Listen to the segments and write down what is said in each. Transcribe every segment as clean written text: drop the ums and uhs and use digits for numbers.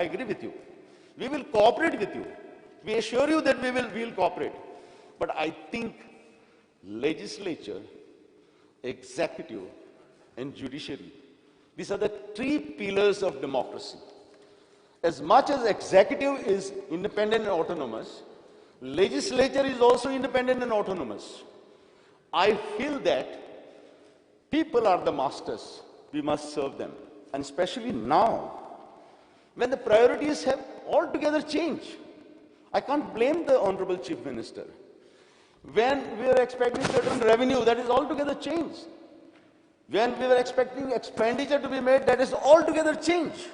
I agree with you. We will cooperate with you. We assure you that we will cooperate. But I think legislature, executive, and judiciary, these are the three pillars of democracy. As much as executive is independent and autonomous, legislature is also independent and autonomous. I feel that people are the masters. We must serve them. And especially now, when the priorities have altogether changed. I can't blame the Honorable Chief Minister. When we are expecting certain revenue, that is altogether changed. When we were expecting expenditure to be made, that is altogether changed.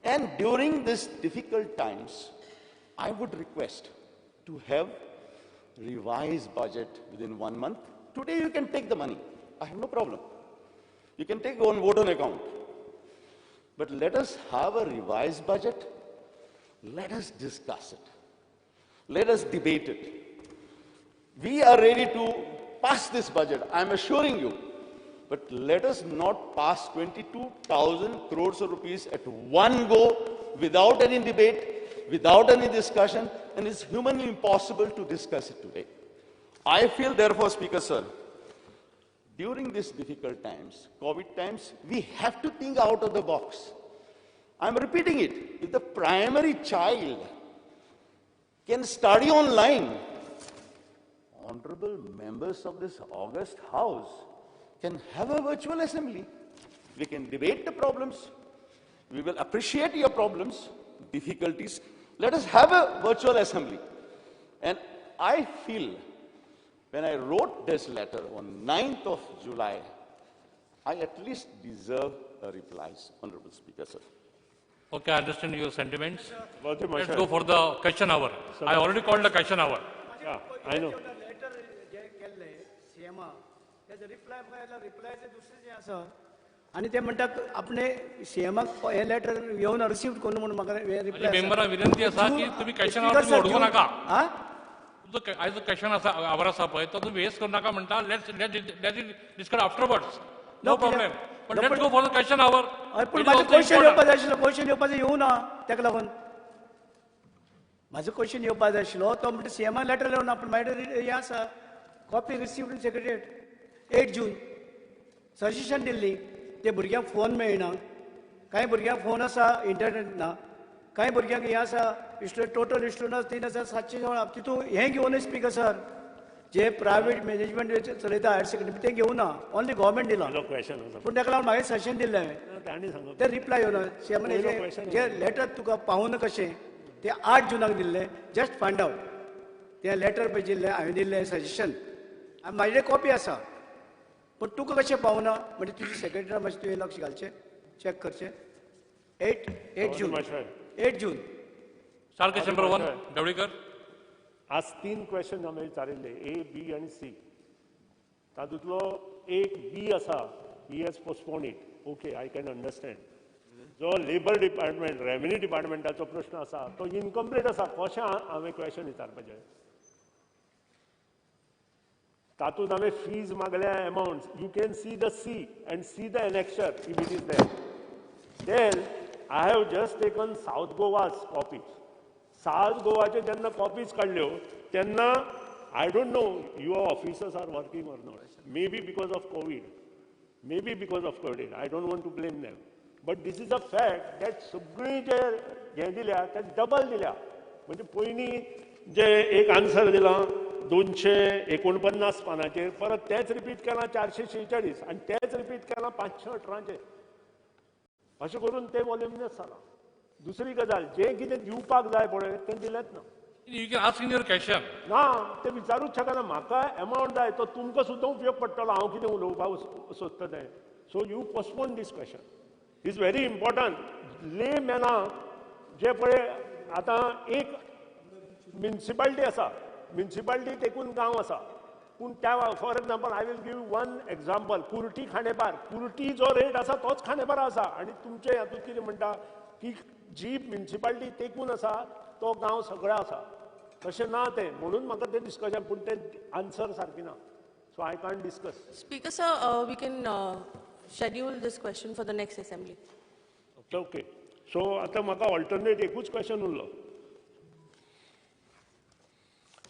And during these difficult times, I would request to have revised budget within 1 month. Today you can take the money. I have no problem. You can take on vote on account. But let us have a revised budget. Let us discuss it. Let us debate it. We are ready to pass this budget, I am assuring you. But let us not pass 22,000 crores of rupees at one go without any debate, without any discussion, and it's humanly impossible to discuss it today. I feel therefore, Speaker sir, during these difficult times, COVID times, we have to think out of the box. I'm repeating it. If the primary child can study online, honorable members of this august house can have a virtual assembly. We can debate the problems. We will appreciate your problems, difficulties. Let us have a virtual assembly. And I feel when I wrote this letter on 9th of July, I at least deserve a reply, Honorable Speaker, sir. Okay, I understand your sentiments. Let's go for the question hour. I already called the question hour. Yeah, I know. आनी ते म्हणटात आपणे सीएमाक हे letter येवन receive करून म्हणून म्हाका reply. मेंबरां विनंती आसा की तुमी क्वेश्चन आवर तुमी उडोवं नाका. तुमचो आयजो क्वेश्चन आसा our आसा पळय तो तुमी वेस्ट करूं नाका म्हणटा. Let's let it discuss afterwards. No problem. But let's go for the question hour. पूण म्हाजें क्वेश्चन येवपा जाय आशिल्लो, क्वेश्चन येवपाचें येवना ना तेका लागून म्हाजो क्वेश्चन येवपा जाय आशिल्लो. तो म्हणटा सीएमाक लेटर येवना, पूण मागीर हें आसा copy received in secretariat 8 June suggestion दिल्ली. ते भुरग्यांक फोन मेळना, कांय भुरग्यांक फोन आसा इंटरनेट ना, कांय भुरग्यांक हें आसा टोटल स्टुडंट्स 3716. तितून हें घेवन स्पीकर सर जे प्रायवेट मॅनेजमेंट चलयता हायर सेकंडरी तें घेवना, ओनली गव्हर्मेंट दिलां. पूण ताका लागून म्हाका सजेशन दिल्लें हांवें, तें रिप्लाय येवना. सीएमान जे लेटर तुका पावना कशें तें 8 जुनाक दिल्लें, जस्ट फायंड आवट तें लेटर पळय दिल्लें हांवें दिल्लें सजेशन आनी म्हाजे कॉपी आसा. पूण तुका कशें पावना म्हणजे तुजी सेक्रेटरी मातशें तुवें लक्ष घालचें, चॅक करचें. 8 जून 8 जून. सारकें नंबर 1 ढवळीकर. आज 3 क्वेश्चन हांवें विचारिल्ले, ए, बी आनी सी. तातूंतलो एक बी आसा, he has postpone it. Okay, I can understand. जो लेबर डिपार्टमेंट रेवेन्यू डिपार्टमेंटाचो प्रश्न आसा तो इनकम्प्लीट आसा. कशें हांवें क्वेश्चन विचारपाचें? तातूंत हांवें फीज मागल्या amount. You can see the C and see the annexure if it is there. Then I have just taken South Goa's copies. South गोवाचे जेन्ना कॉपीज काडल्यो तेन्ना I don't know your officers are working or not. May be because of COVID, may be because of COVID, I don't want to blame them. But this is a fact that सगळी जे हें दिल्या ते double दिल्या. म्हणजे पयलीं जे एक answer दिलां 249 पानाचेर, परत तेच रिपीट केलां 446 आनी तेच रिपीट केलां 518. अशें करून तें वॉल्युमिनस जालां. दुसरी गजाल, जें कितें दिवपाक जाय पळय तें दिलेंच ना. You can ask in your question. ना, तें विचारूच शकना. म्हाका एमावंट जाय तो तुमकां सुद्दां उपयोग पडटलो. हांव कितें उलोवपाक सोदता तें. So you postpone this question. Is very important. ले मॅनाक जे पळय आतां एक म्युनिसिपालिटी आसा, म्युनिसिपालिटी तेकून गांव आसा, पूण त्या for example I will give one example. Curti Khandepar, Curti जो रेट आसा तोच खांडेपार आसा. आनी तुमचे हातूंत कितें म्हणटा की जी म्युनिसिपालिटी तेकून आसा तो गांव सगळो आसा, तशें ना तें. म्हणून म्हाका तें डिस्कशन, पूण तें आन्सर सारकी ना. So I can't discuss. Speaker sir, we can schedule this question for the next assembly. Okay. So आतां म्हाका ऑल्टरनेट एकूच क्वेश्चन उरलो.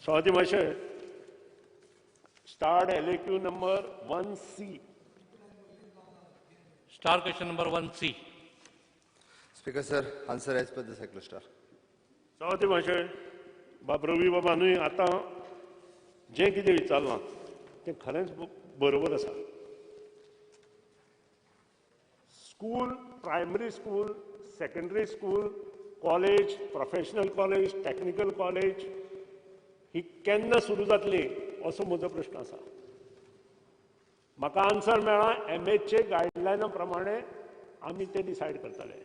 सभापती मातशें start LAQ number 1C. Star question number 1C. Speaker sir, answer as per the cyclostyle. सभापती मातशें बाब रवी बाबानूय आतां जें कितें विचारलां तें खरेंच बरोबर आसा. School, primary school, secondary school, college, professional college, technical college ही केन्ना सुरू जातली असो म्हजो प्रश्न आसा. म्हाका आन्सर मेळ्ळा MHA गायडलायना प्रमाणे आमी ते डिसायड करतले.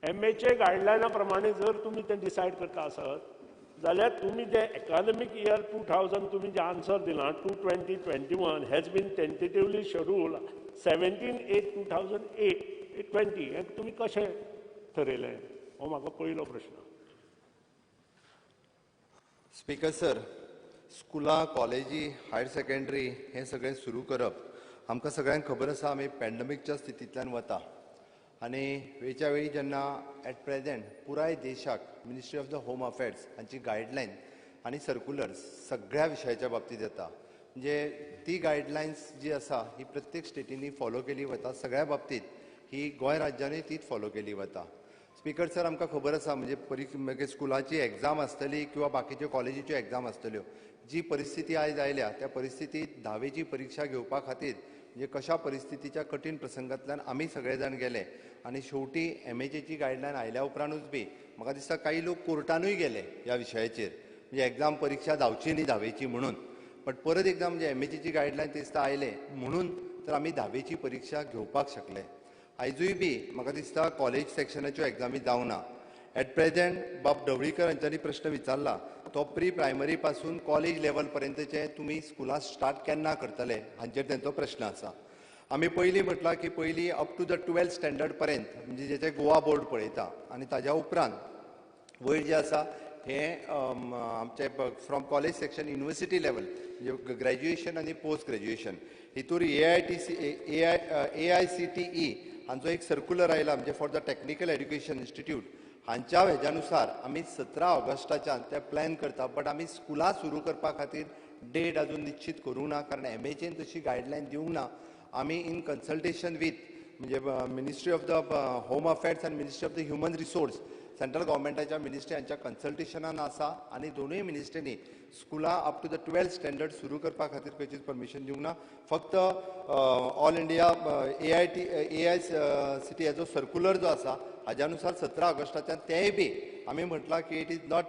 MHA गायडलायना प्रमाणे जर तुमी ते डिसायड करता आसत जाल्यार तुमी जे एकादमीक इयर 2000 तुमी जे आन्सर दिलां 2020-21 has been tentatively schedule 17/8/2020 हें तुमी कशें ठरयलें हो म्हाका पयलो प्रश्न. स्पीकर सर, स्कुलां, कॉलेजी, हायर सेकंडरी हें सगळें सुरू करप आमकां सगळ्यांक खबर आसा. आमी पॅन्डमिकच्या स्थितींतल्यान वता आनी वेळच्या वेळी जेन्ना एट प्रेजेंट पुराय देशाक ministry of the home affairs हांची गायडलायन आनी सर्कुलर्स सगळ्या विशयाच्या बाबतींत येता. म्हणजे ती गायडलायन्स जी आसा ही प्रत्येक स्टेटींनी फॉलो केली वता. सगळ्या बाबतींत ही गोंय राज्यानूय तीच फॉलो केली वता. स्पीकर सर, आमकां खबर आसा म्हणजे मागीर स्कुलाची एग्जाम आसतली किंवा बाकीच्यो कॉलेजीच्यो एग्जाम आसतल्यो. जी परिस्थिती आयज आयल्या त्या परिस्थितींत धावेची परिक्षा घेवपा खातीर म्हणजे कशा परिस्थितीच्या कठीण प्रसंगांतल्यान आमी सगळे जाण गेले आनी शेवटी MHAची गायडलायन आयल्या उपरांतूच बी म्हाका दिसता काही लोक कोर्टानूय गेले ह्या विशयाचेर, म्हणजे एग्जाम परिक्षा जावची न्ही धावेची म्हणून. बट परत एकदां म्हणजे MHAची गायडलायन दिसता आयले म्हणून तर आमी धावेची परिक्षा घेवपाक शकले. आयजूय बी म्हाका दिसता कॉलेज सेक्शनाच्यो एग्जामी जावंक ना. एट प्रेजेंट बाब ढवळीकर हांच्यांनी प्रश्न विचारला तो प्री प्रायमरी पासून कॉलेज लेवल पर्यंतचे तुमी स्कुलां स्टार्ट केन्ना करतले हांचेर तेंचो प्रश्न आसा. आमी पयलीं म्हटलां की पयलीं up to the 12th standard पर्यंत म्हणजे जेचे गोवा बोर्ड पळयता आनी ताज्या उपरांत वयर जे आसा हें आमचे from college section university level म्हणजे ग्रॅज्युएशन आनी पोस्ट ग्रॅज्युएशन हितूर AICTE हांचो एक सर्कुलर आयला म्हणजे for the technical education institute हांच्या हेज्यानुसार आमी 17 ऑगस्टाच्यान ते प्लॅन करता. बट आमी स्कुलां सुरू करपा खातीर डेट अजून निश्चित करूंक ना कारण MHAन तशी गायडलायन दिवंक ना. आमी इन कन्सल्टेशन वीथ म्हणजे ministry of the home affairs आनी ministry of the human resource central गव्हर्मेंटाच्या ministry हांच्या कन्सल्टेशनान आसा आनी दोनूय मिनिस्ट्रींनी स्कुलां up to the 12th standard सुरू करपा खातीर खंयचीच परमिशन दिवंक ना. फक्त ऑल इंडिया AICTE हाचो सर्कुलर जो आसा हाज्या अनुसार 17 ऑगस्टाच्यान तेंय बी आमी म्हटलां की it is not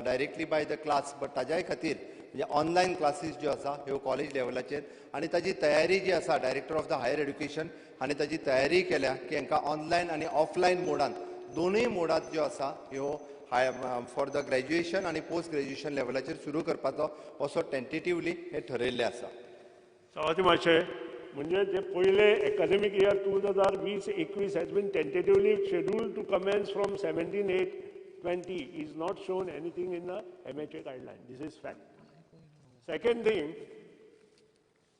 directly by the class but ताज्याय खातीर म्हणजे ऑनलायन क्लासीस ज्यो आसा ह्यो कॉलेज लेवलाचेर आनी ताजी तयारी जी आसा director of the higher education हांणी ताजी तयारी केल्या की हांकां ऑनलायन आनी ऑफलायन मोडान दोनूय मोडात ज्यो आसा ह्यो हाय फॉर the graduation आनी पोस्ट ग्रॅज्युएशन लेवलाचेर सुरू करपाचो असो टेंटेटिवली हें ठरयल्लें आसा. सभापती मातशें म्हणजे जे पयले academic year 2020-21 has been tentatively schedule to commence from 17/8/20 is not shown anything in the MHA guideline. This is fact. Second thing,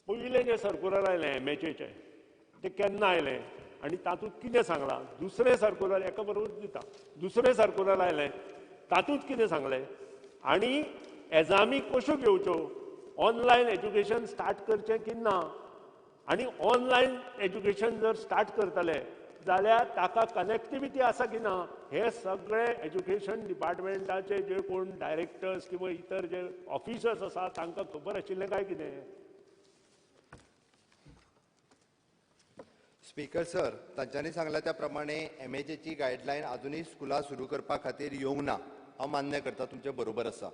पयलें जें सर्कुलर आयलें MHAचें तें केन्ना आयलें आनी तातूंत कितें सांगलां? दुसरें सर्कुलर एका बरोबर दिता, दुसरें सर्कुलर आयलें तातूंत कितें सांगलें आनी एग्जामी कश्यो घेवच्यो, ऑनलायन एज्युकेशन स्टार्ट करचें की ना, आनी ऑनलायन एज्युकेशन जर स्टार्ट करतले जाल्यार ताका कनेक्टिविटी आसा की ना, हे सगळे एज्युकेशन डिपार्टमेंटाचे जे कोण डायरेक्टर्स किंवा इतर जे ऑफिसर्स आसा तांकां खबर आशिल्लें काय कितें? स्पीकर सर, तांच्यांनी सांगलां त्या प्रमाणे MHAची गायडलायन अजुनूय स्कुलां सुरू करपा खातीर येवंक ना. हांव मान्य करता, तुमचें बरोबर आसा.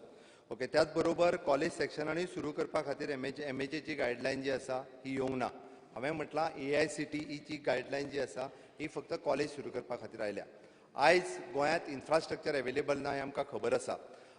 ओके, त्याच बरोबर कॉलेज सेक्शनानूय सुरू करपा खातीर MHAची गायडलायन जी आसा ही येवंक ना. हांवें म्हटलां AICTEची गायडलायन जी आसा ही फक्त कॉलेज सुरू करपा खातीर आयल्या. आयज गोंयांत इन्फ्रास्ट्रक्चर एवेलेबल ना हें आमकां खबर आसा.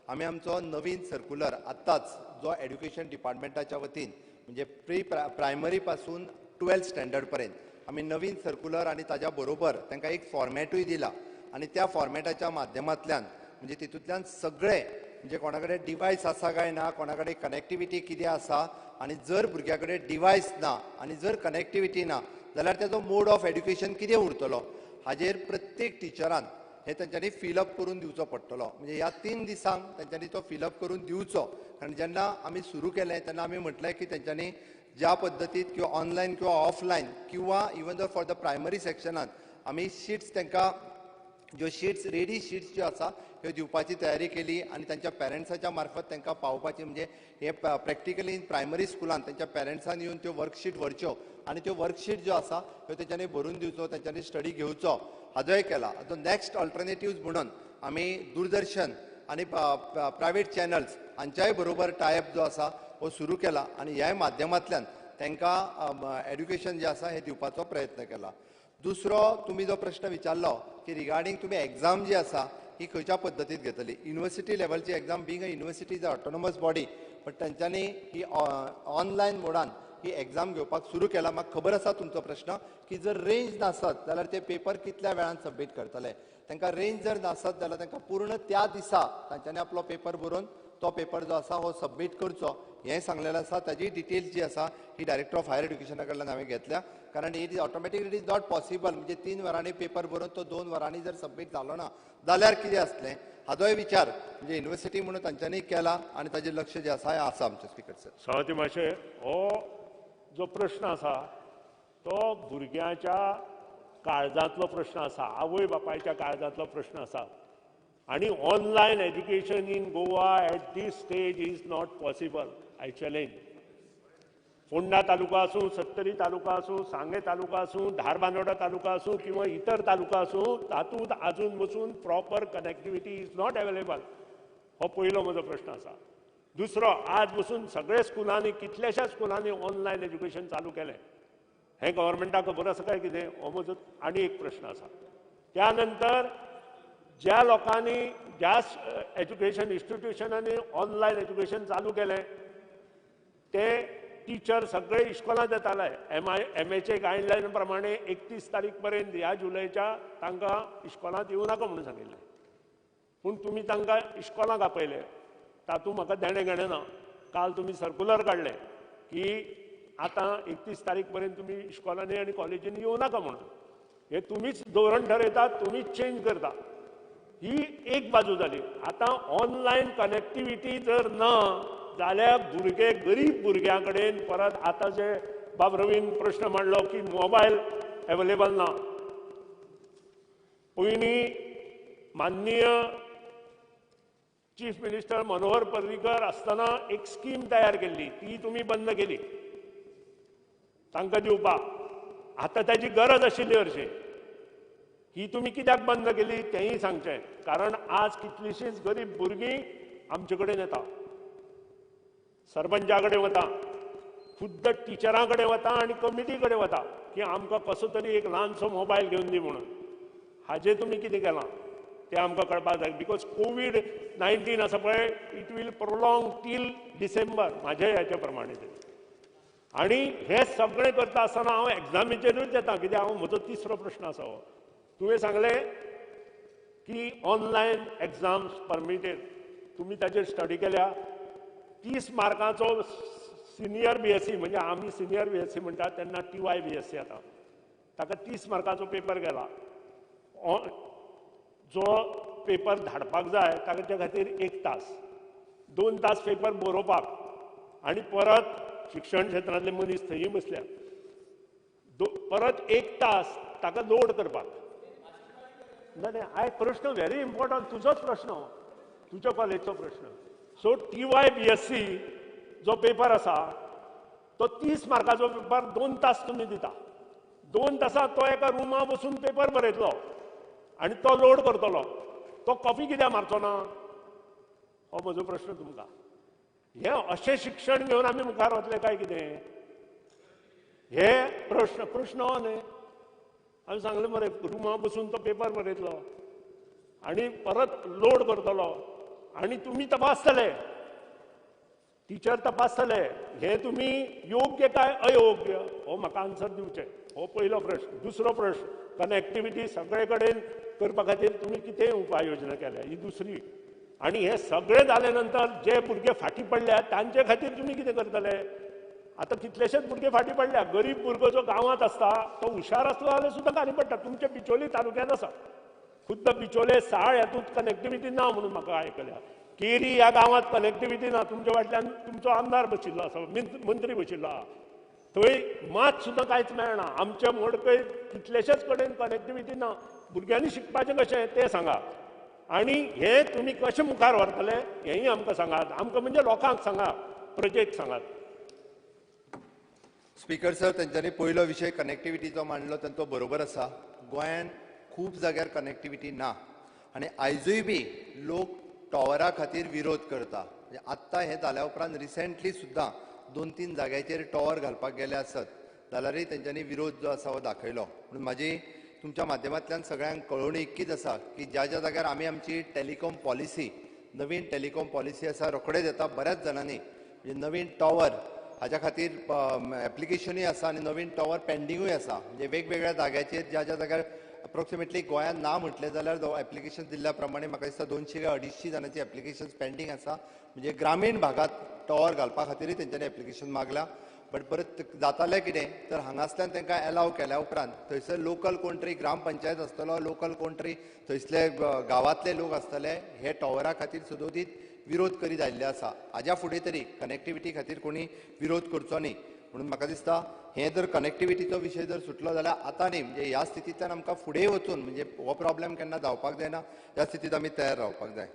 आमी आमचो नवीन सर्कुलर आत्ताच जो एड्युकेशन डिपार्टमेंटाच्या वतीन म्हणजे प्री प्रायमरी पासून 12th standard पर्यंत आमी नवीन सर्कुलर आनी ताज्या बरोबर तांकां एक फॉर्मेटूय दिला आनी त्या फॉर्मेटाच्या माध्यमांतल्यान म्हणजे तितूंतल्यान सगळे म्हणजे कोणा कडेन डिवायस आसा काय ना, कोणा कडेन कनेक्टिविटी कितें आसा आनी जर भुरग्या कडेन डिवायस ना आनी जर कनेक्टिविटी ना जाल्यार ताजो मोड ऑफ एड्युकेशन कितें उरतलो हाजेर प्रत्येक टिचरान हे तेंच्यांनी फिलअप करून दिवचो पडटलो. म्हणजे ह्या 3 दिसांक तेंच्यांनी तो फिलअप करून दिवचो. कारण जेन्ना आमी सुरू केलें तेन्ना आमी म्हटलें की तेंच्यांनी ज्या पद्दतीत किंवा ऑनलायन किंवा ऑफलायन किंवा even though for the primary सेक्शनान आमी शिट्स तांकां ज्यो शिट्स रेडी शिट्स ज्यो आसा ह्यो दिवपाची तयारी केली आनी तांच्या पेरंट्साच्या मार्फत तांकां पावोवपाची. म्हणजे हे प्रॅक्टिकली इन प्रायमरी स्कुलान तांच्या पेरंट्सान येवन त्यो वर्कशीट व्हरच्यो आनी त्यो वर्कशीट ज्यो आसा ह्यो तेंच्यांनी भरून दिवचो, तेंच्यांनी स्टडी घेवचो हाजोय केला. आतां नॅक्स्ट अल्टरनेटिव्ज म्हणून आमी दूरदर्शन आनी प्रायवेट चॅनल्स हांच्याय बरोबर टायप जो आसा हो सुरू केला आनी ह्याय माध्यमांतल्यान तांकां एड्युकेशन जें आसा हें दिवपाचो प्रयत्न केला. दुसरो तुमी जो प्रश्न विचारलो की रिगार्डींग तुमी एग्जाम जी आसा ही खंयच्या पद्दतीत घेतली. युनिवर्सिटी लेवलची exam being a university is a autonomous body, but तांच्यांनी ही ऑनलायन मोडान ही एग्जाम घेवपाक सुरू केला. म्हाका खबर आसा तुमचो प्रश्न की जर रेंज नासत जाल्यार ते पेपर कितल्या वेळान सबमीट करतले. तांकां रेंज जर नासत जाल्यार तांकां पूर्ण त्या दिसा तांच्यांनी आपलो पेपर बरोवन तो पेपर जो आसा हो सबमीट करचो हें सांगलेलें आसा. ताजी डिटेल्स जी आसा ही डायरेक्टर ऑफ हायर एड्युकेशना कडल्यान हांवें घेतल्या. कारण it is automatically it is not possible. म्हणजे 3 वरांनी पेपर बरोवन तो 2 वरांनी जर सबमीट जालो ना जाल्यार कितें आसलें हाजोय विचार म्हणजे युनिवर्सिटी म्हणून तांच्यांनी केला आनी ताजेर लक्ष जें आसा हें आसा आमचें. स्पीकर सर, सभापती मातशें हो जो प्रश्न आसा तो भुरग्यांच्या काळजांतलो प्रश्न आसा, आवय बापायच्या काळजांतलो प्रश्न आसा. आनी online education in Goa at this stage is not possible. I challenge. Ponda taluka आसूं, सत्तरी तालुका आसूं, सांगे तालुका आसूं, धारबांदोडा तालुका आसूं किंवा इतर तालुका आसूं, तातूंत आजून बसून proper connectivity is not available. हो पयलो म्हजो प्रश्न आसा. दुसरो, आज बसून सगळे स्कुलांनी, कितल्याश्या स्कुलांनी ऑनलायन एज्युकेशन चालू केलें, हें गव्हर्मेंटाक खबर आसा काय कितें, हो म्हजो आनी एक प्रश्न आसा. त्या नंतर ज्या लोकांनी, ज्या एज्युकेशन इन्स्टिट्युशनांनी ऑनलायन एज्युकेशन चालू केलें ते टिचर सगळे इश्कोलांत येताले. एमएचे गायडलायन प्रमाणे 31 तारीख पर्यंत ह्या जुलयच्या तांकां इश्कोलांत येवं नाका म्हणून सांगिल्लें, पूण तुमी तांकां इश्कोलांक आपयले. तातूंत म्हाका देणें घेणें ना. काल तुमी सर्कुलर काडलें की आतां 31 तारीख पर्यंत तुमी इश्कोलांनी आनी कॉलेजींनी येवं नाका म्हणून. हे तुमीच धोरण ठरयतात, तुमीच चेंज करता. ही एक बाजू जाली. आतां ऑनलायन कनेक्टिविटी जर ना जाल्यार भुरगे, गरीब भुरग्यां कडेन परत आतां जे बाब रवीन प्रश्न मांडलो की मोबायल एवेलेबल ना. पयलीं माननीय चीफ मिनिस्टर मनोहर पर्रीकर आसतना एक स्कीम तयार केल्ली, ती तुमी बंद केली तांकां दिवपाक. आतां ताजी गरज आशिल्ली हरशीं, ही तुमी कित्याक बंद केली तेंय सांगचें. कारण आज कितलींशींच गरीब भुरगीं आमचे कडेन येता, सरपंचा कडेन वता, खुद्द टिचरां कडेन वता आनी कमिटी कडेन वता की आमकां कसो तरी एक ल्हानसो मोबायल घेवन दी म्हणून. हाजें तुमी कितें केलां तें आमकां कळपाक जाय. Because COVID-19 आसा पळय, it will prolong till December म्हाज्या ह्याच्या प्रमाणे तरी. आनी हें सगळें करता आसतना हांव एग्जामीचेरूच येता, कित्याक हांव म्हजो तिसरो प्रश्न आसा हो. तुवें सांगलें की ऑनलायन एग्जाम्स परमिटेड, तुमी ताजेर स्टडी केल्या. 30 मार्कांचो सिनियर BSc, म्हणजे आमी सिनियर BSc म्हणटात तेन्ना TY BSc येता, ताका 30 मार्काचो पेपर गेला. जो पेपर धाडपाक जाय ताच्या खातीर 1 तास, 2 तास पेपर बरोवपाक, आनी परत शिक्षण क्षेत्रांतले मनीस थंय बसल्या, परत 1 तास ताका लोड करपाक. ना आय प्रश्न व्हेरी इम्पॉर्टंट, तुजोच प्रश्न, तुज्या कॉलेजचो प्रश्न. सो TY BSc जो पेपर आसा तो 30 मार्काचो पेपर 2 तास तुमी दिता. 2 तासांत तो एका रुमा बसून पेपर बरयतलो आनी तो लोड करतलो. तो कॉपी कित्याक मारचो ना, हो म्हजो प्रश्न तुमकां. हें अशें शिक्षण घेवन आमी मुखार वतले काय कितें, हे प्रश्न प्रश्न हो न्ही. हांवें सांगलें मरे, रुमा बसून तो पेपर बरयतलो आनी परत लोड करतलो आनी तुमी तपासतले, टिचर तपासतले, हे तुमी योग्य काय अयोग्य, हो म्हाका आन्सर दिवचें. हो पयलो प्रश्न. दुसरो प्रश्न, कनेक्टिविटी सगळे कडेन करपा खातीर तुमी कितें उपाय योजना केल्या, ही दुसरी. आनी हे सगळें जाले नंतर जे भुरगे फाटीं पडल्या तांचे खातीर तुमी कितें करतले. आतां कितलेशेच भुरगे फाटीं पडल्या. गरीब भुरगो जो गांवांत आसता तो हुशार आसलो जाल्यार सुद्दां घाली पडटा. तुमच्या बिचोली तालुक्यांत आसा, खुद्द बिचोले साळ हातूंत कनेक्टिविटी ना म्हणून म्हाका आयकल्या. केरी ह्या गांवांत कनेक्टिविटी ना. तुमच्या फाटल्यान तुमचो आमदार बशिल्लो आसा, मंत्री बशिल्लो आसा, थंय मात सुद्दां कांयच मेळना. आमच्या मडकय कितलेशेच कडेन कनेक्टिविटी ना. भुरग्यांनी शिकपाचें कशें तें सांगात, आनी हें तुमी कशें मुखार व्हरतले हेंय आमकां सांगात. आमकां म्हणजे लोकांक सांगात, प्रजेक सांगात. स्पीकर सर, तेंच्यांनी पयलो विशय कनेक्टिविटीचो मांडलो तो बरोबर आसा. गोंयान खूब जाग्यार कनेक्टिविटी ना आनी आयजूय बी लोक टॉवरा खातीर विरोध करता. म्हणजे आत्तां हें जाल्या उपरांत रिसेंटली सुद्दां 2-3 जाग्याचेर टॉवर घालपाक गेले आसत जाल्यारय तेंच्यांनी विरोध जो आसा हो दाखयलो. म्हणून म्हाजी तुमच्या माध्यमांतल्यान सगळ्यांक कळोवणी इतकीच आसा की ज्या ज्या जाग्यार आमी आमची टेलिकॉम पॉलिसी, नवीन टेलिकॉम पॉलिसी आसा रोखडेच येता बऱ्याच जाणांनी, म्हणजे नवीन टॉवर हाज्या खातीर एप्लिकेशनूय आसा आनी नवीन टॉवर पेंडिंगूय आसा. म्हणजे वेगवेगळ्या जाग्याचेर ज्या ज्या जाग्यार अप्रोक्सिमेटली गोंयांत ना म्हटलें जाल्यार एप्लिकेशन दिल्ल्या प्रमाणे म्हाका दिसता 200 काय 250 जाणांची एप्लिकेशन पेंडींग आसा. म्हणजे ग्रामीण भागांत टॉवर घालपा खातीरय तेंच्यांनी एप्लिकेशन मागलां. बट परत जातालें कितें तर हांगासल्यान तांकां एलाव केल्या उपरांत थंयसर लोकल कोण तरी ग्रामपंचायत आसतलो, लोकल कोण तरी थंयसले गांवांतले लोक आसतले हे टॉवरा खातीर सदोदीत विरोध करीत आयिल्ले आसा. हाज्या फुडें तरी कनेक्टिविटी खातीर कोणी विरोध करचो न्ही. म्हणून म्हाका दिसता हें जर कनेक्टिविटीचो विशय जर सुटलो जाल्यार आतां न्ही, म्हणजे ह्या स्थितींतल्यान आमकां फुडें वचून म्हणजे हो प्रॉब्लेम केन्ना जावपाक जायना ह्या स्थितींत आमी तयार रावपाक जाय.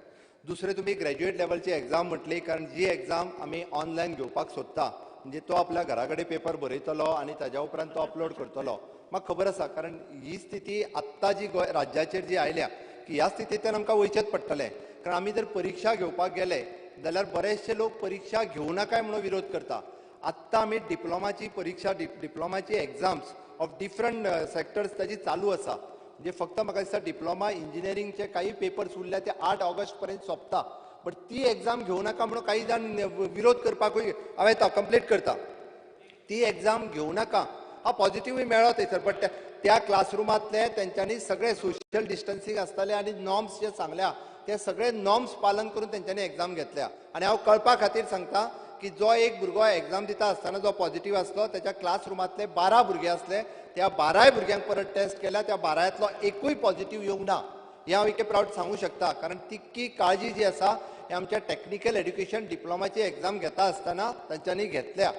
दुसरें, तुमी ग्रॅज्युएट लेवलची एग्जाम म्हटली, कारण जी एग्जाम आमी ऑनलायन घेवपाक सोदता म्हणजे तो आपल्या घरा कडेन पेपर बरयतलो आनी ताज्या उपरांत तो अपलोड करतलो. म्हाका खबर आसा, कारण ही स्थिती आत्तां जी गोंय राज्याचेर जी आयल्या की ह्या स्थितींतल्यान आमकां वयचेंच पडटलें. कारण आमी जर परिक्षा घेवपाक गेले जाल्यार बरेचशे लोक परिक्षा घेवं नाकाय म्हणून विरोध करता. आत्तां आमी डिप्लोमाची परिक्षा, डिप्लोमाची एग्जाम्स ऑफ डिफरंट सेक्टर्स ताजी चालू आसा. म्हणजे फक्त म्हाका दिसता डिप्लोमा इंजिनियरींगचे काही पेपर्स उरल्या ते 8 ऑगस्ट पर्यंत सोंपता. बट ती एग्जाम घेवं नाका म्हणून काही जाण विरोध करपाकूय हांव येता कंप्लीट करता. ती एग्जाम घेवं नाका हा पॉझिटिव्हूय मेळ्ळो थंयसर, बट त्या क्लासरुमांतले तेंच्यांनी सगळे सोशल डिस्टन्सींग आसतालें आनी नॉर्म्स जे सांगल्या ते सगळे नॉर्म्स पालन करून तेंच्यांनी एग्जाम घेतल्या. आनी हांव कळपा खातीर सांगता की जो एक भुरगो एग्जाम दिता आसतना जो पॉझिटिव्ह आसलो त्याच्या क्लासरुमांतले 12 भुरगे आसले, त्या 12 भुरग्यांक परत टेस्ट केल्या, त्या 12तलो एकूय पॉझिटिव्ह येवंक ना. हें हांव एके प्रावड सांगूं शकता, कारण तितकी काळजी जी आसा हे आमच्या टॅक्निकल एड्युकेशन डिप्लोमाची एग्जाम घेता आसतना तांच्यांनी घेतल्या.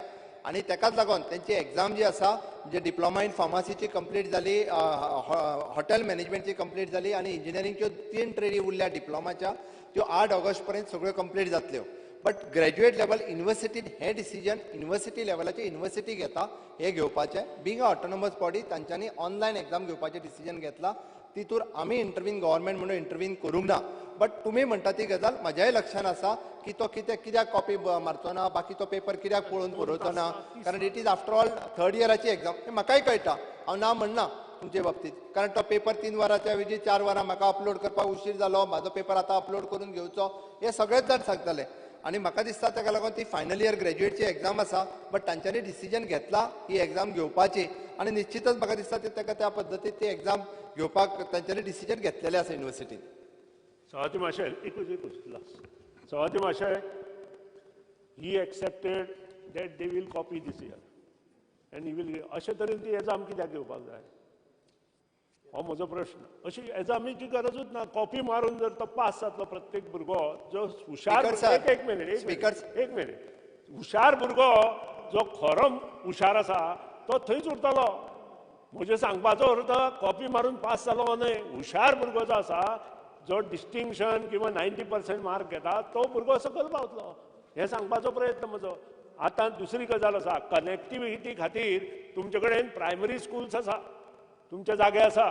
आनी ताकाच लागून तेंची एग्जाम जी आसा म्हणजे डिप्लोमा इन फार्मासीची कंप्लीट जाली, हॉटेल मॅनेजमेंटची कंप्लीट जाली आनी इंजिनियरींगच्यो 3 ट्रेडी उरल्या डिप्लोमाच्या, त्यो 8 ऑगस्ट पर्यंत सगळ्यो कंप्लीट जातल्यो. बट ग्रॅज्युएट लेवल युनिवर्सिटीन हें डिसिजन युनिवर्सिटी लेवलाचेर युनिवर्सिटी घेता हें घेवपाचें. बींग अ ऑटोनॉमस बॉडी तांच्यांनी ऑनलायन एग्जाम घेवपाचें डिसिजन घेतलां. तितूर आमी इंटरवीन गव्हर्मेंट म्हणून इंटरवीन करूंक ना. बट तुमी म्हणटा ती गजाल म्हज्याय लक्षान आसा की तो कित्याक कित्याक कॉपी मारचो ना, बाकी तो पेपर कित्याक पळोवन बरोवचो ना, कारण it is after all third इयराची exam. हें म्हाकाय कळटा, हांव ना म्हणना तुमचे बाबतींत, कारण तो पेपर 3 वरांच्या ऐवजी 4 वरां म्हाका अपलोड करपाक उशीर जालो, म्हाजो पेपर आतां अपलोड करून घेवचो, हें सगळेच जाण सांगताले. आनी म्हाका दिसता ताका लागून ती फायनल इयर ग्रॅज्युएटची एग्जाम आसा, बट तांच्यांनी डिसिजन घेतला ही एग्जाम घेवपाची आनी निश्चितच म्हाका दिसता ते ताका त्या पद्दतीन ती एग्जाम घेवपाक तांच्यांनी डिसिजन घेतलेलें आसा युनिवर्सिटीन. सभापती महाशय, एकूच लास्ट. सभापती महाशय, he accepted that they will copy this year and he will. अशे तरेन ती एग्जाम कित्याक घेवपाक जाय हो म्हजो प्रश्न. अशी एग्जामीची गरजूच ना. कॉपी मारून जर तो पास जातलो प्रत्येक भुरगो जो हुशार, एक मिनिट एक मिनिट, हुशार भुरगो जो खरो हुशार आसा तो थंयच उरतलो. म्हजें सांगपाचो अर्थ कॉपी मारून पास जालो न्हय, हुशार भुरगो जो आसा जो डिस्टिंक्शन किंवा 90% मार्क घेता तो भुरगो सकयल पावतलो, हें सांगपाचो प्रयत्न म्हजो. आतां दुसरी गजाल आसा, कनेक्टिविटी खातीर तुमचे कडेन प्रायमरी स्कुल्स आसा, तुमचे जागे आसा,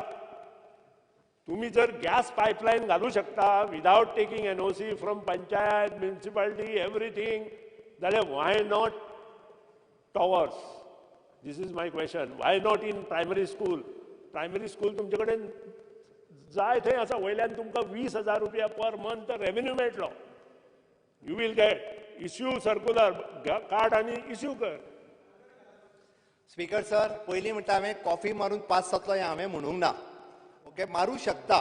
तुमी जर गॅस पायपलायन घालूं शकता without taking NOC from panchayat, municipality, everything, जाल्यार why not towers? This is my question. Why not in primary school? Primary school तुमचे कडेन जाय थंय आसा. वयल्यान तुमकां 20,000 रुपया पर मंथ रेवेन्यू मेळटलो. You will get. Issue circular काड आनी इश्यू कर. स्पीकर सर, पयलीं म्हणटा हांवें कॉफी मारून पास जातलो हें हांवें म्हणूंक ना. ओके, मारूं शकता,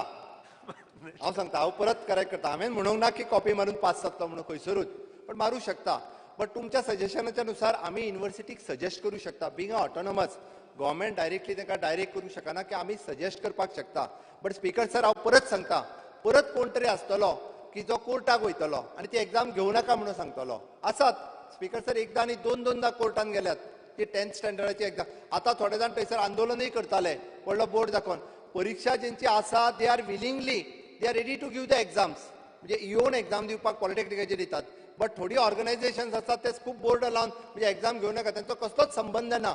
हांव सांगता, हांव परत करेक्ट करता. हांवें म्हणूंक ना की कॉपी मारून पास जातलो म्हणून खंयसरूच, पण मारूं शकता. बट तुमच्या सजेशनाच्या नुसार आमी युनिवर्सिटीक सजेस्ट करूं शकता. Being a autonomous government directly तांकां डायरेक्ट करूं शकना की आमी सजेस्ट करपाक शकता. बट स्पीकर सर, हांव परत सांगता, परत कोण तरी आसतलो की जो कोर्टाक वयतलो आनी ती एग्जाम घेवं नाका म्हणून सांगतलो. आसात स्पीकर सर, एकदां आनी दोन दोनदां कोर्टान गेल्यात ती 10th स्टँडर्डाची एग्जाम. आतां थोडे जाण थंयसर आंदोलनूय करताले व्हडलो बोर्ड दाखोवन. परिक्षा जेंची आसा they are willingly, they are ready to give the exams, म्हणजे येवन एग्जाम दिवपाक पॉलिटेक्निकाचेर दितात. बट थोडी ऑर्गनायझेशन्स आसात ते खूब बोर्ड लावन म्हणजे एग्जाम घेवं नाका, तांचो कसलोच संबंद ना,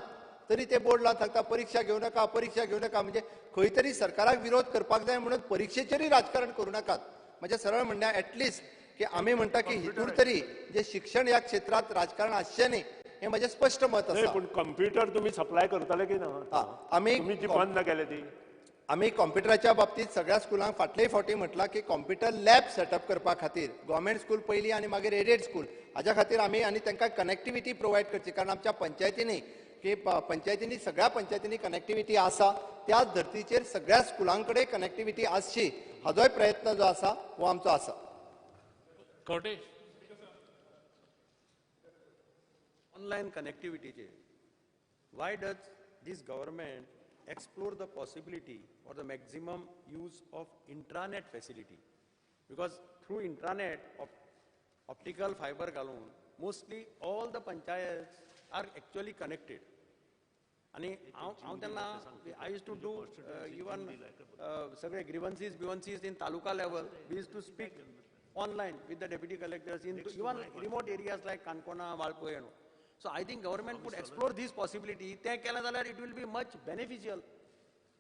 तरी ते बोर्ड लावन सांगता परीक्षा घेवं नाका, परीक्षा घेवं नाका. म्हणजे खंय तरी सरकाराक विरोध करपाक जाय म्हणून परिक्षेचेरूय राजकारण करूं नाकात. म्हणजे सरळ म्हणल्यार एटलिस्ट की आमी म्हणटा की हितूर तरी जे शिक्षण ह्या क्षेत्रांत राजकारण आसचें न्ही, हें म्हजें स्पश्ट मत आसा. पूण कंप्युटर तुमी सप्लाय करतले की ना? आमी जी बंद केले ती आमी कॉम्प्युटराच्या बाबतीत सगळ्या स्कुलांक फाटले फावटी म्हटलां की कॉम्प्युटर लॅब सेटअप करपा खातीर गव्हर्मेंट स्कूल पयली आनी मागीर एडेड स्कूल हाज्या खातीर आमी आनी तांकां कनेक्टिविटी प्रोवायड करची. कारण आमच्या पंचायतींनी की पंचायतींनी सगळ्या पंचायतींनी कनेक्टिविटी आसा, त्याच धर्तीचेर सगळ्या स्कुलां कडेन कनेक्टिविटी आसची हाजोय प्रयत्न जो आसा हो आमचो आसा. ऑनलायन कनेक्टिविटीचेर why does this government explore the possibility for the maximum use of intranet facility? Because through intranet, optical fiber galon, mostly all the panchayats are actually connected. And I used to do even grievances in taluka level. We used to speak online with the deputy collectors in even remote areas like Kankona, Valpoi and all. So I think government could explore this possibility. ते केलें जाल्यार it will be much beneficial.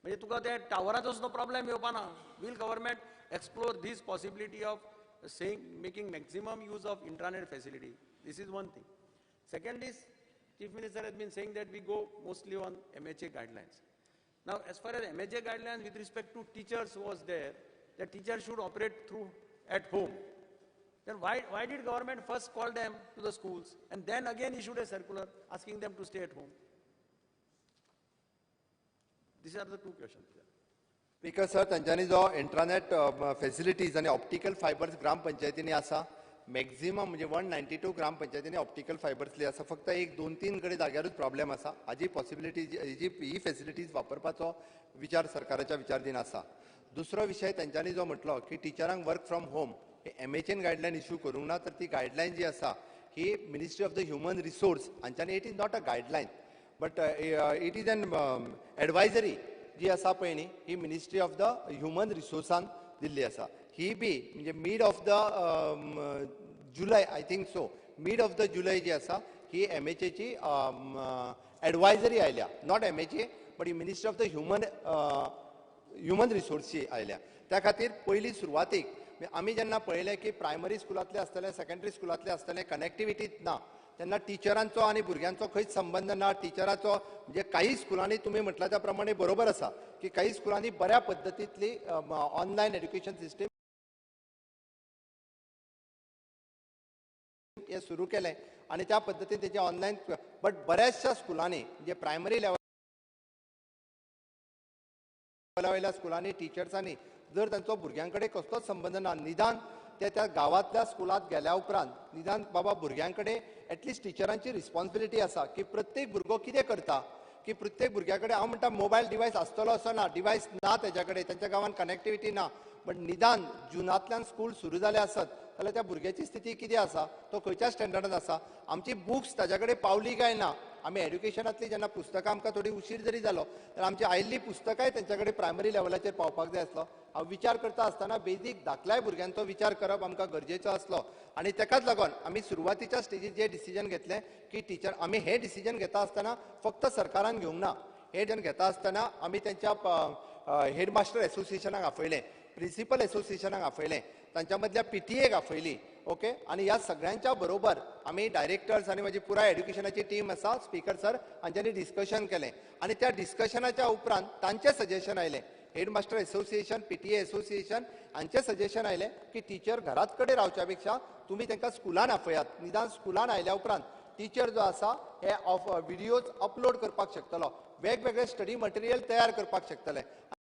म्हणजे तुका ते टावराचो सुद्दां problem येवपा ना. Will government explore this possibility of saying making maximum use of intranet facility? This is one thing. Second is, Chief Minister has been saying that we go mostly on MHA guidelines. Now, as far as MHA guidelines with respect to teachers was there, the teacher should operate through at home. Then why did government first call them to the schools and then again issued a circular asking them to stay at home? These are the two questions. Speaker sir, तांच्यांनी जो intranet facilities आनी optical fibres ग्रामपंचायतींनी आसा, maximum म्हणजे 192 ग्रामपंचायतींनी optical फायबर्सली आसा. फक्त एक 2-3 कडेन जाग्यारूच problem आसा. हाजी पॉसिबिलिटी ही फॅसिलिटीज वापरपाचो विचार सरकाराच्या विचारधीन आसा. दुसरो विशय तांच्यांनी जो म्हटलो की टिचरांक work from home MHN guideline issue करूंक ना, तर ती गायडलायन जी आसा ही ministry of the human resource हांच्यानी it is not a guideline but it is an advisory जी आसा पळय न्ही, ही मिनिस्ट्री ऑफ the human रिसोर्सान दिल्ली आसा. ही बी म्हणजे mid of the July, I think so, mid of the July जी आसा ही एमएचएची एडवायजरी आयल्या, not MHA but he ministry of the human रिसोर्सची आयल्या. त्या खातीर पयली सुरवातीक आमी जेन्ना पळयलें की प्रायमरी स्कुलांतले आसतले, सेकंडरी स्कुलांतले आसतले, कनेक्टिविटीच ना, तेन्ना टिचरांचो आनी भुरग्यांचो खंयच संबंद ना. टिचराचो म्हणजे काही स्कुलांनी तुमी म्हटलां त्या प्रमाणे बरोबर आसा की काही स्कुलांनी बऱ्या पद्दतींतली ऑनलायन एड्युकेशन सिस्टीम हे सुरू केलें आनी त्या पद्दतीन तेजें ऑनलायन, बट बऱ्याचशा स्कुलांनी म्हणजे प्रायमरी लेवला वयल्या स्कुलांनी टिचर्सांनी जर तांचो भुरग्यां कडेन कसलोच संबंद ना, निदान ते त्या गांवांतल्या स्कुलांत गेल्या उपरांत निदान बाबा भुरग्यां कडेन एटलिस्ट टिचरांची रिस्पॉन्सिबिलिटी आसा की प्रत्येक भुरगो कितें करता, की प्रत्येक भुरग्या कडेन हांव म्हणटा मोबायल डिवायस आसतलो असो ना, डिवायस ना तेज्या कडेन, तांच्या गांवांत कनेक्टिविटी ना, बट निदान जुनांतल्यान स्कूल सुरू जालें आसत जाल्यार त्या भुरग्याची स्थिती कितें आसा, तो खंयच्या स्टँडर्डान आसा, आमची बुक्स ताज्या कडेन पावली काय ना. आमी एड्युकेशनांतली जेन्ना पुस्तकां आमकां थोडी उशीर जरी जालो तर आमची आयिल्ली पुस्तकांय तेंच्या कडेन प्रायमरी लेवलाचेर पावपाक जाय आसलो. हांव विचार करता आसतना बेजीक धाकल्याय भुरग्यांचो विचार करप आमकां गरजेचो आसलो आनी तेकाच लागून आमी सुरवातीच्या स्टेजीर जे डिसिजन घेतलें की टिचर, आमी हें डिसिजन घेता आसतना फक्त सरकारान घेवंक ना, हें डिसिजन घेता आसतना आमी तेंच्या हेडमास्टर एसोसिएशनाक आपयलें, प्रिंसिपल एसोसिएशनाक आपयलें, तांच्या मदल्या पीटीएक आपयली, ओके. आनी ह्या सगळ्यांच्या बरोबर आमी डायरेक्टर्स आनी म्हाजी पुराय एड्युकेशनाची टीम आसा, स्पीकर सर हांच्यांनी डिस्कशन केलें आनी त्या डिस्कशनाच्या उपरांत तांचें सजेशन आयलें, हेडमास्टर एसोसिएशन, पीटीए एसोसिएशन हांचें सजेशन आयलें की टिचर घरात कडेन रावच्या पेक्षा तुमी तांकां स्कुलान आपयात, निदान स्कुलान आयल्या उपरांत टिचर जो आसा हे व्हिडियोज अपलोड करपाक शकतलो, वेगवेगळे स्टडी मटेरियल तयार करपाक शकतले.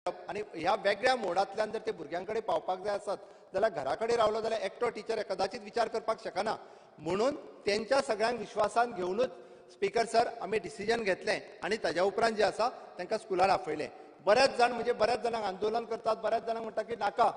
करप आनी ह्या वेगळ्या मोडांतल्यान जर ते भुरग्यां कडेन पावपाक जाय आसत जाल्यार घरा कडेन रावलो जाल्यार एकटो टिचर कदाचित विचार करपाक शकना. म्हणून तेंच्या सगळ्यांक विश्वासान घेवनूच स्पीकर सर आमी डिसिजन घेतलें आनी ताज्या उपरांत जें आसा तांकां स्कुलार आपयलें. बऱ्याच जाण म्हणजे बऱ्याच जाणांक आंदोलन करतात, बऱ्याच जाणांक म्हणटा की नाका,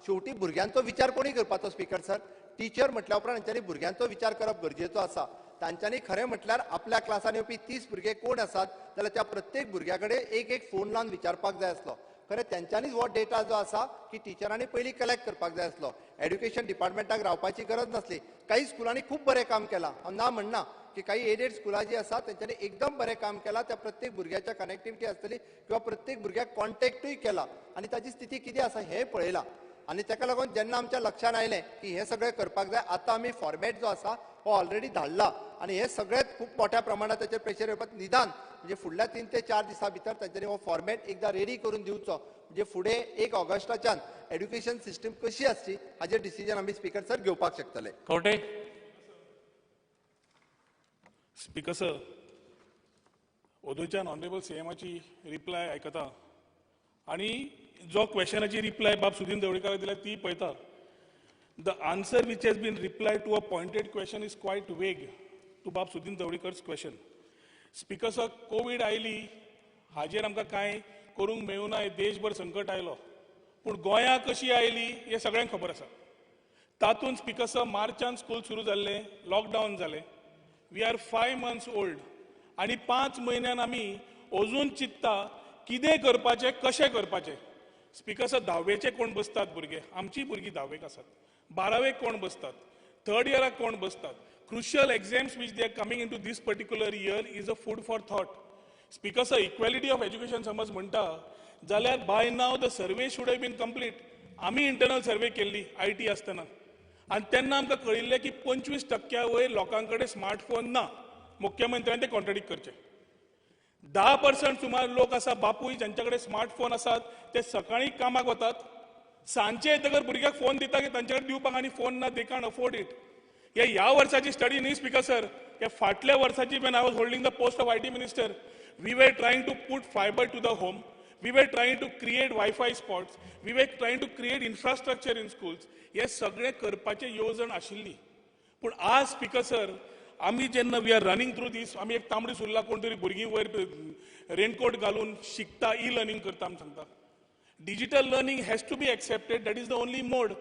शेवटी भुरग्यांचो विचार कोणी करपाचो स्पीकर सर? टिचर म्हटल्या उपरांत तांच्यांनी भुरग्यांचो विचार करप गरजेचो आसा. तांच्यांनी खरें म्हटल्यार आपल्या क्लासान येवपी 30 भुरगे कोण आसात जाल्यार त्या प्रत्येक भुरग्या कडेन एक एक फोन लावन विचारपाक जाय आसलो. खरें तेंच्यांनीच हो डेटा जो आसा की टिचरांनी पयलीं कलेक्ट करपाक जाय आसलो. एड्युकेशन डिपार्टमेंटाक रावपाची गरज नासली. काही स्कुलांनी खूब बरें काम केलां, हांव ना म्हणना की काही एडेड स्कुलां जी आसा तेंच्यांनी एकदम बरें काम केलां. त्या प्रत्येक भुरग्याच्या कनेक्टिविटी आसतली किंवा प्रत्येक भुरग्याक कॉन्टेक्टूय केला आनी ताची स्थिती कितें आसा हें पळयलां. आनी ताका लागून जेन्ना आमच्या लक्षांत आयलें की हें सगळें करपाक जाय, आतां आमी फॉर्मेट जो आसा हो ऑलरेडी धाडला आनी हें सगळें खूब मोठ्या प्रमाणात ताचेर प्रेशर येवपाक निदान म्हणजे फुडल्या 3 ते 4 दिसां भितर तांच्यांनी हो फॉर्मेट एकदां रेडी करून दिवचो, म्हणजे फुडें 1 ऑगस्टाच्यान एड्युकेशन सिस्टम कशी आसची हाजेर डिसिजन आमी स्पीकर सर घेवपाक शकतले. कवटे. स्पीकर सर, ओदोच्यान ऑनरेबल सीएमाची रिप्लाय आयकता आनी जो क्वेशनाची रिप्लाय बाब सुदीन ढवळीकाराक दिल्या ती पळयता. The answer which has been reply to a pointed question is quite vague to Bab Sudin Dhavalikar question. Speaker sir, COVID आयली हाजेर आमकां कांय करूंक मेळूना, देशभर संकट आयलो, पूण गोंया कशी आयली हें सगळ्यांक खबर आसा. तातूंत स्पीकर सर मार्चान स्कूल सुरू जाल्लें, लॉकडावन जालें, we are 5 months old आनी 5 म्हयन्यान आमी अजून चिंत्ता कितें करपाचें, कशें करपाचें. स्पीकर सर, धावेचे कोण बसतात भुरगे, आमची भुरगीं धावेक आसात, बारावेक कोण बसतात, थर्ड इयराक कोण बसतात. Crucial exams which they are coming into this particular year is a food for thought. Speaker sir, equality of education समज म्हणटा जाल्यार by now the survey should have been complete. आमी इंटरनल सर्वे केल्ली I T आसतना आनी तेन्ना आमकां कळिल्लें की 25% वयर लोकां कडेन स्मार्टफोन ना. मुख्यमंत्र्यान ते कॉन्ट्रडिक्ट करचें. 10% सुमार लोक आसा बापूय ज्यांच्या कडेन स्मार्टफोन आसात ते सकाळीं कामाक वतात, सांजचे येतकर भुरग्याक फोन दिता की तांचे कडेन दिवपाक आनी फोन ना, they can't afford it. हे ह्या वर्साची स्टडी न्ही स्पीकर सर, हे फाटल्या वर्साची when I was holding the post of IT minister, we were trying to put fibre to the home, we were trying to create wifi spots, we were trying to create infrastructure in schools. हे सगळें करपाचें येवजण आशिल्ली. पूण आज speaker sir आमी जेन्ना we are running through दीस, आमी एक तांबडी सुर्ला कोण तरी भुरगीं वयर रेनकोट घालून शिकता, ई लर्निंग करता. आमी सांगता digital learning has to be accepted, that is the only mode.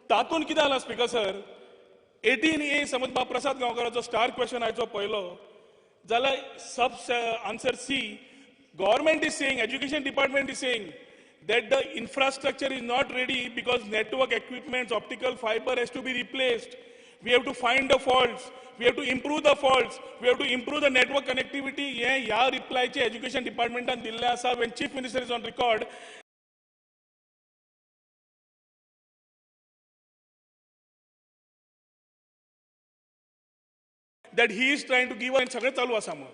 तातूंत कितें जालां स्पीकर सर, 18A समज बाब प्रसाद गांवकाराचो स्टार क्वेश्चन आयचो पळयलो जाल्यार sub answer C, government is saying, education department is saying that the infrastructure is not ready because network equipments, optical fibre has to be replaced. We have to find the faults, we have to improve the faults, we have to improve the network connectivity. हे ह्या रिप्लायचे education डिपार्टमेंटान दिल्लें आसा when chief minister is on record. That he is trying to give and सगळें चालू आसा. मग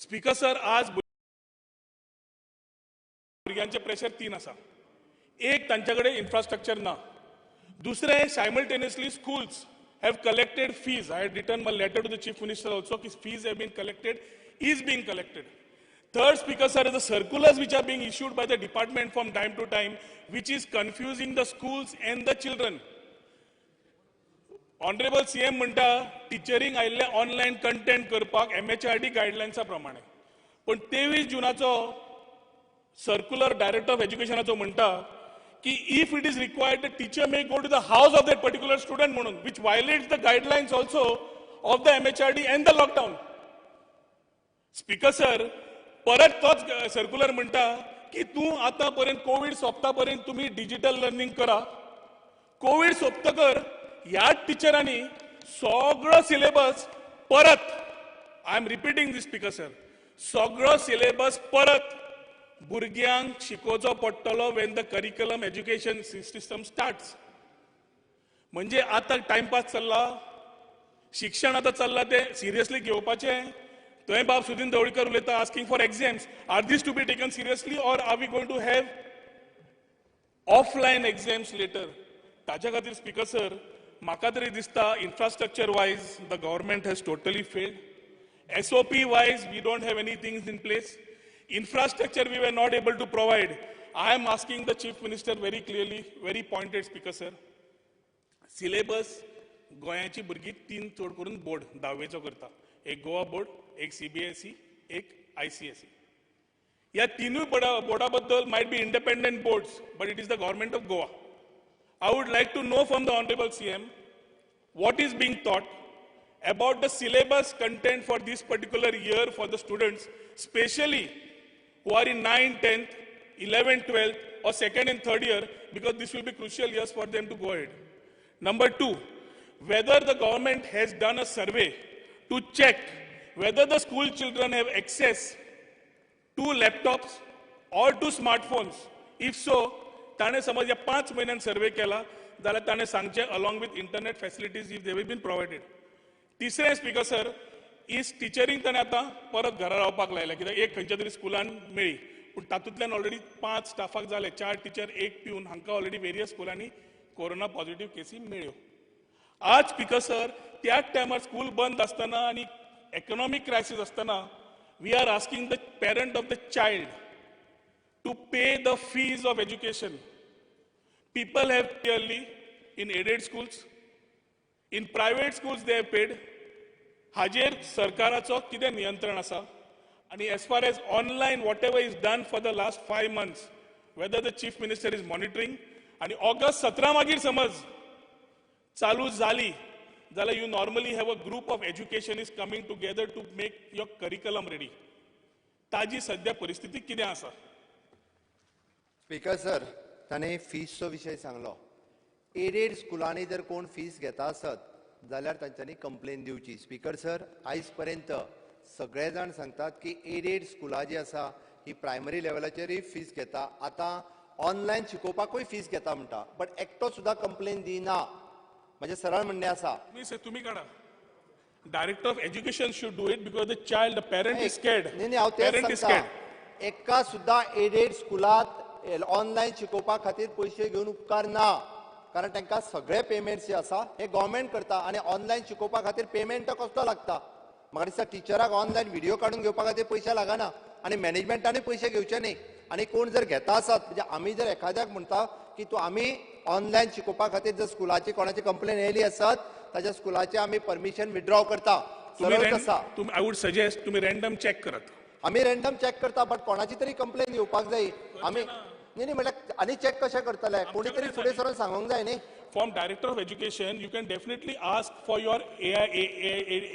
speaker sir, आज भुरग्यांचे pressure 3 आसा. एक, तांचे कडेन इन्फ्रास्ट्रक्चर ना. दुसरें, simultaneously schools have collected fees. I had written my letter to the chief minister also की fees have been collected, is being collected. Third, speaker sir, the circulars which are being issued by the department from time to time, which is confusing the schools and the children. Honourable CM म्हणटा टिचरींक आयिल्ले online content करपाक MHRD गायडलायन्सा प्रमाणे, पूण 23 जुनाचो circular director of एज्युकेशनाचो म्हणटा की if it is required the teacher may go to the house of that particular student म्हणून, which violates the guidelines also of the MHRD and the lockdown. Speaker sir, परत तोच circular म्हणटा की तूं आतां पर्यंत कोवीड सोंपता पर्यंत तुमी डिजिटल लर्निंग करा. कोवीड सोंपतकर ह्या टिचरांनी सगळो सिलेबस परत, I am repeating this speaker sir, सगळो सिलेबस परत भुरग्यांक शिकोवचो पडटलो when the curriculum education system starts. म्हणजे आतां टायमपास चल्ला, शिक्षण आतां चल्लां तें सिरियसली घेवपाचें. थंय बाब सुदीन ढवळीकर उलयता asking for exams. Are these to be taken seriously or are we going to have offline exams later? ताच्या खातीर स्पीकर सर, म्हाका तरी दिसता infrastructure wise the government has totally failed. SOP wise we don't have any things in place. Infrastructure we were not able to provide. I am asking the Chief Minister very clearly, very pointed, Speaker sir. Syllabus गोंयाची भुरगीं तीन चड करून board धावेचो करता, एक Goa board, एक CBSE, एक ICSE. ह्या तिनूय बोर्डा बद्दल might be independent boards, but it is the government of Goa. I would like to know from the honourable CM what is being taught about the syllabus content for this particular year for the students, especially who are in 9th, 10th, 11th, 12th or 2nd and 3rd year, because this will be crucial years for them to go ahead. Number 2, whether the government has done a survey to check whether the school children have access to laptops or to smartphones. If so, ताणे समज ह्या 5 म्हयन्यान survey केला जाल्यार ताणें सांगचें along with internet facilities if they have been provided. तिसरें speaker sir, is टिचरींक ताणें आतां परत घरा रावपाक लायलें, कित्याक एक खंयच्या तरी स्कुलान मेळ्ळी, पूण तातूंतल्यान ऑलरेडी 5 स्टाफाक जाले, 4 टिचर 1 पिवन, हांकां ऑलरेडी वेरियस स्कुलांनी कोरोना पॉझिटिव्ह केसी मेळ्ळ्यो. आज स्पीकर सर, त्याच टायमार स्कूल बंद आसतना आनी इकॉनॉमीक क्रायसीस आसतना we are asking the parent of the child to pay the fees of education. People have clearly in aided schools, in private schools they have paid. हाजेर सरकाराचो कितें नियंत्रण आसा? आनी as far as online whatever is done for the last 5 months, whether the Chief Minister is monitoring. आनी August 17 मागीर समज चालू जाली जाल्यार you normally have a group of educationists coming together to make your curriculum ready. ताजी सद्या परिस्थिती कितें आसा? स्पीकर सर, ताणें फीसचो विशय सांगलो. एडेड स्कुलांनी जर कोण फीस घेता आसत जाल्यार तांच्यांनी कंप्लेन दिवची. स्पीकर सर, आयज पर्यंत सगळे जाण सांगतात की एडेड स्कुलां जी आसा ही प्रायमरी लेवलाचेरूय फीस घेता, आतां ऑनलायन शिकोवपाकूय फीस घेता म्हणटा, बट एकटो सुद्दां कंप्लेन दिना. म्हजें सरळ म्हणणें आसा, तुमी काडा. Director of education should do it because the child, the parent is scared. न्ही न्ही, हांव तेंच सांगता, एका सुद्दां एडेड स्कुलांत ऑनलायन शिकोवपा खातीर पयशे घेवन उपकार ना, कारण तांकां सगळे पेमेंट्स जे आसा हे गव्हर्मेंट करता आनी ऑनलायन शिकोवपा खातीर पेमेंट कसलो लागता? म्हाका दिसता टिचराक ऑनलायन व्हिडिओ काडून घेवपा खातीर पयशे लागना आनी मॅनेजमेंटानूय पयशे घेवचे न्ही. आनी कोण जर घेता आसत म्हणजे आमी जर एखाद्याक म्हणटा की तूं आमी ऑनलायन शिकोवपा खातीर जर स्कुलाची कोणाची कंप्लेन येयली आसत ताच्या स्कुलाचे आमी परमिशन विथड्रॉ करता. सरळ आसा. I would suggest तुमी रँडम चॅक करात. आमी रँडम चॅक करता, बट कोणाची तरी कंप्लेन येवपाक जाय. आमी न्ही न्ही म्हळ्यार आनी चॅक कशें करतले? कोणी तरी फुडें सरून सांगूंक जाय न्ही. From Director of Education, you can definitely ask for your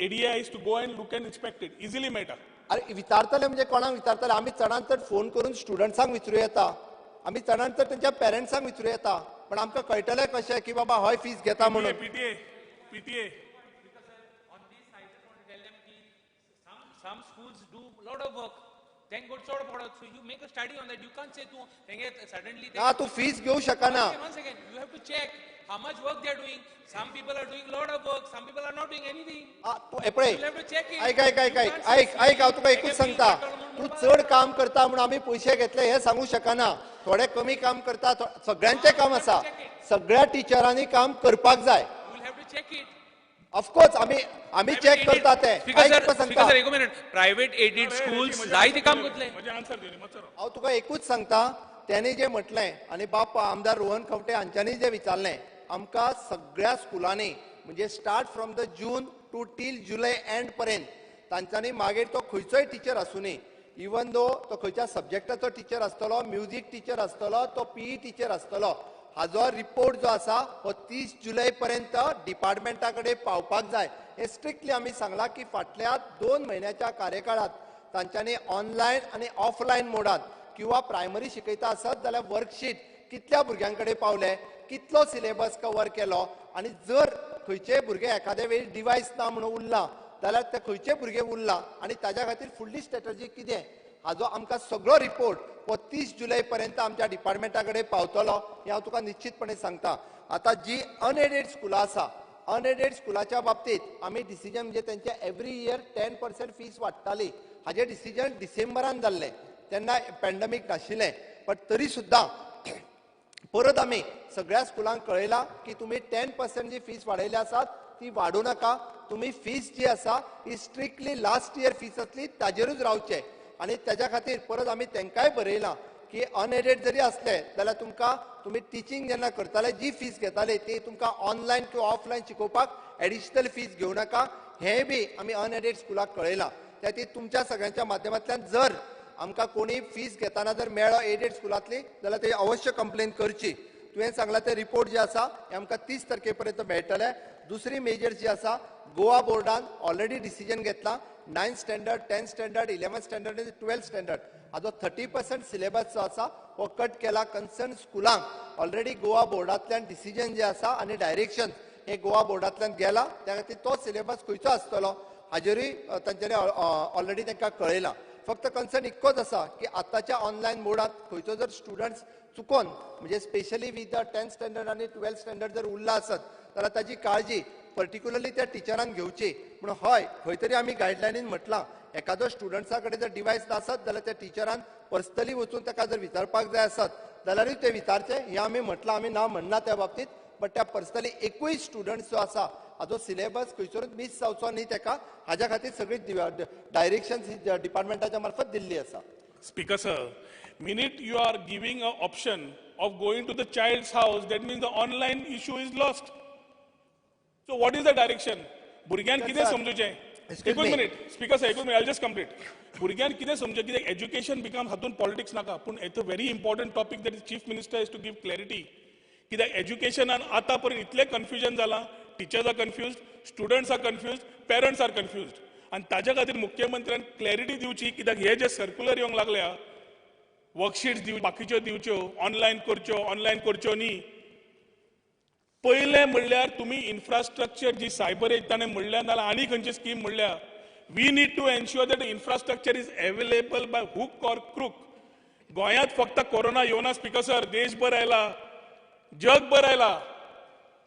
ADIs to go and look and inspect it. Easily मेळटा. अरे विचारतले म्हणजे कोणाक विचारतले? आमी चडांत चड फोन करून स्टुडंट्सांक विचारूं येता, आमी चडांत चड तेंच्या पेरंट्सांक विचारूं येता, पण आमकां कळटलें कशें की बाबा हय फीस घेता म्हणून. PTA, PTA. Some schools do a lot of work. Then go चड पडत. So you make a study on that. You can't say तूं तेंगे suddenly. ना, तूं फीस घेवं शकना. One second, you have to check how much work they are doing. Some people are doing lot of work, some people are not doing anything. पळय, आयक आयक आयक आयक आयक आयक, हांव तुका एकूच सांगता, तूं चड काम करता म्हणून आमी पयशे घेतले हें सांगूं शकना. थोडे कमी काम करता, सगळ्यांचें काम आसा, सगळ्या टिचरांनी काम करपाक जाय. ऑफकोर्स आमी आमी चॅक करता ते. प्रायव्हेट एडेड स्कूल्स जायते काम करतले. हांव तुका एकूच सांगता, तेणी जें म्हटलें आनी बाप आमदार रोहन खंवटे हांच्यांनी जें विचारलें, आमकां सगळ्या स्कुलांनी म्हणजे start from the June to till July end पर्यंत तांच्यांनी मागीर तो खंयचोय टिचर आसुनी, इवन दो तो खंयच्या सब्जेक्टाचो टिचर आसतलो, म्युजीक टिचर आसतलो, तो पीई टिचर आसतलो, हाजो रिपोर्ट जो आसा हो 30 जुलय पर्यंत डिपार्टमेंटा कडेन पावपाक जाय. हें स्ट्रिक्टली आमी सांगलां की फाटल्या 2 म्हयन्याच्या कार्यकाळांत तांच्यांनी ऑनलायन आनी ऑफलायन मोडांत किंवा प्रायमरी शिकयता आसत जाल्यार वर्कशीट कितल्या भुरग्यां कडेन पावले, कितलो सिलेबस कवर केलो, आनी जर खंयचेय भुरगे एखाद्या वेळी डिवायस ना म्हणून उरला जाल्यार ते खंयचे भुरगे उरला आनी ताज्या खातीर फुडली स्ट्रेटजी कितें हाजो आमकां सगळो रिपोर्ट हो 30 जुलय पर्यंत आमच्या डिपार्टमेंटा कडेन पावतलो हें हांव तुका निश्चितपणे सांगता. आतां जी अनएडेड स्कुलां आसा, अनएडेड स्कुलाच्या बाबतींत आमी डिसिजन म्हणजे तेंचे एवरी इयर 10% फीस वाडटाली, हाजें डिसिजन डिसेंबरान जाल्लें, तेन्ना पॅन्डमीक नाशिल्लें, बट तरी सुद्दां परत आमी सगळ्या स्कुलांक कळयलां की तुमी 10% जी फीस वाडयल्या आसात ती वाडूं नाका, तुमी फीस जी आसा ही स्ट्रिक्टली लास्ट इयर फीस आसली ताजेरूच रावचें. आनी तेज्या खातीर परत आमी तांकांय बरयलां की अनएडेड जरी असले जाल्यार तुमकां तुमी टिचींग जेन्ना करताले जी फीस घेताले ती तुमकां ऑनलायन किंवा ऑफलायन शिकोवपाक एडिशनल फीस घेवं नाका, हें बी आमी अनएडेड स्कुलाक कळयलां. त्या खातीर तुमच्या सगळ्यांच्या माध्यमांतल्यान जर आमकां कोणी फीस घेतना जर मेळ्ळो एडेड स्कुलांतली जाल्यार ते अवश्य कंप्लेन करची. तुवें सांगलां ते रिपोर्ट जे आसा हे आमकां 30 तारखे पर्यंत मेळटले. दुसरी मेजर जी आसा, गोवा बोर्डान ऑलरेडी डिसिजन घेतला 9th standard, 10th standard, 11th standard आनी 12th standard हाजो 30% सिलेबस जो आसा हो कट केला. कन्सर्न स्कुलांक ऑलरेडी गोवा बोर्डांतल्यान डिसिजन जे आसा आनी डायरेक्शन हे गोवा बोर्डांतल्यान गेला. त्या खातीर तो सिलेबस खंयचो आसतलो हाजेरूय तांच्यांनी ऑलरेडी तांकां कळयलां. फक्त कन्सर्न इतकोच आसा की आतांच्या ऑनलायन मोडांत खंयचो जर स्टुडंट्स चुकोन म्हणजे specially with the 10th standard आनी 12th standard जर उरला आसत जाल्यार ताजी काळजी पर्टिक्युलरली त्या टिचरान घेवची. म्हणून हय खंय तरी आमी गायडलायनीन म्हटलां एखादो स्टुडंट्सा कडेन जर डिवायस नासत जाल्यार त्या टिचरान पर्सनली वचून ताका जर विचारपाक जाय आसत जाल्यारूय ते विचारचें, हें आमी म्हटलां. आमी ना म्हणना त्या बाबतींत, बट त्या पर्सनली एकूय स्टुडंट जो आसा हाजो सिलेबस खंयसरूच मीस जावचो न्ही ताका, हाज्या खातीर सगळी डायरेक्शन डिपार्टमेंटाच्या मार्फत दिल्ली आसा. Speaker sir, minute you are giving a option of going to the child's house, that means the online issue is lost. So what is the direction? भुरग्यान कितें समजूचें? एकूच मिनीट स्पीकर सर, एकूच मिनीट, I just complete. भुरग्यान कितें समजूचें कित्याक education become हातूंत politics नाका, पूण it's a very important topic that is chief minister is to give clarity. कित्याक एज्युकेशनान आतां पर्यंत इतलें कन्फ्युजन जालां, teachers are confused, students are confused, parents are confused. आनी ताज्या खातीर मुख्यमंत्र्यान क्लॅरिटी दिवची कित्याक हे जे सर्क्युलर येवंक लागल्या, वर्कशीट्स दिव, बाकीच्यो दिवच्यो, ऑनलायन करच्यो, ऑनलायन करच्यो न्ही. पयलें म्हणल्यार तुमी इन्फ्रास्ट्रक्चर जी सायबर एज ताणें म्हणल्या, नाल्यार आनी खंयची स्कीम म्हणल्या, we need to ensure that infrastructure is available by hook or crook. गोंयांत फक्त कोरोना येवना स्पीकर सर, देशभर आयला, जगभर आयला.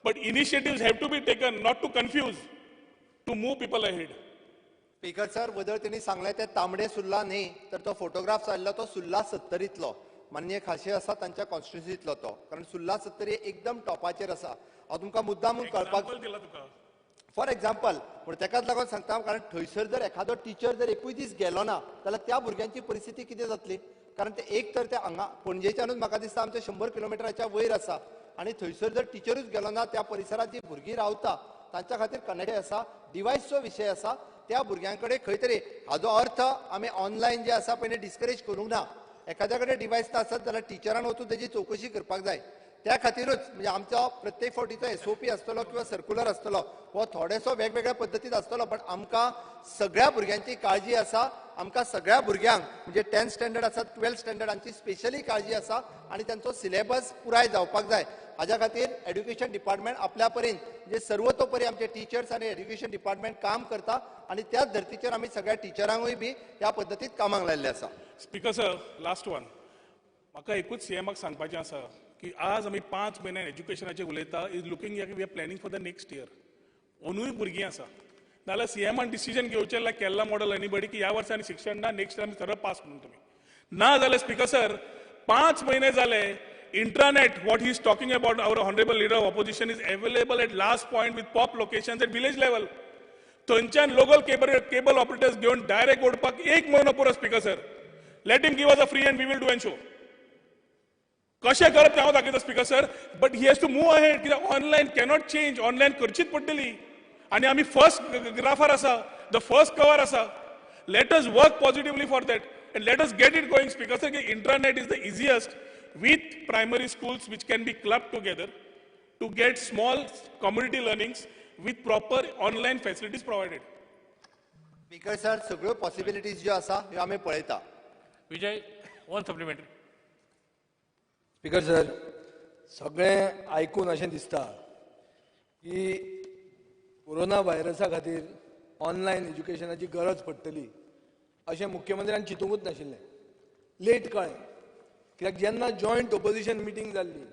But initiatives have to be taken, not to confuse, to move people ahead. Speaker sir, वदळ त्यांनी सांगलें ते तांबडे सुर्ला न्ही तर तो फोटोग्राफ चाललो तो सुर्ला 70तलो माननीय खाशे आसा तांच्या कॉन्स्टिट्युन्सीतलो तो, कारण सुर्ला 70 एकदम टॉपाचेर आसा. हांव तुमकां मुद्दाम कळपाक फॉर एग्जाम्पल पूण तेकाच लागून सांगता, कारण थंयसर जर एखादो टिचर जर एकूय दीस गेलो ना जाल्यार त्या भुरग्यांची परिस्थिती कितें जातली? कारण ते एक तर ते हांगा पणजेच्यानूच म्हाका दिसता आमच्या 100 किलोमिटराच्या वयर आसा आनी थंयसर जर टिचरूच गेलो ना त्या परिसरांत जी भुरगीं रावता तांच्या खातीर कनेक्ट आसा, डिवायसचो विशय आसा, त्या भुरग्यां कडेन खंय तरी हाजो अर्थ आमी ऑनलायन जे आसा पळय डिस्करेज करूंक ना. एखाद्या कडेन डिवायस नासत जाल्यार टिचरान वचून तेजी चवकशी करपाक जाय. त्या खातीरूच म्हणजे आमचो प्रत्येक फावटीचो एसओपी आसतलो किंवा सर्क्युलर आसतलो हो थोडेसो वेगवेगळ्या पद्दतीन आसतलो, पण आमकां सगळ्या भुरग्यांची काळजी आसा. आमकां सगळ्या भुरग्यांक म्हणजे 10th standard आसा, 12th standard हांची स्पेशली काळजी आसा आनी तांचो सिलेबस पुराय जावपाक जाय. हाज्या खातीर एड्युकेशन डिपार्टमेंट आपल्या परीन म्हणजे सर्वतोपरी आमचे टिचर्स आनी एड्युकेशन डिपार्टमेंट काम करता आनी त्याच धर्तीचेर आमी सगळ्या टिचरांकूय बी ह्या पद्दतीत कामाक लायिल्लें आसा. स्पीकर सर, लास्ट वन, म्हाका एकूच सीएमाक सांगपाचें आसा की आज आमी 5 म्हयन्यान एज्युकेशनाचेर उलयता, is looking we are planning for the next year. ओनूय भुरगीं आसा, नाल्यार सीएमान डिसिजन घेवचें लायक केरला मॉडल एनीबडी की ह्या वर्सा आनी शिक्षण ना, नेक्स्ट इयर आमी सरळ पास म्हणून तुमी ना जाल्यार स्पीकर सर 5 म्हयने जाले intranet what he is talking about our honourable leader of opposition is available at last point with pop locations at village level. थंयच्यान लोकल केबल ऑपरेटर्स घेवन डायरेक्ट ओडपाक 1 म्हयनो पुरो speaker sir. Let him give us a free and we will do and show. कशें करप तें हांव दाखयता speaker sir, but he has to move ahead. कित्याक ऑनलायन कॅनॉट चेंज, ऑनलायन करचीच पडटली आनी आमी फर्स्ट ग्राफार आसा, the first cover आसा. Let us work positively for that and let us get it going speaker sir. की intranet is the easiest with primary schools which can be clubbed together to get small community learnings with proper online facilities provided. Speaker sir, सगळ्यो possibilities ज्यो आसा ह्यो आमी पळयता. Vijay, one supplementary. Speaker sir, सगळें आयकून अशें दिसता की कोरोना व्हायरसा खातीर ऑनलायन एज्युकेशनाची गरज पडटली अशें मुख्यमंत्र्यान चिंतूंकच नाशिल्लें. लेट कळ्ळें कित्याक जेन्ना जॉयंट ओपोजिशन मिटींग जाल्ली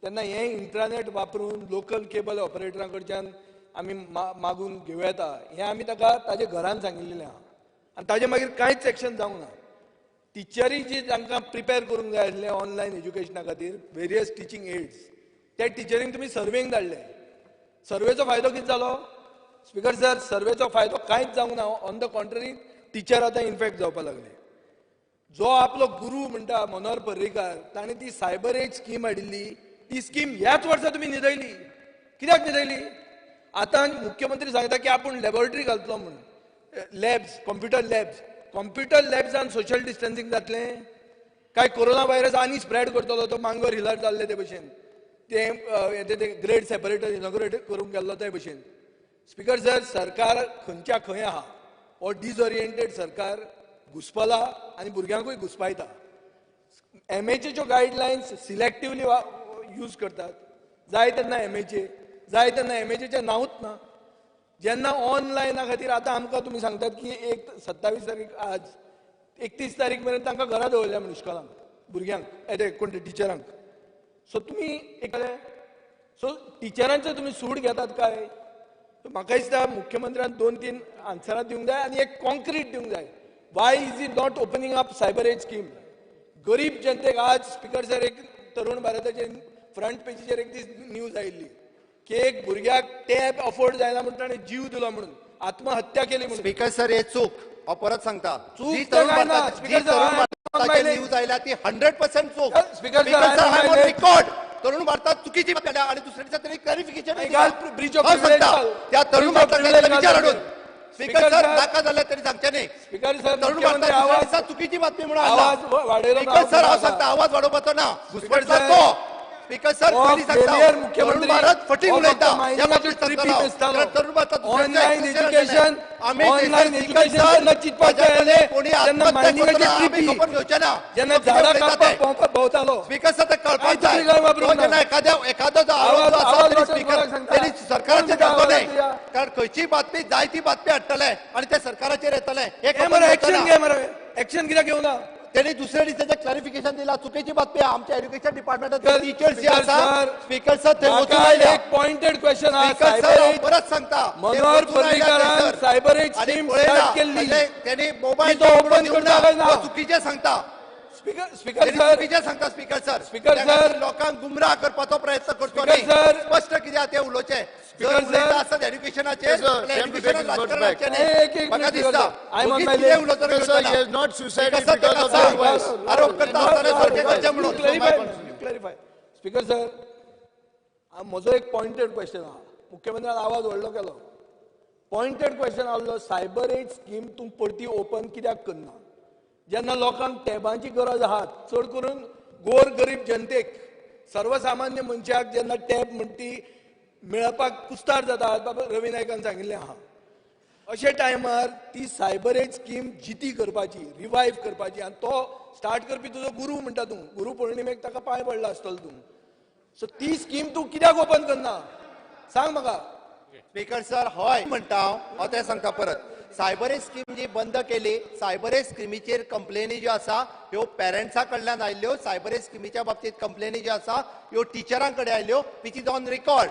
तेन्ना हें इंट्रानेट वापरून लोकल केबल ऑपरेटरां कडच्यान आमी मागून घेवं येता हें आमी ताका ताजे घरान सांगिल्लें आहा आनी ताजे मागीर कांयच एक्शन जावंक ना. टिचरी जी तांकां प्रिपेर करूंक जाय आसलें ऑनलायन एज्युकेशना खातीर वेरियस टिचींग एड्स, त्या टिचरींक तुमी सर्वेंक धाडले. सर्वेचो फायदो कितें जालो स्पीकर सर? सर्वेचो फायदो कांयच जावंक ना. ऑन the contrary teacher आतां इन्फेक्ट जावपाक लागले. जो आपलो गुरू म्हणटा मनोहर पर्रीकार, ताणें ती सायबर एज स्कीम हाडिल्ली, ती स्कीम ह्याच वर्सा तुमी न्हिदयली. कित्याक न्हिदयली? आतां मुख्यमंत्री सांगता की आपूण लॅबोरेटरी घालतलो म्हणून, लॅब्स, कॉम्प्युटर लॅब्स. कॉम्प्युटर लॅब्सान सोशल डिस्टन्सिंग जातलें काय कोरोना व्हायरस आनी स्प्रेड करतलो? तो मांगोर हिलार जाल्ले ते भशेन, ते ग्रेड सेपरेटर इनॉग्रेट करूंक गेल्लो ते भशेन. स्पीकर सर, सरकार खंयच्या खंय आहा, हो डिसओरिएंटेड सरकार घुसपला आनी भुरग्यांकूय घुसपायता. एमएचएच्यो गायडलायन्स सिलेक्टिवली यूज करतात, जाय तेन्ना एमएचए, जाय तेन्ना एमएचएचें नांवूच ना. जेन्ना ऑनलायना खातीर आतां आमकां तुमी सांगतात की एक 27 तारीख, आज 31 तारीख मेरेन तांकां घरा दवरल्या म्हणून इश्कोलांक भुरग्यांक, ते कोण ते टिचरांक. सो तुमी एक सो टिचरांचो तुमी सूड घेतात काय? म्हाका दिसता मुख्यमंत्र्यान 2-3 आन्सरां दिवंक जाय आनी एक कॉन्क्रीट दिवंक जाय. Why is it not opening up cyber age scheme? गरीब जनतेक आज स्पीकर सर, एक तरुण भारताचे फ्रंट पेजीचेर एक दीस न्यूज आयिल्ली की एक भुरग्याक टॅब अफोर्ड जायना म्हणून ताणें जीव दिलो म्हणून, आत्महत्या केली म्हणून. स्पीकर सर, हे चूक, हांव परत सांगता, चूक न्यूज आयल्या ती 100% चूक. स्पीकर सर, रिकॉर्ड तरुण भारतात चुकीची बातमी आणि दुसऱ्या दिसा त्यांनी क्लॅरिफिकेशन त्या तरुण भारताक विचार हाडून. स्पीकर सर, नाका जाल्यार तरी सांगचें न्ही. स्पीकर सर, तरुण भारतात चुकीची बातमी म्हणून स्पीकर सर हांव सांगता, आवाज वाडोवपाचो ना, घुसपटला तो. स्पीकर सर, पयलीं सांगता, तरुण भारत फटींग उलयता. तरुण भारतात ऑनलायन एज्युकेशन, ऑनलायन एज्युकेशन चिंतपाक जाय, कोणी आत्महत्या करतना आमी खबर घेवचे ना. जेन्ना झाडां कापपाक भोंवपाक भोंवतालो. स्पीकर सर, ते कळपाक जाय. जेन्ना एखादो जो आरोप जो आसा तरी स्पीकर तेणी सरकाराचेर घालचो न्हय, कारण खंयची बातमी जाय ती बातमी हाडटले आनी ते सरकाराचेर येतले. एक्शन घे मरे, एक्शन कित्याक घेवना? त्यांनी दुसऱ्या दिसा क्लॅरिफिकेशन दिला, चुकीची बातमी. आमच्या एज्युकेशन डिपार्टमेंटात टीचर्स जे आसा, स्पीकर सर, थंय वचून आयल्या. एक पॉइंटेड क्वेश्चन आहा. स्पीकर सर, परत सांगता, मनोहर पर्रीकारान सायबर एज स्कीम स्टार्ट केल्ली, त्यांनी मोबायल ओपन करता, चुकीचें सांगता. स्पीकर सर, चुकीचें सांगता. स्पीकर सर, स्पीकर सर, लोकांक गुमराह करपाचो प्रयत्न करचो न्ही. स्पष्ट कितें तें उलोवचें. जर उलयता आसत एज्युकेशनाचेर, एज्युकेशनाक राजकारणाचें न्ही. म्हाका दिसता आरोप करता आसतना सारकें करचें म्हणून. क्लॅरिफाय. स्पीकर सर, म्हजो एक पॉइंटेड क्वेश्चन आहा. मुख्यमंत्र्यान आवाज व्हडलो केलो, पॉइंटेड क्वेश्चन आहलो, सायबर एज स्कीम तूं परती ओपन कित्याक करना? जेन्ना लोकांक टॅबांची गरज आहा, चड करून गोर गरीब जनतेक, सर्वसामान्य मनशाक जेन्ना टॅब म्हणटी मेळपाक कुस्तार जाता, बाबा रवी नायकान सांगिल्लें आहा, अशे टायमार ती सायबर एज स्कीम जिती करपाची, रिवायव करपाची. आनी तो स्टार्ट करपी तुजो गुरू म्हणटा तूं, गुरू पौर्णिमेक ताका पांय पडला आसतलो तूं. सो ती स्कीम तूं कित्याक ओपन करना, सांग म्हाका. स्पीकर सर, हय म्हणटा हांव तें सांगता परत. सायबर एज स्कीम जी बंद केली, सायबर एज स्किमीचेर कंप्लेनी ज्यो आसा ह्यो पेरंट्सा कडल्यान आयल्यो. सायबर एज स्किमीच्या बाबतींत कंप्लेनी ज्यो आसा ह्यो टिचरां कडेन आयल्यो, which is on record,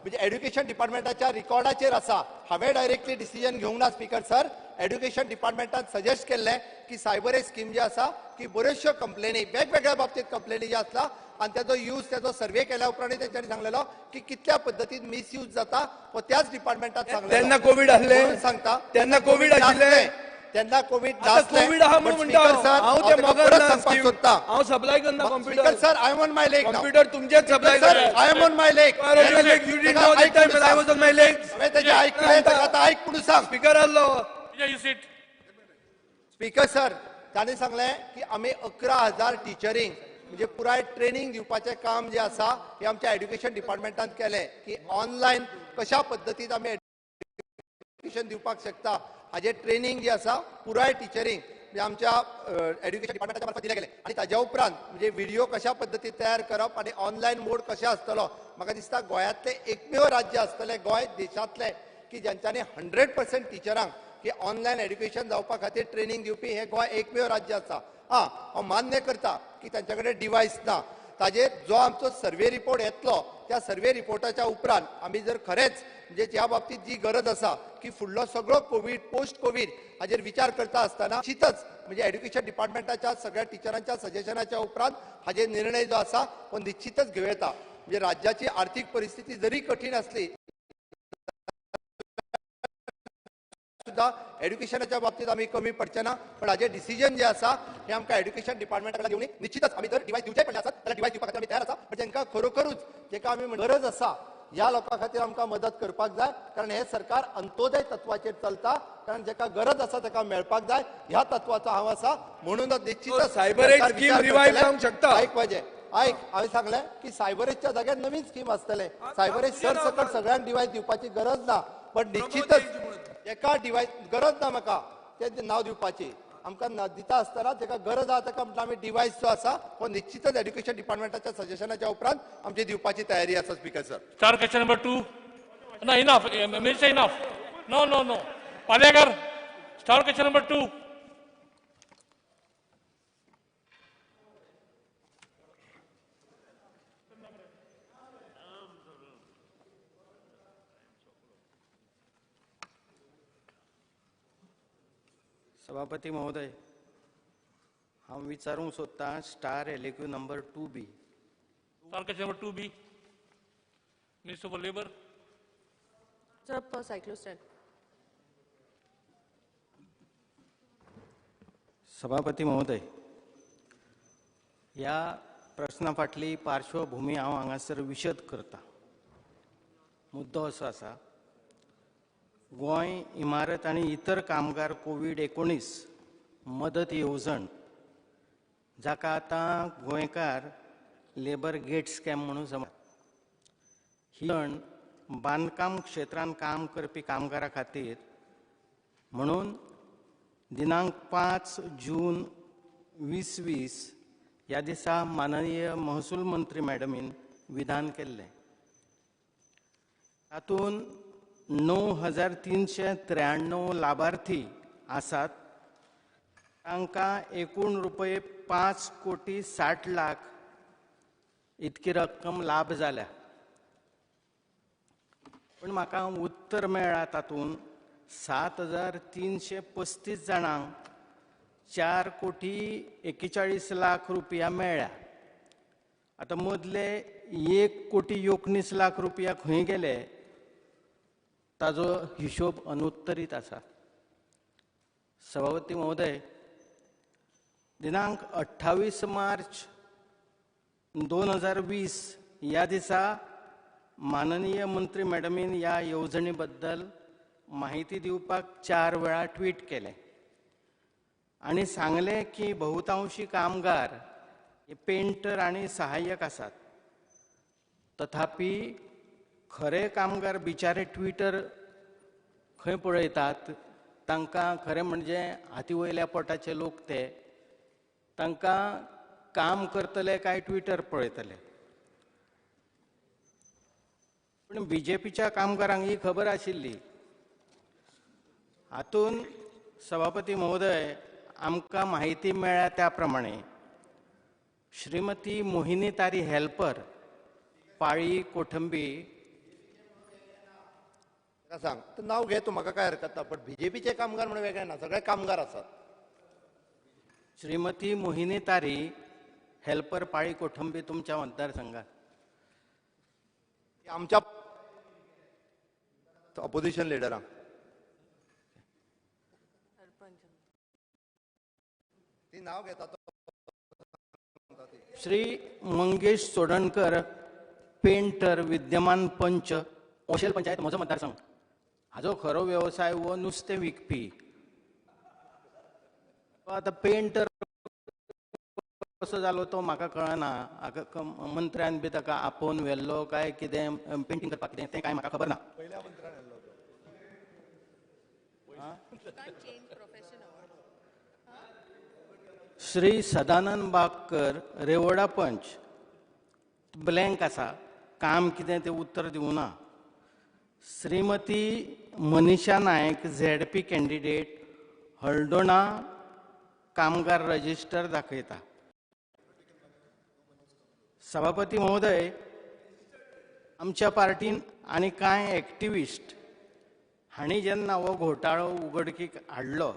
म्हणजे एड्युकेशन डिपार्टमेंटाच्या रिकॉर्डाचेर आसा. हांवें डायरेक्टली डिसिजन घेवंक ना स्पीकर सर, एड्युकेशन डिपार्टमेंटान सजेस्ट केल्लें की सायबर एज स्कीम जी आसा की बऱ्योचश्यो कंप्लेनी, वेगवेगळ्या बाबतींत कंप्लेनी ज्यो आसला आनी त्याचो यूज, त्याचो सर्वे केल्या उपरांत तेंच्यांनी सांगलेलो की कितल्या पद्दतीन मिसयूज जाता हो त्याच डिपार्टमेंटान सांगलेलो. तेन्ना कोवीड आसलें सांगता, तेन्ना कोवीड आशिल्लें, तेन्ना कोवीड कोवीड आहा म्हणून म्हणटा हांव. ते मोगान सोदता, हांव सप्लाय करना computer. Sir, I am on my leg. Computer तुमचेच सप्लाय कर. I am on my leg. You did know that time I was on my leg. हांवें तेजें आयकलें, ताका आतां आयक म्हणून सांग. स्पीकर आहलो. स्पीकर सर, ताणें सांगलें की आमी 11,000 टिचरींक म्हणजे पुराय ट्रेनिंग दिवपाचें काम जें आसा हें आमच्या एड्युकेशन डिपार्टमेंटान केलें की ऑनलायन कशा पद्दतीन आमी एड्युकेशन दिवपाक शकता हाजें ट्रेनिंग जें आसा पुराय टिचरींक म्हणजे आमच्या एड्युकेशन डिपार्टमेंटाच्या मार्फत दिलें गेलें. आनी ताज्या उपरांत म्हणजे व्हिडिओ कशा पद्दतीन तयार करप आनी ऑनलायन मोड कशें आसतलो, म्हाका दिसता गोंयांतलें एकमेव राज्य आसतलें गोंय देशांतलें की ज्यांच्यांनी 100% टिचरांक की ऑनलायन एड्युकेशन जावपा खातीर ट्रेनिंग दिवपी हें गोंय एकमेव राज्य आसा. हां, हांव मान्य करता की तांचे कडेन डिवायस ना, ताजेर जो आमचो सर्वे रिपोर्ट येतलो त्या सर्वे रिपोर्टाच्या उपरांत आमी जर खरेंच म्हणजे ह्या बाबतींत जी गरज आसा की फुडलो सगळो कोवीड पोस्ट कोवीड हाजेर विचार करता आसतना निश्चितच म्हणजे एड्युकेशन डिपार्टमेंटाच्या सगळ्या टिचरांच्या सजेशनाच्या उपरांत हाजेर निर्णय जो आसा हो निश्चितच घेवं येता. म्हणजे राज्याची आर्थीक परिस्थिती जरी कठीण आसली सुद्दां एड्युकेशनाच्या बाबतीत आमी कमी पडचे ना. पण हाजे डिसिजन जे आसा हे आमकां एड्युकेशन डिपार्टमेंटा घेवन निश्चितच आमी जर डिवायस दिवचे पडले आसत जाल्यार डिवायस दिवपा खातीर आमी तयार आसा. पण तांकां खरोखरूच जेका आमी गरज आसा ह्या लोकां खातीर आमकां मदत करपाक जाय, कारण हे सरकार अंत्योदय तत्वाचेर चलता, कारण जेका गरज आसा ताका मेळपाक जाय ह्या तत्वाचो हांव आसा. म्हणूनच निश्चितच सायबर एज स्कीम रिवायव जावंक शकता. ऐक पाहिजे, ऐक हांवें सांगलें की सायबर एजच्या जाग्यार नवीन स्कीम आसतलें. सायबर एज सरसकट सगळ्यांक डिवायस दिवपाची गरज ना, पण निश्चितच एका डिवायस गरज ना म्हाका तें नांव दिवपाची. आमकां दिता आसतना ताका गरज आसा ताका म्हटल्यार आमी डिवायस जो आसा हो निश्चितच एड्युकेशन डिपार्टमेंटाच्या सजेशनाच्या उपरांत आमची दिवपाची तयारी आसा. Speaker sir, star question number 2. ना, enough minister, enough. No no no Palyekar, star question number 2. सभापती महोदय, हांव विचारूंक सोदतां star LAQ number 2B. Star question number 2B, minister for labour. Sir, cyclostyle. सभापती महोदय, ह्या प्रश्ना फाटली पार्श्वभूमी हांव हांगासर विशद करता. मुद्दो असो आसा, गोंय इमारत आनी इतर कामगार कोवीड-19 मदत येवजण, जाका आतां गोंयकार लेबर गेट स्कॅम म्हणून समजतात, ही येवजण बांदकाम क्षेत्रांत काम करपी कामगारां खातीर म्हणून दिनांक 5 जून 2020 ह्या दिसा माननीय महसूल मंत्री मॅडमीन विधान केल्लें. तातूंत 9,393 लाभार्थी आसात, तांकां एकूण रुपये 5,60,00,000 इतकी रक्कम लाभ जाल्या. पूण म्हाका उत्तर मेळ्ळा तातूंत 7,335 जाणांक 4,41,00,000 रुपया मेळ्ळ्या. आतां मदले 1,19,00,000 रुपया खंय गेले ताजो हिशोब अनुत्तरीत आसा. सभापती महोदय, दिनांक 28 मार्च 2020 ह्या दिसा माननीय मंत्री मॅडमीन ह्या येवजणे बद्दल माहिती दिवपाक 4 वेळा ट्वीट केलें आनी सांगलें की बहुतांशी कामगार हे पेंटर आनी सहाय्यक आसात. तथापी खरे कामगार बिचारे ट्विटर खंय पळयतात, तांकां खरें म्हणजे हाती वयल्या पोटाचे लोक ते, तांकां काम करतले काय ट्विटर पळयतले. पूण बीजेपीच्या कामगारांक ही खबर आशिल्ली. हातूंत सभापती महोदय, आमकां माहिती मेळ्ळ्या त्या प्रमाणे श्रीमती मोहिनी तारी हेल्पर पाळी कोठंबी, सांग तर नाव घे तूं, म्हाका काय हरकत ना, पण बीजेपीचे कामगार म्हणून वेगळे ना, सगळे कामगार आसात. श्रीमती मोहिनी तारी हेल्पर पाळी कोठंबी तुमच्या मतदारसंघात आमच्या ऑपोजिशन लिडरांक ती नाव घेता. श्री मंगेश चोडणकर पेंटर विद्यमान पंच ओशेल पंचायत म्हजो मतदारसंघ. हाजो खरो वेवसाय हो नुस्तें विकपी. आतां पेंटर कसो जालो तो म्हाका कळना. मंत्र्यान बी ताका आपोवन व्हेल्लो काय कितें पेंटींग करपाक कितें तें कांय म्हाका खबर ना. श्री सदानंद बागकर रेवोडा पंच ब्लँक आसा, काम कितें तें उत्तर दिवना. Shrimati Manisha Naik ZP candidate Aldona कामगार रजिस्टर दाखयता. सभापती महोदय, आमच्या पार्टीन आनी कांय एक्टिविस्ट हांणी जेन्ना हो घोटाळो उघडकीक हाडलो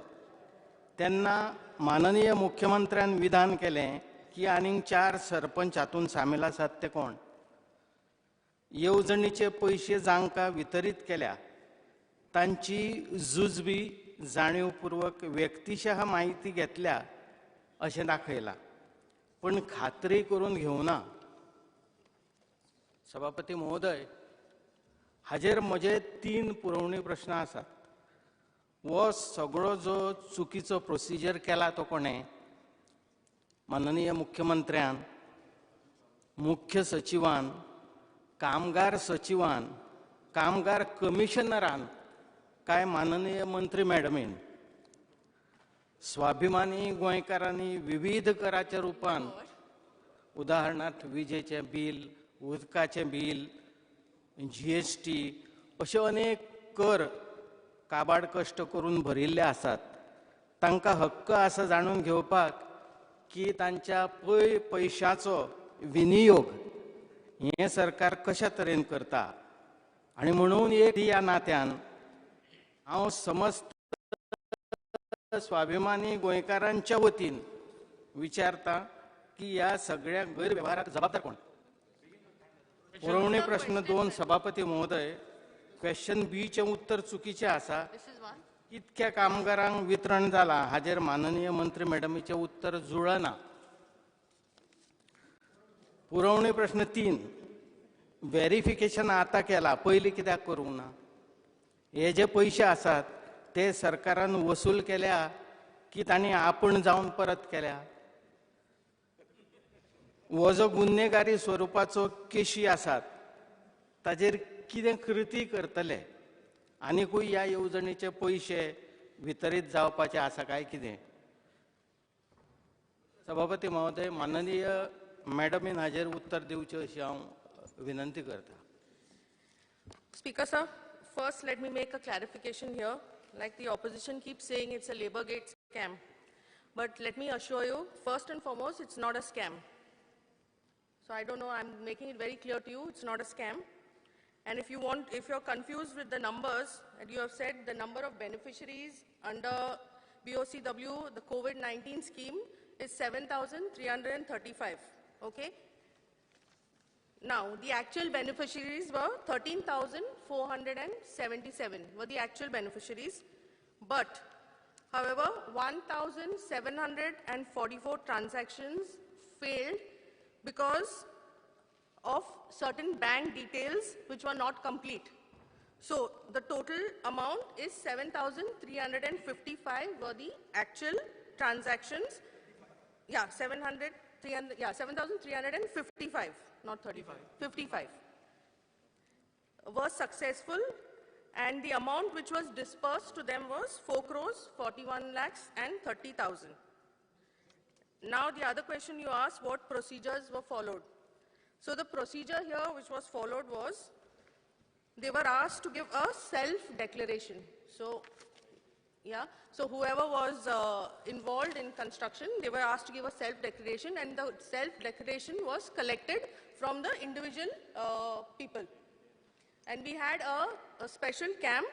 तेन्ना माननीय मुख्यमंत्र्यान विधान केलें की आनीक 4 सरपंच हातूंत सामील आसात ते कोण. येवजणेचे पयशे जांकां वितरीत केल्या तांची जुजबी जाणीवपूर्वक व्यक्तिशः माहिती घेतल्या अशें दाखयलां, पूण खात्री करून घेवना. सभापती महोदय, हाजेर म्हजे 3 पुरवणी प्रश्न आसात. हो सगळो जो चुकीचो प्रोसिजर केला तो कोणें? माननीय मुख्यमंत्र्यान, मुख्य सचिवान, कामगार सचिवान, कामगार कमिशनरान काय माननीय मंत्री मॅडमीन? स्वाभिमानी गोंयकारांनी विविध कराच्या रुपान, उदाहरणार्थ विजेचें बील, उदकाचें बील, GST अशे अनेक कर काबाड कश्ट करून भरिल्ले आसात. तांकां हक्क आसा जाणून घेवपाक की तांच्या पयशाचो विनियोग हें सरकार कशा तरेन करता. आनी म्हणून एक ह्या नात्यान हांव समस्त स्वाभिमानी गोंयकारांच्या वतीन विचारता की ह्या सगळ्या गैरवेव्हाराक जबाबदार कोण? पुरवणी प्रश्न 2 सभापती महोदय, क्वेश्चन बीचें उत्तर चुकीचें आसा. कितक्या कामगारांक वितरण जालां हाजेर माननीय मंत्री मॅडमीचें उत्तर जुळना. पुरवणी प्रश्न 3, वेरिफिकेशन आतां केलां, पयलीं कित्याक करूंक ना? हे जे पयशे आसात ते सरकारान वसूल केल्या की तांणी आपूण जावन परत केल्या? हो जो गुन्हेगारी स्वरुपाचो केशी आसात ताजेर कितें कृती करतले? आनीकूय ह्या येवजणेचे पयशे वितरीत जावपाचे आसा काय कितें? सभापती महोदय, माननीय मॅडमीन हाजेर उत्तर दिवचें अशी हांव विनंती करता. Speaker sir, first let me make a clarification here. Like the opposition keeps saying it's a Labour Gate scam. But let me assure you, first and foremost, it's not a scam. So I don't know, I'm making it very clear to you, it's not a scam. And if you want, if you're confused with the numbers, and you have said the number of beneficiaries under BOCW, the COVID-19 scheme, is 7,335, okay? Now, the actual beneficiaries were 13,477 were the actual beneficiaries. But, however, 1,744 transactions failed because of certain bank details which were not complete. So, the total amount is 7,355 were the actual transactions. Yeah, 7,355. Not 35, 55, was successful, and the amount which was dispersed to them was 4 crores 41 lakhs and 30,000. Now the other question you asked, what procedures were followed? So the procedure here which was followed was, they were asked to give a self-declaration. So, yeah, so whoever was involved in construction, they were asked to give a self-declaration, and the self-declaration was collected from the individual people. And we had a special camp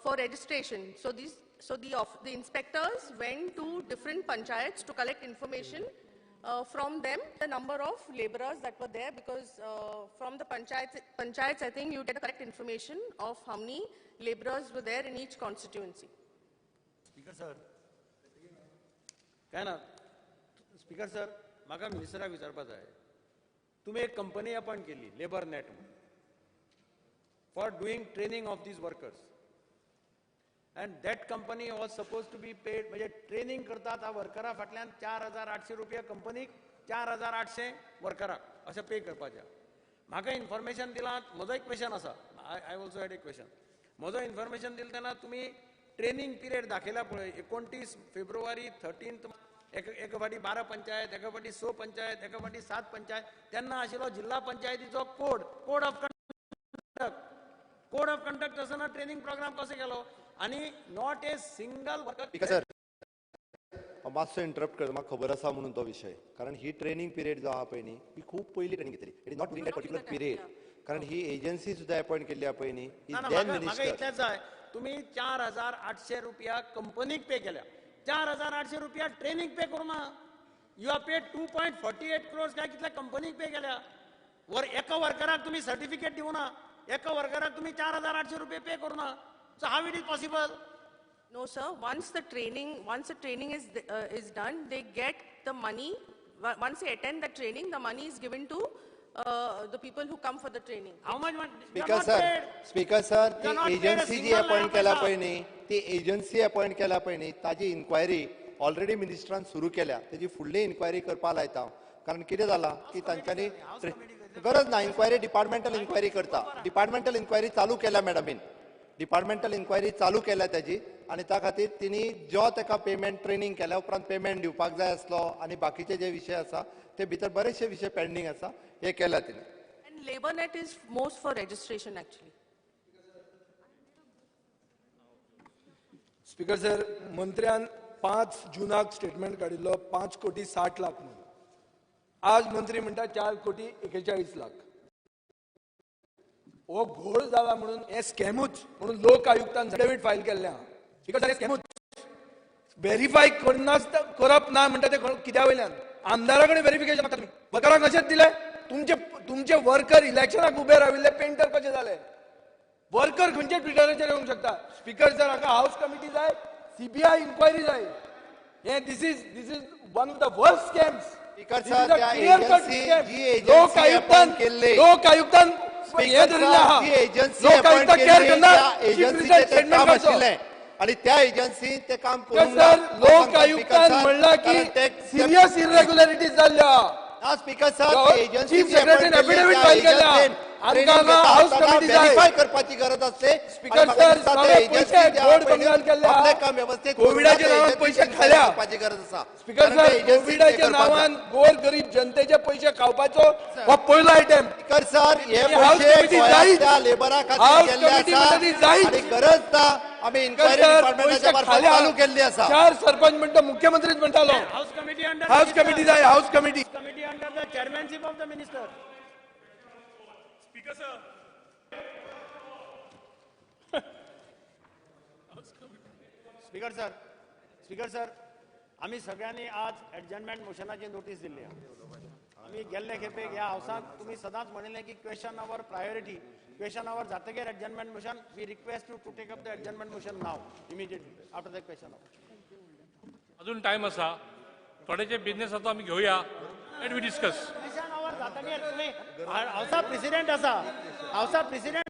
for registration. So these, so the inspectors went to different panchayats to collect information from them, the number of laborers that were there, because from the panchayats, I think you get the correct information of how many laborers were there in each constituency. Speaker sir, काय ना, Speaker sir, म्हाका मिनिस्टराक विचारपा जाय. तुमी एक company appoint केली, labour नेट म्हणून, for doing training of these workers. And that company was supposed to be paid, म्हणजे ट्रेनिंग करतात ह्या वर्करा फाटल्यान 4,800 रुपया कंपनीक, 4,800 वर्कराक अशें पे करपाचें. म्हाका इन्फॉर्मेशन दिलां, म्हजो एक क्वेश्चन आसा, I also had a question. म्हजो इन्फॉर्मेशन दिलें तेन्ना तुमी ट्रेनिंग पिरियड दाखयला पळय, 29 फेब्रुवारी 13 एका फाटी 12 पंचायत, एका फाटी 6 पंचायत, एका फाटी 7 पंचायत, तेन्ना आशिल्लो जिल्हा पंचायतीचो code, code of conduct, code of conduct आसतना ट्रेनिंग प्रोग्राम कसो केलो आनी not a single worker. Sir, हांव मातसो इंटरप्ट करता, म्हाका खबर आसा म्हणून तो विशय, कारण ही ट्रेनिंग पिरियड जो आहा पळय न्ही, ही खूब पयलीं ट्रेनिंग घेतली, it is not during that particular period, कारण ही एजन्सी सुद्दां अपॉयंट केल्ली आहा पळय न्ही, ही देन मिनिस्टर. इतलेंच जाय, तुमी 4,800 रुपया कंपनीक पे केल्या, 4,800 रुपया ट्रेनिंग पे करूं ना, you are paid 2.48 crores काय कितल्या कंपनीक पे केल्या. वर एका वर्कराक तुमी सर्टिफिकेट दिवना, एका वर्कराक तुमी 4,800 रुपये पे करूं ना. So how it is possible? No, sir. Once the training is done, they get the money. Once they attend the training, the money is given to the people who come for the training. How much money? Speaker sir, speaker sir, ती agency जी appoint केला पळय न्ही, ती agency appoint केला पळय न्ही, ताजी इन्क्वायरी ऑलरेडी मिनिस्टरान सुरू केल्या. तेजी फुडली इन्क्वायरी करपा लायता हांव. कारण कितें जालां की तांच्यांनी गरज ना, इन्क्वायरी डिपार्टमेंटल इन्क्वायरी करता. डिपार्टमेंटल इन्क्वायरी चालू केल्या मॅडमीन, डिपार्टमेंटल इन्क्वायरी चालू केल्या ताजी, आनी त्या खातीर तिणी जो ताका पेमेंट ट्रेनींग केल्या उपरांत पेमेंट दिवपाक जाय आसलो आनी बाकीचे जे विशय आसा ते भितर बरेचशे विशय पेंडींग आसा, हे केल्या तिणें. And LabourNet is most for registration actually. Speaker sir, मंत्र्यान 5 जूनाक स्टेटमेंट काडिल्लो 5 कोटी 60 लाख म्हणून. आज मंत्री म्हणटा 4 कोटी 41 लाख. हो घोळ जाला म्हणून हे स्कॅमूच म्हणून लोक आयुक्तान एफिडेवीट फायल केल्लें आहा. स्पीकर सर, हे स्कॅमूच व्हेरीफाय करनासतना करप ना म्हणटा ते कित्या वयल्यान? आमदारा कडेन व्हेरिफिकेशन मागता तुमी. वर्करांक कशेंच दिलें? तुमचे तुमचे वर्कर इलेक्शनाक उबे राविल्ले पेंटर कशे जाले? वर्कर खंयचे ट्विटराचेर येवंक शकता? स्पीकर सर, हाका हावस कमिटी जाय, सीबीआय इन्क्वायरी जाय. हे this is one of the worst scams. Speaker sir, त्या एजन्सी जी एजन्सी अपॉइंट केल्ली, लोक आयुक्तान हे धरिल्लें आहा, लोक आयुक्त केअर करना, एजन्सीचें काम आशिल्लें आनी त्या एजन्सीन ते काम करूंक ना. लोक आयुक्तान म्हणलां की सिरियस इरेग्युलरिटीज जाल्ल्या. ना स्पीकर सर, चीफ सेक्रेटरीन एफिडेवीट फायल केल्या. आमकां हावस कमिटी जाय, व्हेरीफाय करपाची गरज आसली. स्पीकर सर, सगळे पयशे गोड बंगाल केल्ले आहा, कोविडाच्या नांवान पयशे खाल्या. गरज आसा स्पीकर सर, कोविडाच्या नांवान गोर गरीब जनतेचे पयशे खावपाचो हो पयलो आयटम. स्पीकर सर, हे पयशे त्या लेबरा खातीर गेल्ले आसा आनी गरज ना. आमी इन्क्वायरी डिपार्टमेंटाच्या मार्फत चालू केल्ली आसा. 4 सरपंच म्हणटा, मुख्यमंत्रीच म्हणटालो हावस कमिटी जाय. House committee under the chairmanship of the minister. Speaker sir. Speaker sir, speaker sir, आमी सगळ्यांनी आज एडजर्नमेंट मोशनाची नोटीस दिल्ली. आमी गेल्ले खेपेक ह्या हावसांत तुमी सदांच म्हणिल्लें की question hour priority, question hour जातकीर adjournment motion. We request you to take up the adjournment motion now immediately after the question hour. अजून टायम आसा, थोडेचे बिझनेस आसा आमी घेवया and we discuss. Question hour जातकीर तुमी हावसा प्रेसिडेंट आसा, हावसा प्रेसिडेंट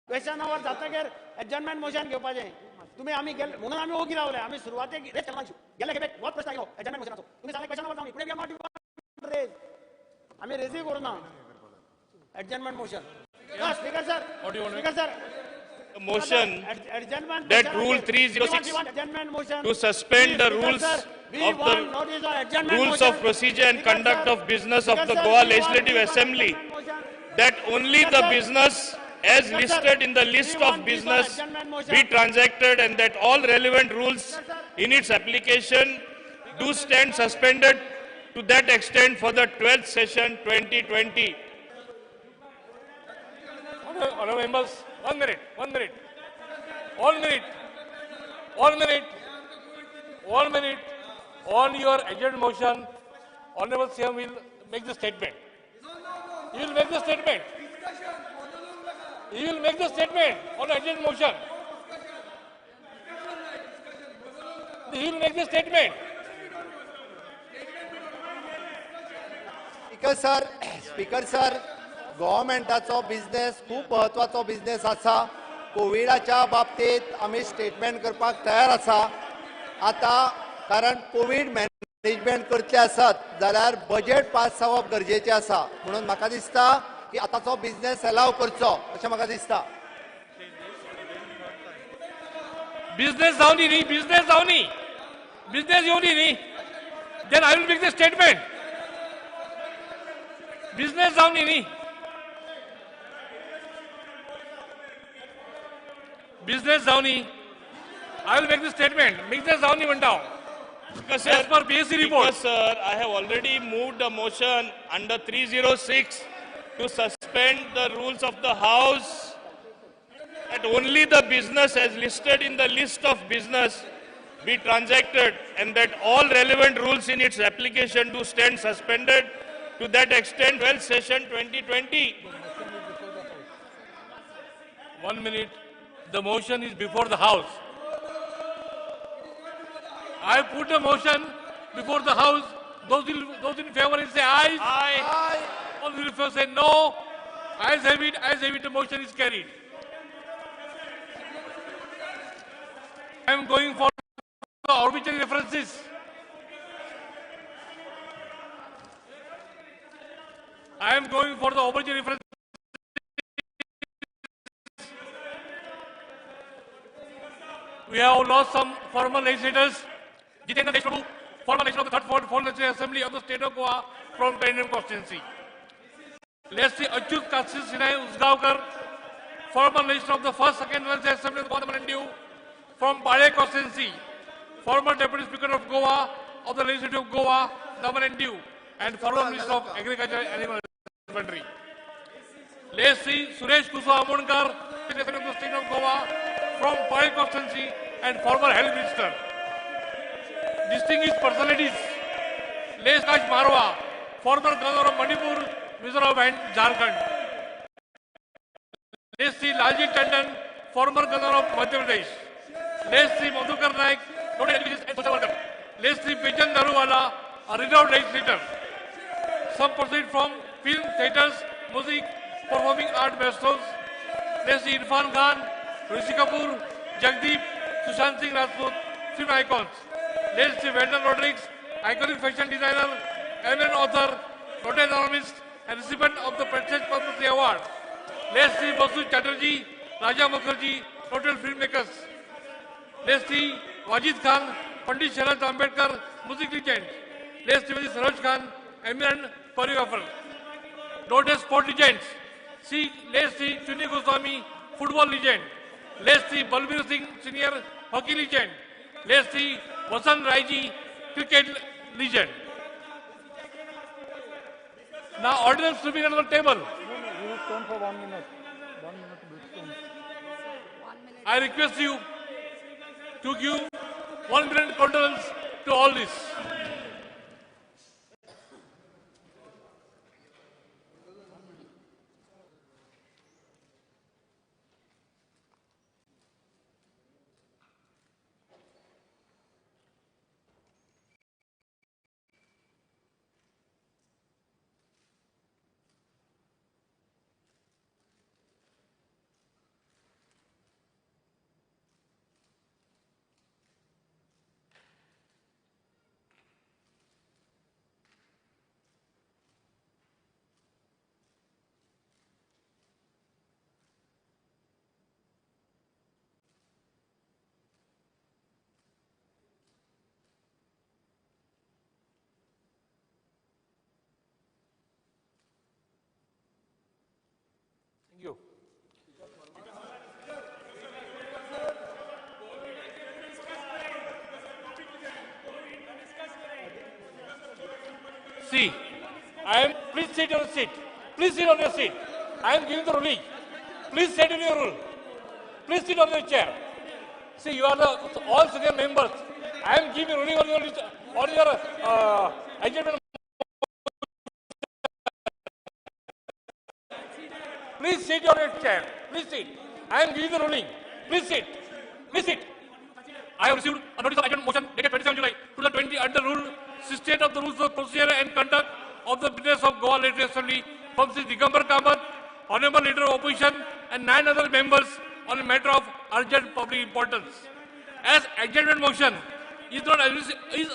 क्वेश्चन our जातकीर एडजर्नमेंट मोशन घेवपाचें तुमी. आमी गेले म्हणून आमी ओगी रावले. आमी सुरवातेक गेले खेपेक होच प्रश्न आयलो एडजर्नमेंट मोशनाचो. तुमी सांगलें question our जावनी, we are not raise, आमी रेजूय करूं ना adjournment motion. Speaker sir, speaker sir, motion that rule 306 to suspend the rules of the rules of procedure and conduct of business of the Goa Legislative Assembly, that only the business as listed in the list of business be transacted and that all relevant rules in its application do stand suspended to that extent for the 12th session 2020. Honorable members, 1 minute, 1 minute, 1 minute, 1 minute, 1 minute. On your adjourned motion, Honorable CM will make the statement. He will make the statement. He will make the statement on the adjourned motion. He will make the statement. Speaker sir, speaker sir, गव्हर्मेंटाचो business खूब महत्वाचो business आसा. कोविडाच्या बाबतीत आमी statement करपाक तयार आसा आतां, कारण कोवीड मॅनेजमेंट करतले आसत जाल्यार बजेट पास जावप गरजेचें आसा. म्हणून म्हाका दिसता की आतांचो बिझनेस एलाव करचो अशें म्हाका दिसता. बिझनेस जावनी न्ही, बिझनेस जावनी, बिझनेस येवनी न्ही, then I will make the statement. Business जावनी न्ही, बिझनेस जावनी, I will make the statement. Business जावनी म्हणटा हांव. As per PAC report. Because sir, I have already moved a motion under 306 to suspend the rules of the house that only the business as listed in the list of business be transacted and that all relevant rules in its application do stand suspended to that extent 12th session 2020. 1 minute. The motion is before the house. I put the motion before the house. Those in favor will say aye. Aye. Aye. Those in favor say no. Ayes have it. Ayes have it. The motion is carried. I am going for the arbitrary references. I am going for the arbitrary references. We have lost some former legislators. Jitendra Deshprabhu, former legislator of the Third Fourth Legislative Assembly of the State of Goa from Pernem constituency. Let's see Achyut Kashi Sinai Usgaonkar, former legislator of the First Second Legislative Assembly of the Goa Daman from Bale constituency, former Deputy Speaker of Goa of the Legislative of Goa, Daman and Diu, and former Minister of Agriculture and Animal Husbandry. Let's see Suresh Kusu Amonkar, President of the State of Goa from Pale constituency and former Health Minister. Distinguished personalities, Les Kaj Marwa, former Governor of Manipur, Mizoram and Jharkhand. Let's see Lalji Tandon, former Governor of Madhya Pradesh. Let's see Madhukar Naik, noted educationist and social worker. Let's see Bejan Daruwala, a renowned legislator. Some proceed from film, theatres, music, performing art maestros. Let's see Irfan Khan, Rishi Kapoor, Jagdeep, Sushant Singh Rajput, film icons. Let's see Wendell Rodrigues, iconic fashion designer, eminent author, noted economist, and recipient of the prestigious Padma Shri Award. Let's see Basu Chatterjee, Raja Mukherjee, noted filmmakers. Let's see Wajid Khan, Pandit Sharad Ambedkar, music legend. Let's see Saroj Khan, eminent choreographer. Noted sport legends. Let's see Chuni Goswami, football legend. Let's see Balbir Singh, senior hockey legend. Let's see Vasant Raiji, cricket legend. Now ordinance to be on the table. No, we will stand for 1 minute. 1 minute we stand. I request you to give 1 minute condolence to all this. Thank you. See, I am. Please sit on your seat. Please sit on your seat. I am giving the ruling. Please sit on your rule. Please sit on your chair. See, you are the all senior members. I am giving ruling on your agenda. Please sit on your chair. Please sit. I am giving the ruling. Please sit. Please sit. I have received a notice of adjournment motion dated 27 July 2020 under Rule 68 of the Rules of Procedure and Conduct of the Business of Goa Legislative Assembly from Sri Digambar Kamath, Honorable Leader of Opposition, and 9 other members on a matter of urgent public importance. As adjournment motion is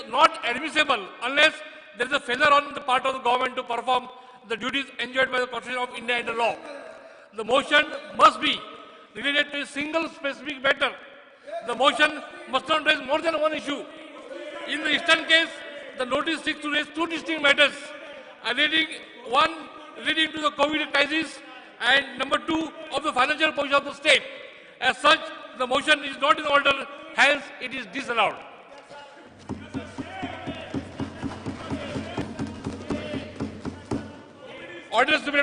not admissible unless there is a failure on the part of the government to perform the duties enjoyed by the Constitution of India and the law. The motion must be related to a single specific matter. The motion must not raise more than one issue. In the instant case, the notice seeks to raise 2 distinct matters, relating one relating to the COVID crisis and number 2 of the financial position of the state. As such, the motion is not in order, hence it is disallowed. Orders to be.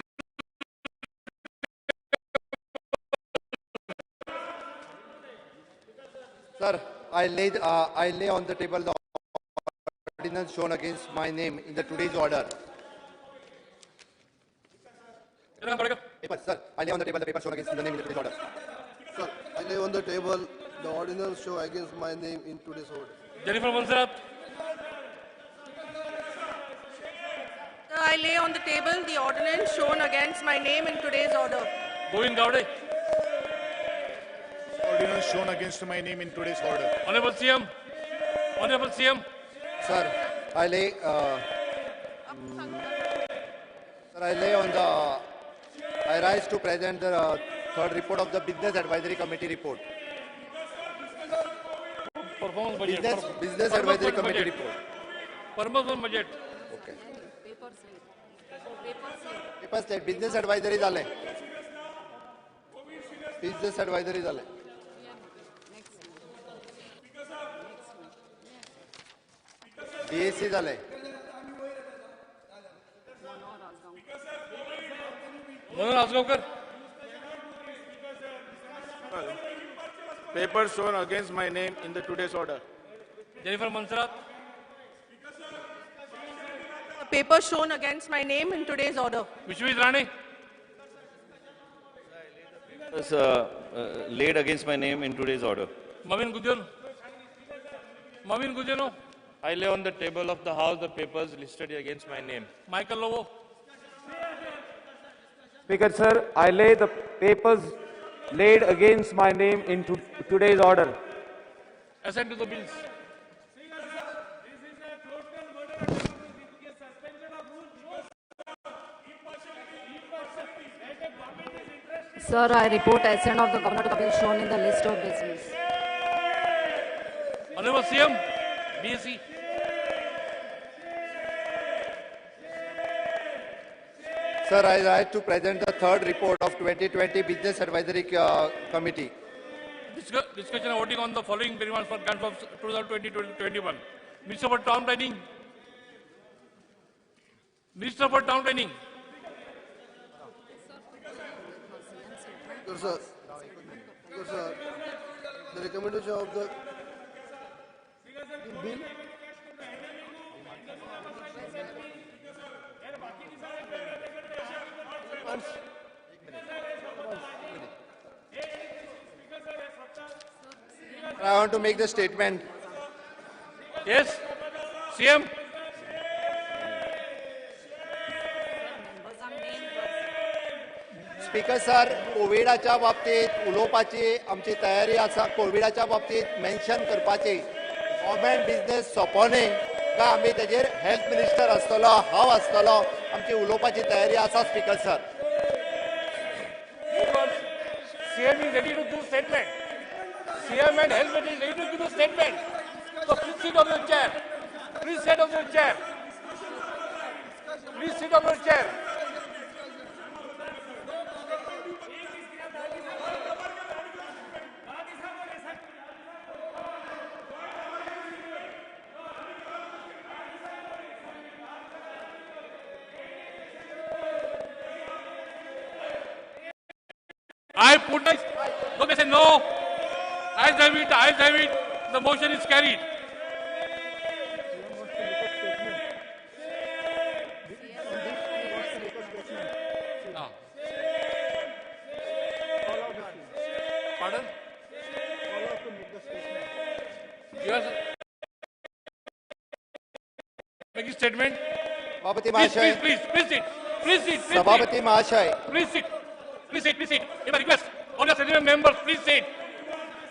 Sir, I lay on the table the ordinance shown against my name in the today's order. Paper, sir, I lay on the table the paper shown against the name in the today's order. Ordinance show against my name in today's order. Jennifer Monserrate. I lay on the table the ordinance shown against my name in today's order. Govind Gaude. Ordinance shown against my name in today's order. Honorable CM. Honorable CM. Sir, I lay. Sir, I lay on the. I rise to present the third report of the Business Advisory Committee report. Performance budget. Business Advisory Committee report. Performance budget. Okay. Papers late. Business Advisory झाले. Business Advisory झाले. BAC झाले. Manohar Ajgaonkar. Paper shown against my name in the today's order. Jennifer Monserrate. The paper shown against my name in today's order. Vishwajit Rane. Was laid against my name in today's order. Mauvin Godinho. Mauvin Godinho. I lay on the table of the House the papers listed against my name. Michael Lobo. Speaker, sir, I lay the papers laid against my name in today's order. Assent to the bills. Sir, I report assent of the Governor to the bill shown in the list of business. Honorable CM, BSc. Sir, I rise to present the third report of 2020 Business Advisory Committee. Discussion and voting on the following bills for grant of 2020-2021. Minister for Town Planning. Minister for Town Planning. Sir, sir, the recommendation of the bill. I want to make the statement. Yes, CM. Speaker sir, कोविडाच्या बाबतीत उलोवपाची आमची तयारी आसा. कोविडाच्या बाबतीत mention करपाची government business सोंपो न्ही काय आमी तेजेर हेल्थ मिनिस्टर आसतलो, हांव आसतलो, आमची उलोवपाची तयारी आसा. Speaker sir, CM is ready to give statement. CM and health minister is ready to give the statement. So please sit on your chair. Please sit on your chair. Please sit on your chair. I put my, okay, say no. I have it, I have it. The motion is carried. Pardon? You are making statement? Sabhapati Please, Mahashay. please, please, please sit. Please sit. Please Sabhapati sit. Mahashay. Please sit. Please sit, please sit. If I request all your senior members, please sit.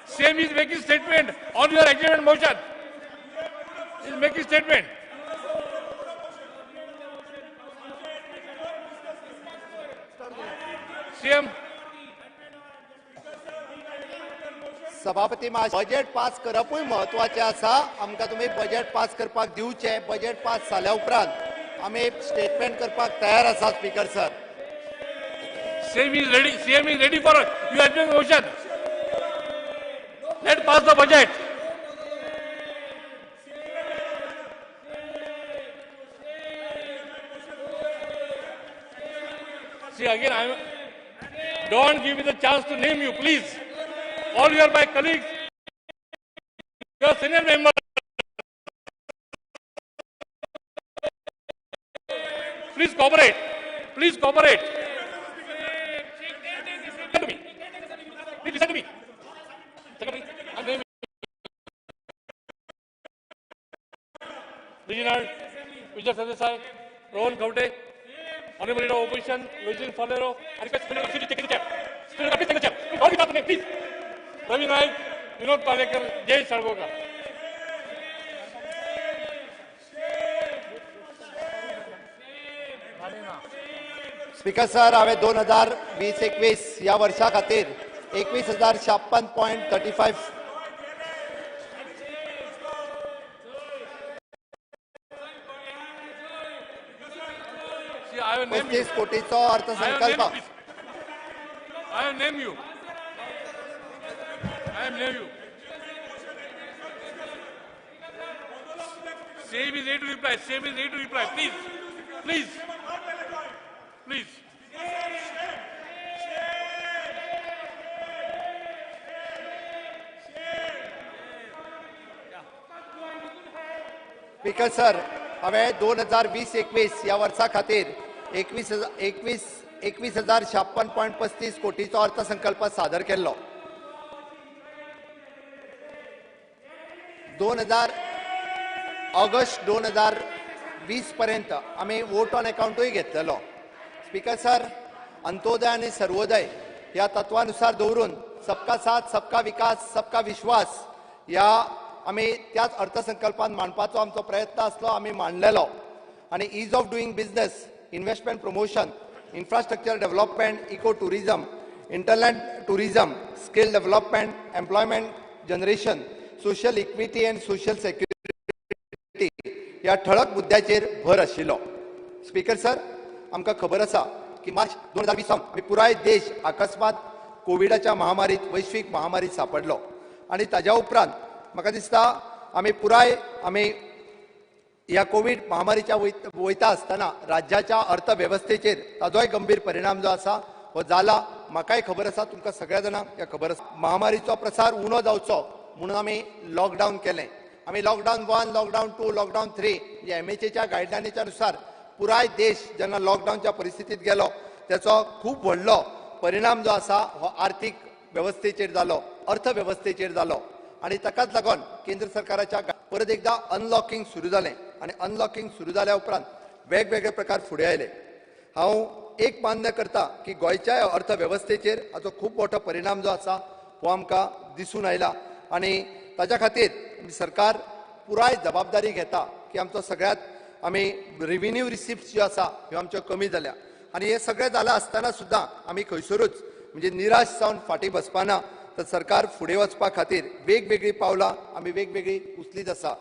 Same is making statement on your adjournment motion. He is making statement. CM. सभापती महाशय, budget pass करपूय म्हत्वाचें आसा. आमकां तुमी budget pass करपाक दिवचें. Budget pass जाल्या उपरांत आमी स्टेटमेंट करपाक तयार आसा. Speaker sir, CM is ready. CM is ready for your adjournment motion. Let pass the budget. See again, I don't give me the chance to name you, please. All you are my colleagues, you are senior members. Please cooperate. Please cooperate. Listen to me. Please listen to me. Secretary, I'm naming. Reginald, Vijay Sardesai, Rohan Khaunte, Honorable Leader of Opposition, Luizinho Faleiro. I request Speaker to take the chair. Speaker, please take the chair. All without name, please. Ravi Naik, Vinod Palekar, Jay Sargoka. Speaker sir, हांवें 2020-21 ह्या वर्सा खातीर 21,056.35 35 कोटीचो अर्थसंकल्प. I have named you. I have named you. Same is ready to reply. Same is ready to reply. Please, please, please. Speaker sir, हांवें 2020-21 ह्या वर्सा खातीर 21,056.35 कोटीचो अर्थसंकल्प सादर केल्लो. 2000 ऑगस्ट 2020 पर्यंत आमी वोट ऑन अकाउंटूय घेतलेलो. स्पीकर सर, अंत्योदय आनी सर्वोदय ह्या तत्वानुसार दवरून सबका साथ, सबका विकास, सबका विश्वास ह्या आमी त्याच अर्थसंकल्पान मांडपाचो आमचो प्रयत्न आसलो, आमी मांडलेलो. आनी ease of doing business, investment promotion, infrastructure development, eco tourism, internet tourism, skill development, employment generation, social equity and social security ह्या ठळक मुद्द्याचेर भर आशिल्लो. स्पीकर सर, आमकां खबर आसा की मार्च 2020 आमी पुराय देश अकस्मात कोविडाच्या महामारीत, वैश्वीक महामारीत सापडलो आनी ताज्या उपरांत म्हाका दिसता आमी पुराय आमी ह्या कोवीड महामारीच्या वयता आसतना राज्याच्या अर्थवेवस्थेचेर ताजोय गंभीर परिणाम जो आसा हो जाला. म्हाकाय खबर आसा, तुमकां सगळ्या जाणांक ह्या खबर आसा. महामारीचो प्रसार उणो जावचो म्हणून आमी लॉकडावन केलें. आमी लॉकडावन 1, लॉकडावन 2, लॉकडावन 3 म्हणजे एमएचएच्या गायडलायनीच्या नुसार पुराय देश जेन्ना लॉकडावनच्या परिस्थितीत गेलो त्याचो खूब व्हडलो परिणाम जो आसा हो आर्थीक वेवस्थेचेर जालो, अर्थवेवस्थेचेर जालो आनी ताकाच लागून केंद्र सरकाराच्या परत एकदा अनलॉकिंग सुरू जालें आनी अनलॉकिंग सुरू जाल्या उपरांत वेगवेगळे प्रकार फुडें आयले. हांव एक मान्य करता की गोंयच्या अर्थवेवस्थेचेर हाचो खूब मोठो परिणाम जो आसा हो आमकां दिसून आयला आनी ताज्या खातीर सरकार पुराय जबाबदारी घेता की आमचो सगळ्यांत आमी रिव्हेन्यू रिसिप्ट ज्यो आसा ह्यो आमच्यो कमी जाल्या आनी हे सगळें जालां आसतना सुद्दां आमी खंयसरूच म्हणजे निराश जावन फाटीं बसपाना, तर सरकार फुडें वचपा खातीर वेगवेगळीं पावलां आमी वेगवेगळीं उचलीत आसा.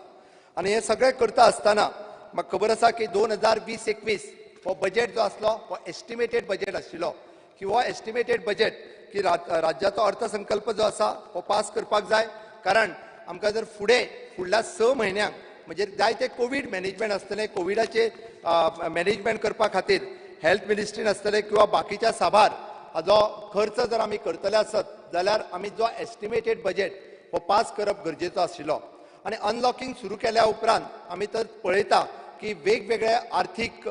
आनी हें सगळें करता आसतना म्हाका खबर आसा की 2020-21 हो बजेट जो आसलो हो एस्टिमेटेड बजेट आशिल्लो की हो एस्टिमेटेड बजेट की राज्याचो अर्थसंकल्प जो आसा हो पास करपाक जाय, कारण आमकां जर फुडें फुडल्या 6 म्हयन्यांक म्हणजे जायते कोवीड मॅनेजमेंट आसतलें, कोविडाचे मॅनेजमेंट करपा खातीर हेल्थ मिनिस्ट्रीन आसतलें किंवा बाकीच्या साबार हाजो खर्च जर आमी करतले आसत जाल्यार आमी जो एस्टिमेटेड बजेट हो पास करप गरजेचो आशिल्लो. आनी अनलॉकिंग सुरू केल्या उपरांत आमी तर पळयता की वेगवेगळे आर्थीक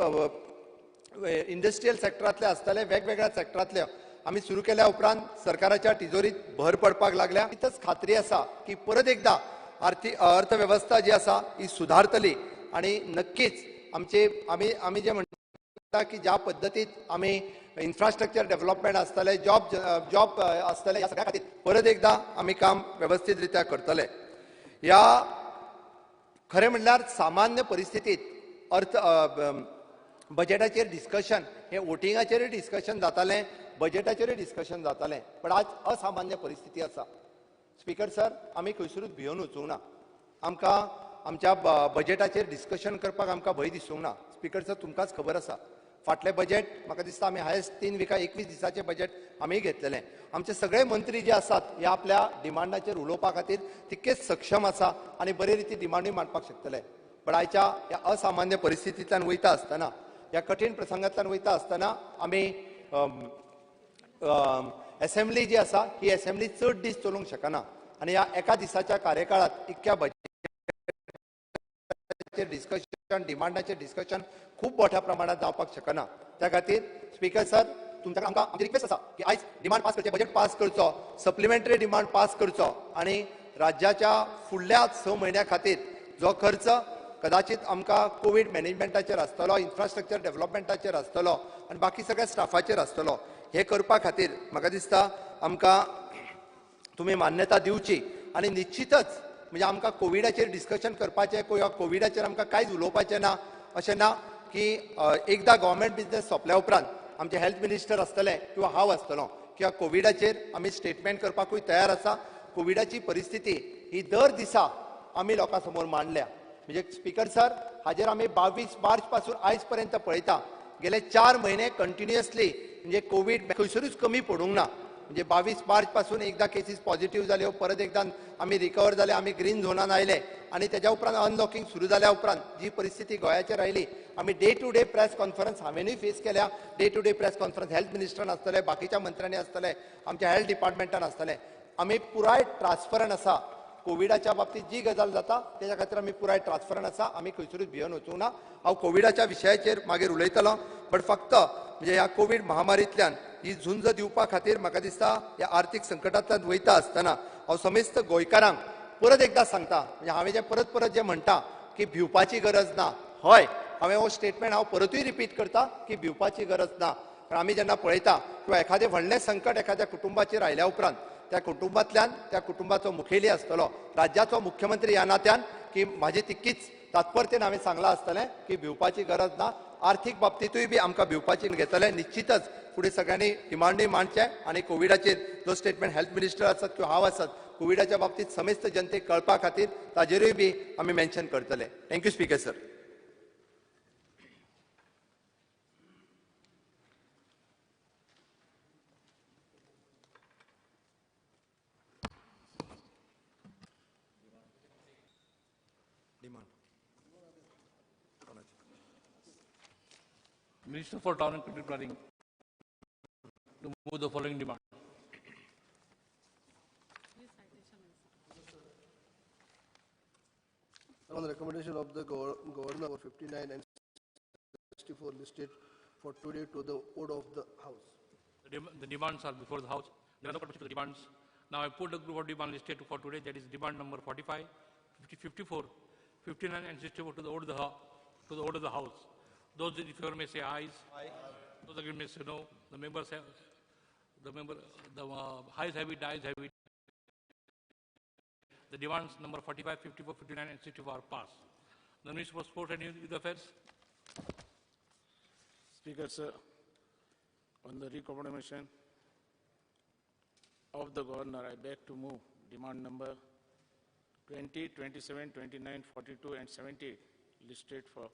इंडस्ट्रियल सेक्टरांतले आसतले, वेगवेगळ्या सेक्टरांतले आमी सुरू केल्या उपरांत सरकाराच्या तिजोरीत भर पडपाक लागल्या. इतच खात्री आसा की परत एकदा आर्थीक अर्थवेवस्था जी आसा ही सुदारतली आनी नक्कीच आमचे आमी आमी जे म्हणटा की ज्या पद्दतीत आमी इन्फ्रास्ट्रक्चर डेव्हलपमेंट आसतले, जॉब आसतले, ह्या सगळ्या खातीर परत एकदा आमी काम वेवस्थीत रित्या करतले. ह्या खरें म्हणल्यार सामान्य परिस्थितीत अर्थ बजेटाचेर डिस्कशन हे वोटिंगाचेरूय डिस्कशन जातालें, बजेटाचेरूय डिस्कशन जातालें, पण आज असामान्य परिस्थिती आसा. स्पीकर सर, आमी खंयसरूच भियोवन वचूंक ना, आमकां आमच्या बजेटाचेर डिस्कशन करपाक आमकां भंय दिसूंक ना. स्पीकर सर, तुमकांच खबर आसा फाटलें बजेट म्हाका दिसता आमी हायस्ट 3 विका 21 दिसाचें बजेट आमी घेतलेलें. आमचे सगळे मंत्री जे आसात हे आपल्या डिमांडाचेर उलोवपा खातीर तितकेच सक्षम आसा आनी बरे रिती डिमांडूय मांडपाक शकतले. पण आयच्या ह्या असामान्य परिस्थितींतल्यान वयता आसतना, ह्या कठीण प्रसंगांतल्यान वयता आसतना आमी एसेंब्ली जी आसा ही एसेंब्ली चड दीस चलूंक शकना आनी ह्या एका दिसाच्या कार्यकाळांत इतक्या बजेटाचेर डिस्कशन, डिमांडाचेर डिस्कशन खूब मोठ्या प्रमाणात जावपाक शकना. त्या खातीर स्पीकर सर, तुमच्या आमकां आमची रिक्वेस्ट आसा की आयज डिमांड पास करचे, बजेट पास करचो, सप्लिमेंटरी डिमांड पास करचो आनी राज्याच्या फुडल्या 6 म्हयन्या खातीर जो खर्च कदाचित आमकां कोवीड मॅनेजमेंटाचेर आसतलो, इन्फ्रास्ट्रक्चर डेव्हलपमेंटाचेर आसतलो आनी बाकी सगळ्या स्टाफाचेर आसतलो. हे करपा खातीर म्हाका दिसता आमकां तुमी मान्यता दिवची आनी निश्चितच म्हणजे आमकां कोविडाचेर डिस्कशन करपाचें किंवा कोविडाचेर आमकां कांयच उलोवपाचें ना अशें ना की एकदां गव्हर्मेंट बिजनेस सोंपल्या उपरांत आमचे हेल्थ मिनिस्टर आसतले किंवा हांव आसतलो किंवा कोविडाचेर आमी स्टेटमेंट करपाकूय तयार आसा. कोविडाची परिस्थिती ही दर दिसा आमी लोकां समोर मांडल्या. म्हणजे स्पीकर सर, हाजेर आमी 22 मार्च पासून आयज पर्यंत पळयता गेले 4 म्हयने कंटिन्युअसली म्हणजे कोवीड खंयसरूच कमी पडूंक ना. म्हणजे 22 मार्च पासून एकदा केसीस पॉझिटिव्ह जाल्यो, परत एकदां आमी रिकवर जाले, आमी ग्रीन झोनान आयले आनी तेज्या उपरांत अनलॉकिंग सुरू जाल्या उपरांत जी परिस्थिती गोंयाचेर आयली आमी day to day press conference हांवेनूय face केल्या. Day to day press conference health मिनिस्टरान आसतले, बाकीच्या मंत्र्यांनी आसतले, आमच्या हेल्थ डिपार्टमेंटान आसतले. आमी पुराय ट्रान्सपरंट आसा कोविडाच्या बाबतीत जी गजाल जाता तेज्या खातीर आमी पुराय ट्रान्सपरंट आसा, आमी खंयसरूच भिवन वचूंक ना. हांव कोविडाच्या विशयाचेर मागीर उलयतलो, बट फक्त म्हणजे ह्या कोवीड महामारींतल्यान ही झुंज दिवपा खातीर म्हाका दिसता ह्या आर्थीक संकटांतल्यान वयता आसतना हांव समेस्त गोंयकारांक परत एकदां सांगता, म्हणजे हांवें जें परत परत जें म्हणटा की भिवपाची गरज ना. हय, हांवें हो स्टेटमेंट हांव परतूय रिपीट करता की भिवपाची गरज ना. कारण आमी जेन्ना पळयता किंवा एखादें व्हडलें संकट एखाद्या कुटुंबाचेर आयल्या उपरांत त्या कुटुंबांतल्यान त्या कुटुंबाचो मुखेली आसतलो राज्याचो मुख्यमंत्री ह्या नात्यान की म्हाजी तितकीच तात्परतेन हांवें सांगलां आसतलें की भिवपाची गरज ना. आर्थीक बाबतींतूय बी आमकां भिवपाची घेतलें. निश्चितच फुडें सगळ्यांनी डिमांडूय मांडचें आनी कोविडाचेर जो स्टेटमेंट हेल्थ मिनिस्टर आसत किंवा हांव आसत कोविडाच्या बाबतींत समेस्त जनतेक कळपा खातीर ताजेरूय बी आमी मेन्शन करतले. Thank you speaker sir. Minister for Town and Country Planning to move the following demand. On the recommendation of the Governor, 59 and 64 listed for today to the order of the House. The demands are before the House. There are no particular demands. Now I put the group of demand listed for today, that is demand number 45, 50, 54, 59 and 64 to the order of the House. Those in favor may say ayes. Aye. Those against may say no. The members have, the ayes have it, the ayes have it. The demands number 45, 54, 59 and 64 are passed. The Minister for Sports and Youth Affairs. Speaker, sir, on the recommendation of the Governor, I beg to move demand number 20, 27, 29, 42 and 78 listed for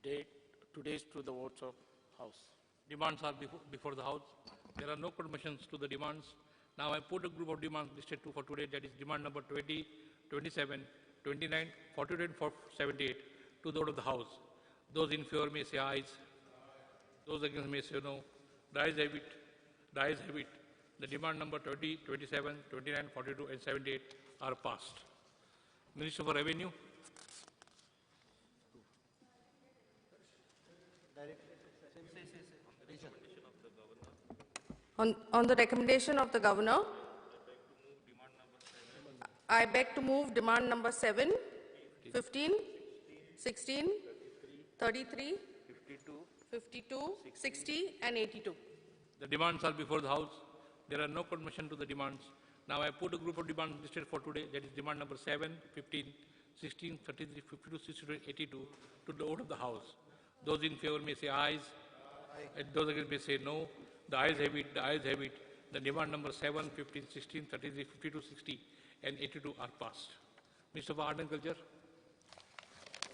date today's to the votes of House. Demands are before the House. There are no permissions to the demands. Now I put a group of demands listed for today, that is demand number 20, 27, 29, 42 and 78 to the order of the House. Those in favor may say ayes. Those against may say no. The ayes have it. The ayes have it. The demand number 20, 27, 29, 42 and 78 are passed. Minister for Revenue. On the recommendation of the Governor, I beg to move demand number 7, 15, 16, 33, 52, 60 and 82. The demands are before the House. There are no permission to the demands. Now I put a group of demands listed for today, that is demand number 7, 15, 16, 33, 52, 62, 82 to the vote of the House. Those in favor may say ayes. Aye. And those against may say no. The ayes have it, the ayes have it. The demand number 7, 15, 16, 33, 52, 60 and 82 are passed. Minister for Art and Culture.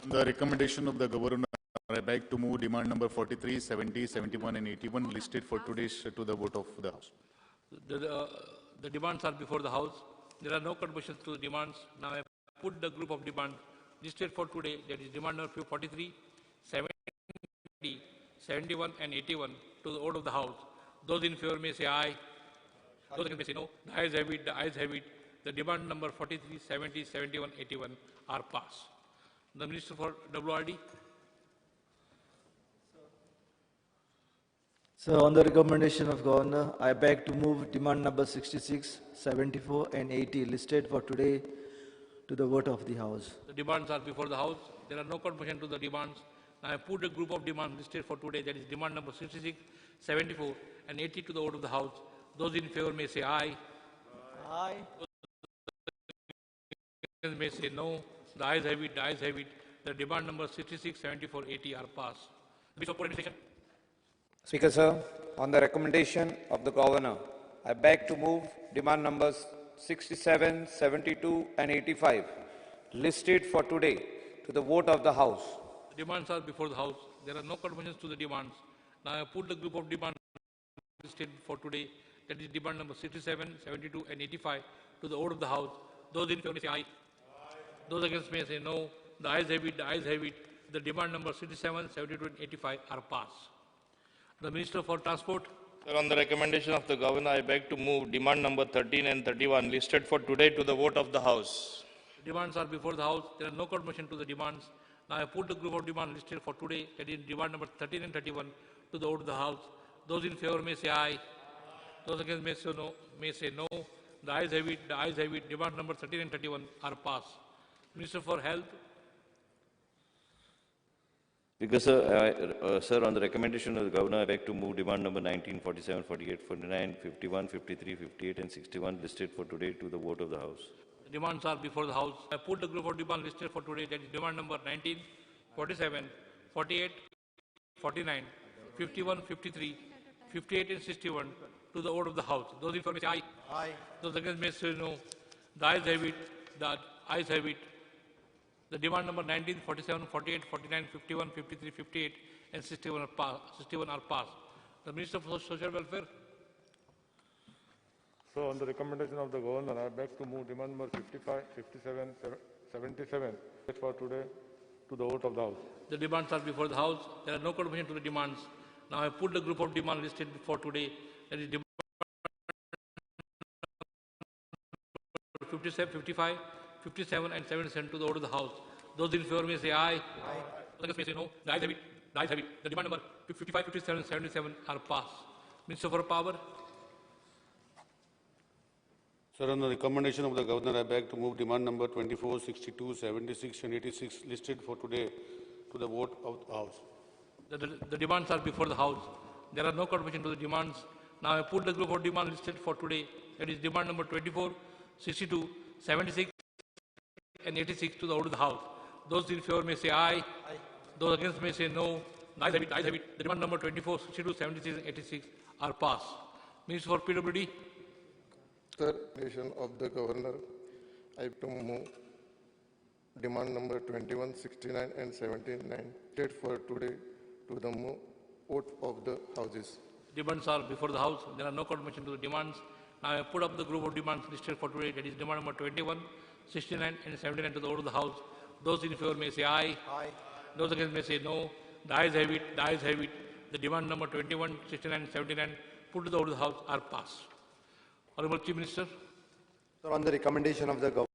On the recommendation of the Governor, I beg to move demand number 43, 70, 71 and 81 listed for today's to the vote of the House. The demands are before the House. There are no conversions to the demands. Now I put the group of demands listed for today, that is demand number 43, 70, 71 and 81 to the vote of the House. Those in favor may say aye. Those against may say no. The ayes have it, the ayes have it. The demand number 43, 70, 71, 81 are passed. The Minister for WRD. Sir, on the recommendation of Governor, I beg to move demand number 66, 74 and 80 listed for today to the vote of the House. The demands are before the House. There are no confusion to the demands. I put a group of demands listed for today, that is demand number 66, 74 and 80 to the vote of the House. Those in favor may say aye. Aye. Those may say no. The ayes have it, the ayes have it. The demand number 66, 74, 80 are passed. Speaker, sir, on the recommendation of the Governor, I beg to move demand numbers 67, 72 and 85 listed for today to the vote of the House. The demands are before the House. There are no conventions to the demands. Now I put the group of demands listed for today, that is demand number 67, 72 and 85 to the vote of the House. Those in favor may say aye. Those against may say no. The ayes have it, the ayes have it. The demand number 67, 72 and 85 are passed. The Minister for Transport. Sir, on the recommendation of the Governor, I beg to move demand number 13 and 31 listed for today to the vote of the House. The demands are before the House. There are no convention to the demands. Now I put the group of demands listed for today, that is demand number 13 and 31, to the vote of the House. Those in favor may say aye. Those against may say no. May say no. The ayes have it, the ayes have it. Demand number 13 and 31 are passed. Minister for Health. Because, sir, sir, on the recommendation of the Governor, I beg to move demand number 19, 47, 48, 49, 51, 53, 58, and 61 listed for today to the vote of the House. The demands are before the House. I put the group of demands listed for today, that is demand number 19, 47, 48, 49, 51, 53, 58, and 61 to the vote of the House. Those in favor may say aye. Aye. Those against may say no. The ayes have it. The ayes have it. The demand number 19, 47, 48, 49, 51, 53, 58, and 61 are passed. 61 are passed. The Minister for Social Welfare. So, on the recommendation of the Governor, I beg to move demand number 55, 57, 77 for today to the vote of the House. The demands are before the House. There are no confusion to the demands. Now I put the group of demands listed before today. That is demand 57, 55, 57 and 77 to the vote of the House. Those in favor may say aye. Aye. Those against may say no. The ayes have it. The ayes have it. The demand number 55, 57, 77 are passed. Minister for Power. Sir, on the recommendation of the Governor, I beg to move demand number 24, 62, 76 and 86 listed for today to the vote of the House. The demands are before the House. There are no confusion to the demands. Now I put the group of demands listed for today. That is demand number 24, 62, 76 and 86 to the vote of the House. Those in favor may say aye. Aye. Those against may say no. The ayes have it. The ayes have it. The demand number 24, 62, 76 and 86 are passed. Minister for PWD. Sir, recommendation of the Governor, I have to move demand number 21, 69 and 79 listed for today to the vote of the Houses. Demands are before the House. There are no confusion to the demands. Now I put up the group of demands listed for today. That is demand number 21, 69 and 79 to the vote of the House. Those in favor may say aye. Aye. Those against may say no. The ayes have it. The ayes have it. The demand number 21, 69 and 79 put to the vote of the House are passed. Honorable Chief Minister. Sir, on the recommendation of the Governor,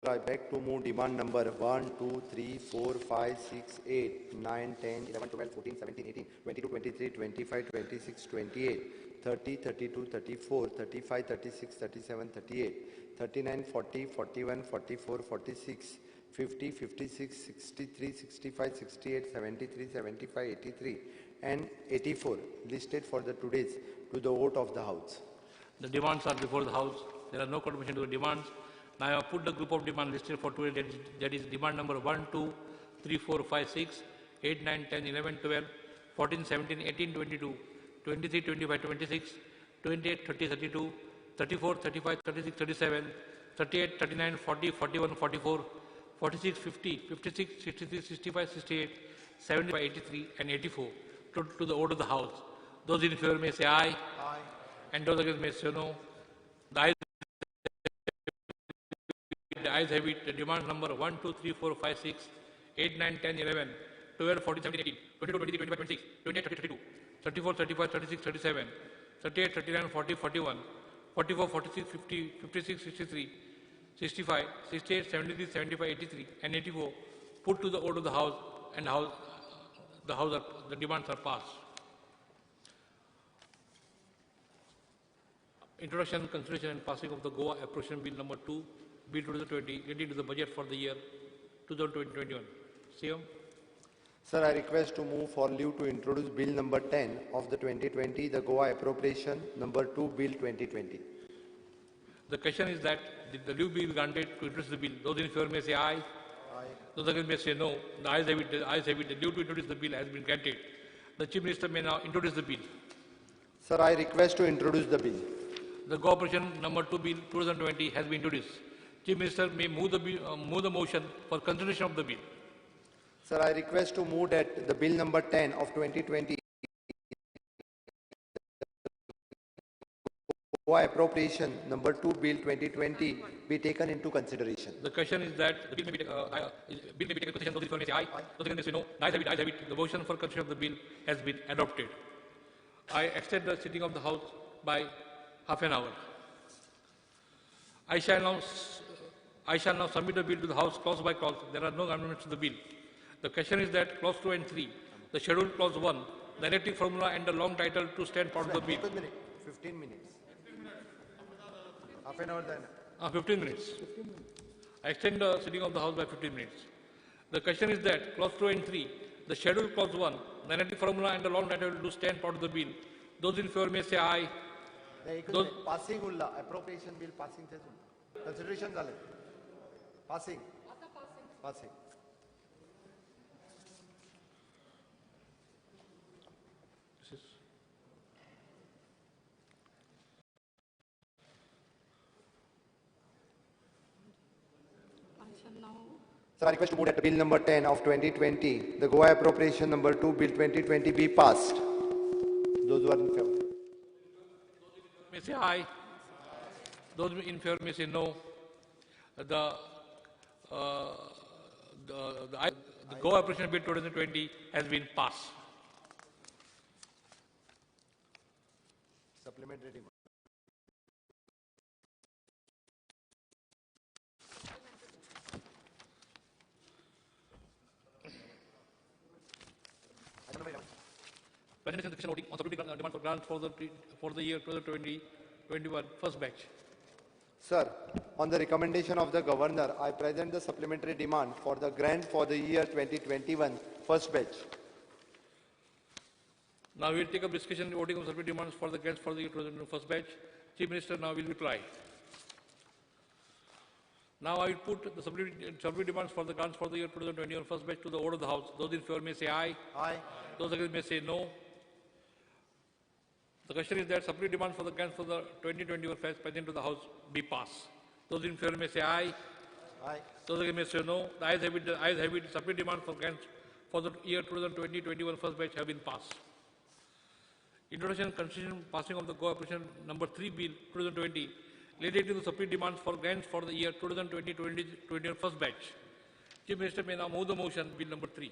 I beg to move demand number 1, 2, 3, 4, 5, 6, 8, 9, 10, 11, 12, 14, 17, 18, 22, 23, 25, 26, 28, 30, 32, 34, 35, 36, 37, 38, 39, 40, 41, 44, 46, 50, 56, 63, 65, 68, 73, 75, 83, and 84 listed for the today's to the vote of the House. The demands are before the House. There are no contribution to the demands. Now I put the group of demands listed for today, that is demand number 1, 2, 3, 4, 5, 6, 8, 9, 10, 11, 12, 14, 17, 18, 22, 23, 25, 26, 28, 30, 32, 34, 35, 36, 37, 38, 39, 40, 41, 44, 46, 50, 56, 63, 65, 68, 75, 83, and 84 to the vote of the House. Those in favor may say aye. Aye. And those against may say no. The ayes have it. The demand number 1, 2, 3, 4, 5, 6, 8, 9, 10, 11, 12, 14, 17, 18, 22, 23, 25, 26, 28, 30, 32, 34, 35, 36, 37, 38, 39, 40, 41, 44, 46, 50, 56, 63, 65, 68, 73, 75, 83, and 84 put to the vote of the House, and the demands are passed. Introduction, consideration, and passing of the Goa Appropriation Bill number 2, Bill 2020 relating to the budget for the year 2020-21. CM. Sir, I request to move for leave to introduce Bill number 10 of the 2020, the Goa Appropriation number 2 Bill 2020. The question is that the leave be granted to introduce the bill. Those in favor may say aye. Aye. Those against may say no. The ayes have it. The ayes have it. The leave to introduce the bill has been granted. The Chief Minister may now introduce the bill. Sir, I request to introduce the bill. The Goa Appropriation number 2 Bill 2020 has been introduced. Chief Minister may move the motion for consideration of the bill. Sir, I request to move that the bill number 10 of 2020, Goa Appropriation number 2 Bill 2020 be taken into consideration. The question is that the bill may be taken into consideration. Those in favor may say aye. Those against may say no. The ayes have it. The ayes have it. The motion for consideration of the bill has been adopted. I extend the sitting of the House by half an hour. I shall now submit the bill to the House clause by clause. There are no amendments to the bill. The question is that clause 2 and 3, the schedule clause 1, the elective formula and the long title to stand part of the bill. 15 minutes. Half an hour then. 15 minutes. 15 minutes. I extend the sitting of the House by 15 minutes. The question is that clause 2 and 3, the schedule clause 1, the elective formula and the long title to stand part of the bill. Those in favor may say aye. Those passing ulla, appropriation bill passing. Consideration zale. Passing. Passing. Sir, I request to move that bill number 10 of 2020, the Goa Appropriation number 2 Bill 2020 be passed. Those who are in favor may say aye. Those in favor may say no. The Goa Appropriation Bill 2020 has been passed. Supplementary demand. Presentation of the voting on supplementary demand for grants for the year 2020-21 first batch. Sir, on the recommendation of the Governor, I present the supplementary demand for the grant for the year 2021 first batch. Now we will take up discussion voting on supplementary demands for the grants for the year 2021 first batch. Chief Minister now will reply. Now I will put the supplementary demands for the grants for the year 2021 first batch to the order of the House. Those in favor may say aye. Aye. Those against may say no. The question is that supplementary demands for the grants for the 2021 first present to the House be passed. Those in favor may say aye. Aye. Those against may say no. The ayes have it. The ayes have it. Supplementary demands for grants for the year 2020-21 first batch have been passed. Introduction, consideration, passing of the Goa Appropriation number 3 Bill 2020 related to the supplementary demands for grants for the year 2020-21 first batch. Chief Minister may now move the motion, Bill number 3.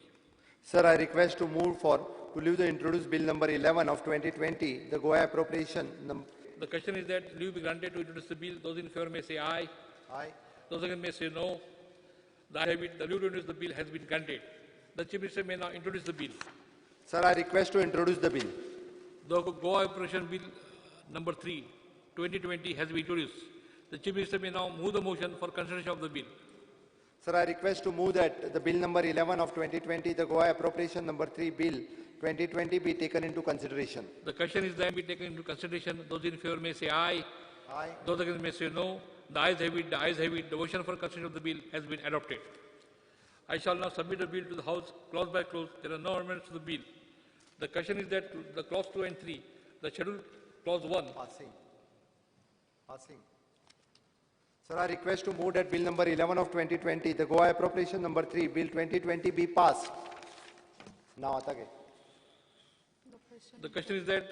Sir, I request to move for to leave the introduced Bill number 11 of 2020, the Goa Appropriation number. The question is that leave be granted to introduce the bill. Those in favor may say aye. Aye. Those against may say no. The ayes have it. The leave to introduce the bill has been granted. The Chief Minister may now introduce the bill. Sir, I request to introduce the bill. The Goa Appropriation Bill number 3, 2020 has been introduced. The Chief Minister may now move the motion for consideration of the bill. Sir, I request to move that the bill number 11 of 2020, the Goa Appropriation number 3 Bill 2020 be taken into consideration. The question is that be taken into consideration. Those in favor may say aye. Aye. Those against may say no. The ayes have it. The ayes have it. The motion for consideration of the bill has been adopted. I shall now submit the bill to the House clause by clause. There are no amendments to the bill. The question is that the clause 2 and 3, the schedule clause 1. Passing. Passing. Sir, I request to move that bill number 11 of 2020, the Goa Appropriation number 3, Bill 2020 be passed. Now, Atage. The question is that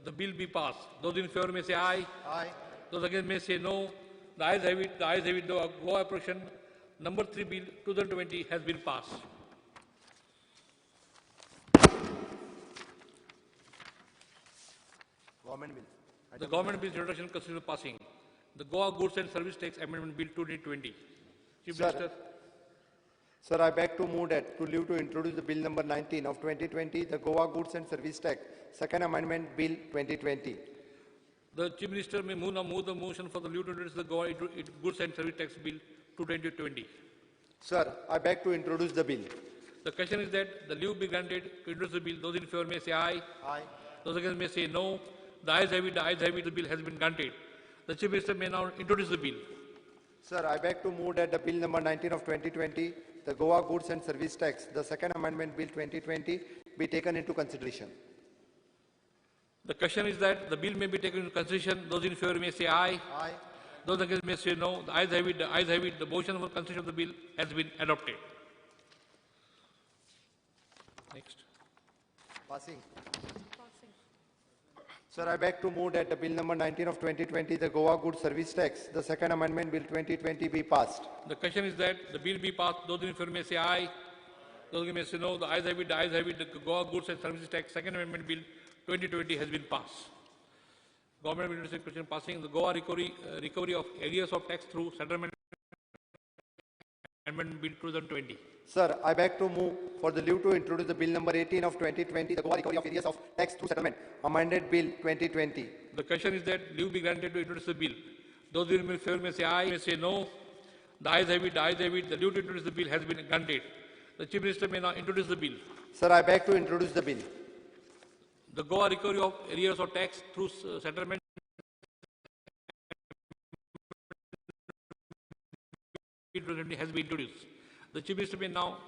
the bill be passed. Those in favor may say aye. Aye. Those against may say no. The ayes have it. The ayes have it. The Goa Appropriation number 3 Bill 2020 has been passed. Government bill. The government bill introduction considered passing. The Goa Goods and Service Tax Amendment Bill 2020. Chief Minister. Sir, I beg to move that to leave to introduce the bill number 19 of 2020, the Goa Goods and Service Tax Second Amendment Bill 2020. The Chief Minister may move the motion for the leave to introduce the Goa Goods and Service Tax Bill 2020. Sir, I beg to introduce the bill. The question is that the leave be granted to introduce the bill. Those in favor may say aye. Aye. Those against may say no. The ayes have it, the ayes have it, the bill has been granted. The Chief Minister may now introduce the bill. Sir, I beg to move that the bill number 19 of 2020, the Goa Goods and Service Tax, the Second Amendment Bill 2020, be taken into consideration. The question is that the bill may be taken into consideration. Those in favor may say aye. Aye. Those against may say no. The ayes have it, the ayes have it. The motion for consideration of the bill has been adopted. Next. Passing. Sir, I beg to move that the bill number 19 of 2020, the Goa Goods Service Tax, the Second Amendment Bill 2020 be passed. The question is that the bill be passed. Those in favor may say aye. Those may say no. The ayes have it, the ayes have it. The Goa Goods and Services Tax, Second Amendment Bill 2020 has been passed. Government will introduce question passing the Goa recovery of arrears of tax through settlement Amendment Bill 2020. Sir, I beg to move for the leave to introduce the bill number 18 of 2020, the Goa recovery of arrears of tax through settlement, amended bill 2020. The question is that leave be granted to introduce the bill. Those in favor may say aye, may say no. The ayes have it, the ayes have it. The leave to introduce the bill has been granted. The Chief Minister may now introduce the bill. Sir, I beg to introduce the bill. The Goa recovery of arrears of tax through settlement has been introduced. The Chief Minister may now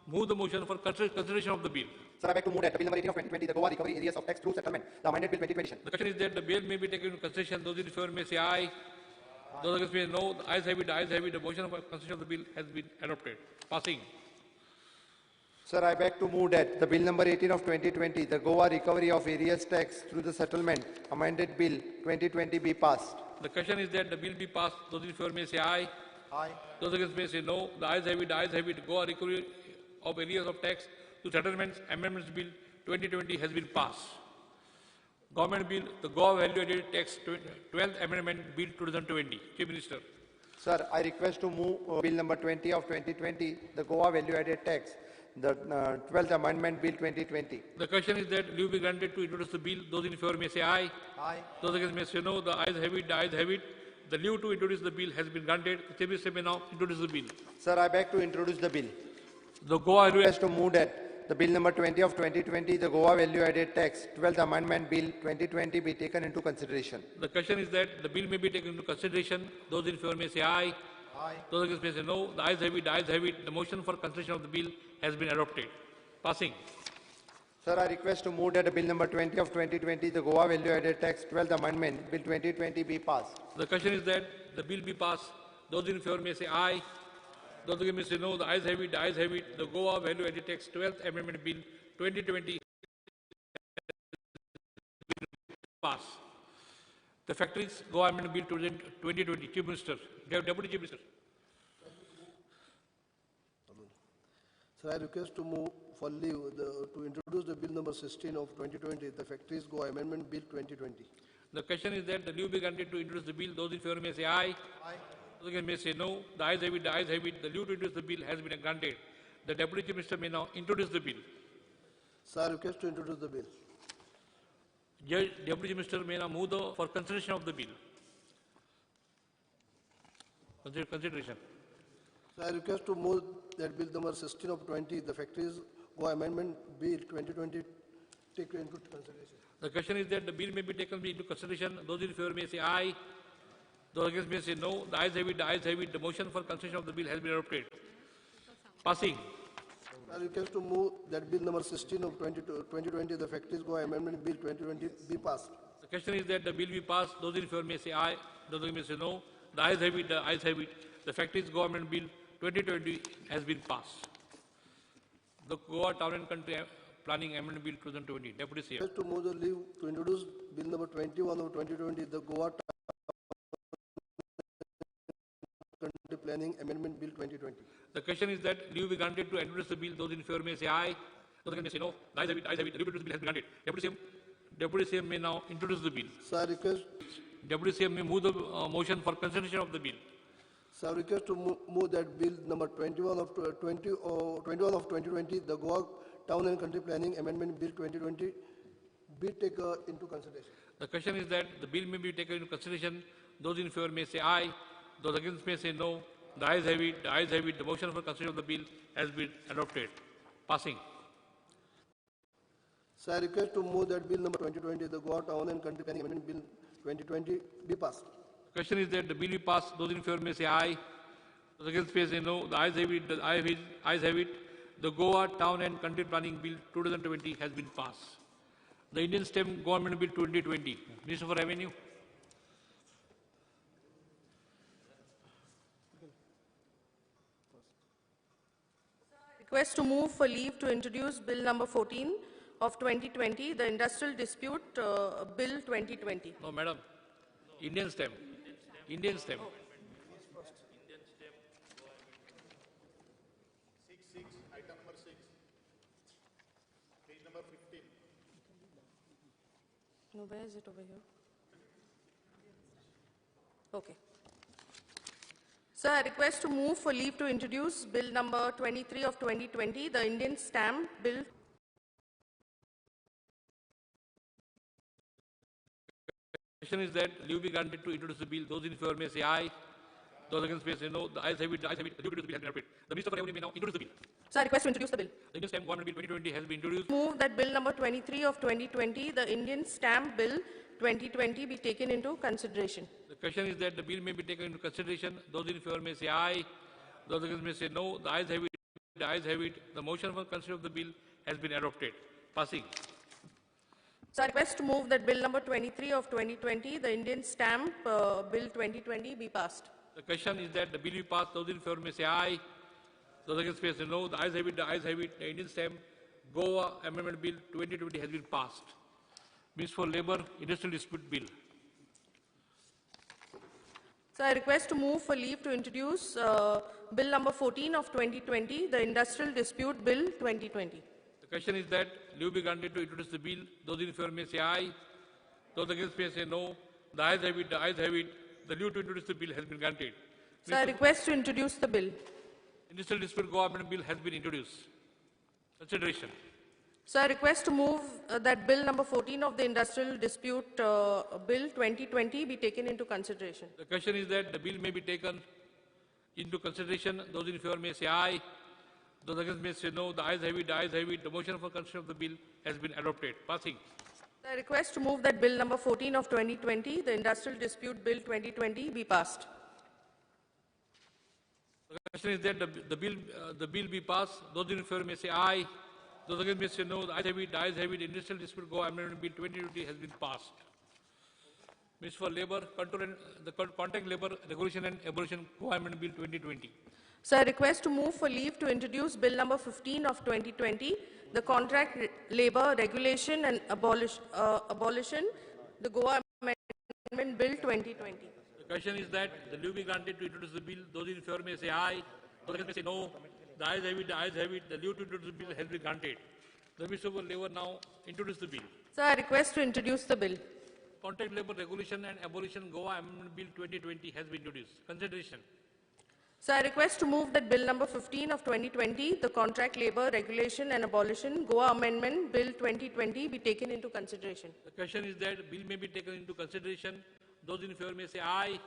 move the motion for consideration of the bill. Sir, I beg to move that bill number 18 of 2020, the Goa recovery arrears of tax through settlement, the amended bill 2020. The question is that the bill may be taken into consideration. Those in favor may say aye. Those against may say no. The ayes have it, the ayes have it. The motion for consideration of the bill has been adopted. Passing. Sir, I beg to move that the bill number 18 of 2020, the Goa recovery of arrears tax through the settlement, amended bill 2020 be passed. The question is that the bill be passed. Those in favor may say aye. Aye. Those against may say no. The ayes have it, the ayes have it. Goa recovery of arrears of tax to settlements amendments bill 2020 has been passed. Government bill, the Goa Value Added Tax 12th Amendment Bill 2020. Chief Minister. Sir, I request to move bill number 20 of 2020, the Goa Value Added Tax, the 12th Amendment Bill 2020. The question is that leave be granted to introduce the bill. Those in favor may say aye. Aye. Those against may say no. The ayes have it, the ayes have it. The leave to introduce the bill has been granted. The Chief Minister may now introduce the bill. Sir, I beg to introduce the bill. The Goa Value to move that the bill number 20 of 2020, the Goa Value Added Tax, 12th Amendment Bill 2020 be taken into consideration. The question is that the bill may be taken into consideration. Those in favor may say aye. Aye. Those against may say no. The ayes have it, the ayes have it. The motion for consideration of the bill has been adopted. Passing. Sir, I request to move that the bill number 20 of 2020, the Goa Value Added Tax, 12th Amendment Bill 2020 be passed. The question is that the bill be passed. Those in favor may say aye. Those against may say no. The ayes have it, the ayes have it. The Goa Value Added Tax, 12th Amendment Bill 2020 pass. The Factories Goa Amendment Bill 2020. Chief Minister, Deputy Chief Minister. Sir, I request to move for leave to introduce the bill number 16 of 2020, the Factories Goa Amendment Bill 2020. The question is that the leave be granted to introduce the bill. Those in favor may say aye. Aye. Those against may say no. The ayes have it, the ayes have it. The leave to introduce the bill has been granted. The Deputy Chief Minister may now introduce the bill. Sir, I request to introduce the bill. Deputy Chief Minister may now move for consideration of the bill. Consideration. Sir, I request to move that bill number 16 of 20, the Factories Goa Amendment Bill 2020, take into consideration. The question is that the bill may be taken into consideration. Those in favor may say aye. Those against may say no. The ayes have it, the ayes have it. The motion for consideration of the bill has been adopted. Passing. I request to move that bill number 16 of 2020, the Factories Goa Amendment Bill 2020 be passed. The question is that the bill be passed. Those in favor may say aye. Those against may say no. The ayes have it, the ayes have it. The Factories Goa Amendment Bill 2020 has been passed. The Goa Town and Country Planning Amendment Bill 2020. Deputy CM. To move the leave to introduce bill number 21 of 2020, the Goa Town and Country Planning Amendment Bill 2020. The question is that leave be granted to introduce the bill. Those in favor may say aye. Those against may say no. The ayes have it, the ayes have it. The leave to introduce the bill has been granted. Deputy CM may now introduce the bill. Sir, I request. Deputy CM may move the motion for consideration of the bill. Sir, I request to move that bill number 21 of 2020, the Goa Town and Country Planning Amendment Bill 2020 be taken into consideration. The question is that the bill may be taken into consideration. Those in favor may say aye. Those against may say no. The ayes have it. The ayes have it. The motion for consideration of the bill has been adopted. Passing. So I request to move that bill number 2020, the Goa Town and Country Planning Amendment Bill 2020, be passed. The question is that the bill be passed. Those in favor may say aye. Those against may say no. The ayes have it. The ayes have it. The Goa Town and Country Planning Bill 2020 has been passed. The Indian Stamp Government Bill 2020. Minister for Revenue. Request to move for leave to introduce Bill number 14 of 2020, the Industrial Dispute Bill 2020. No, madam. Indian stamp. Indian stamp. 6, item number 6. Page number 15. No, where is it over here? Okay. Sir, I request to move for leave to introduce Bill number 23 of 2020, the Indian Stamp Bill. The question is that leave be granted to introduce the bill. Those in favor may say aye. Those against may say no. The ayes have it. The ayes have it. The leave to introduce the bill has been adopted. The Minister for Revenue may now introduce the bill. Sir, I request to introduce the bill. The Indian Stamp Government Bill 2020 has been introduced. Move that Bill number 23 of 2020, the Indian Stamp Bill 2020, be taken into consideration. The question is that the bill may be taken into consideration. Those in favor may say aye. Those against may say no. The ayes have it. The ayes have it. The motion for consideration of the bill has been adopted. Passing. So I request to move that Bill number 23 of 2020, the Indian Stamp Bill 2020, be passed. The question is that the bill be passed. Those in favor may say aye. Those against may say no. The ayes have it. The ayes have it. The Indian Stamp Goa Amendment Bill 2020 has been passed. Minister for Labour, Industrial Dispute Bill. So I request to move for leave to introduce Bill number 14 of 2020, the Industrial Dispute Bill 2020. The question is that leave be granted to introduce the bill. Those in favor may say aye. Those against may say no. The ayes have it. The ayes have it. The leave to introduce the bill has been granted. So I request to introduce the bill. Industrial Dispute Goa Amendment Bill has been introduced. Consideration. So I request to move that Bill number 14 of the Industrial Dispute Bill 2020 be taken into consideration. The question is that the bill may be taken into consideration. Those in favor may say aye. Those against may say no. The ayes have it. The ayes have it. The motion for consideration of the bill has been adopted. Passing. I request to move that Bill number 14 of 2020, the Industrial Dispute Bill 2020, be passed. The question is that the bill be passed. Those in favor may say aye. Those against may say no. The ayes have it. The ayes have it. Industrial Dispute Goa Amendment Bill 2020 has been passed. Minister for Labour, Control and the Contract Labour Regulation and Abolition Goa Amendment Bill 2020. So I request to move for leave to introduce Bill number 15 of 2020, the Contract Labour Regulation and Abolition, the Goa Amendment Bill 2020. The question is that the leave be granted to introduce the bill. Those in favor may say aye. Those against may say no. The ayes have it. The ayes have it. The leave to introduce the bill has been granted. The Minister for Labour now introduce the bill. Sir, I request to introduce the bill. Contract Labour Regulation and Abolition Goa Amendment Bill 2020 has been introduced. Consideration. So I request to move that Bill number 15 of 2020, the Contract Labour Regulation and Abolition Goa Amendment Bill 2020, be taken into consideration. The question is that bill may be taken into consideration. Those in favor may say aye.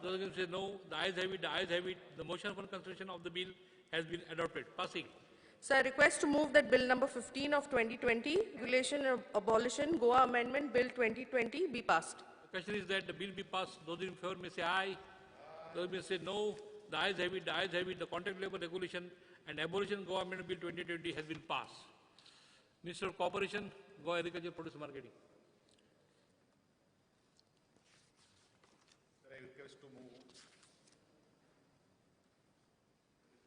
Those against say no. The ayes have it. The ayes have it. The motion for consideration of the bill has been adopted. Passing. So I request to move that Bill number 15 of 2020, Regulation and Abolition Goa Amendment Bill 2020, be passed. The question is that the bill be passed. Those in favor may say aye. Those may say no. The ayes have it. The ayes have it. The Contract Labour Regulation and Abolition Goa Amendment Bill 2020 has been passed. Minister of Cooperation, Goa Agriculture Produce Marketing. Sir, I request to move.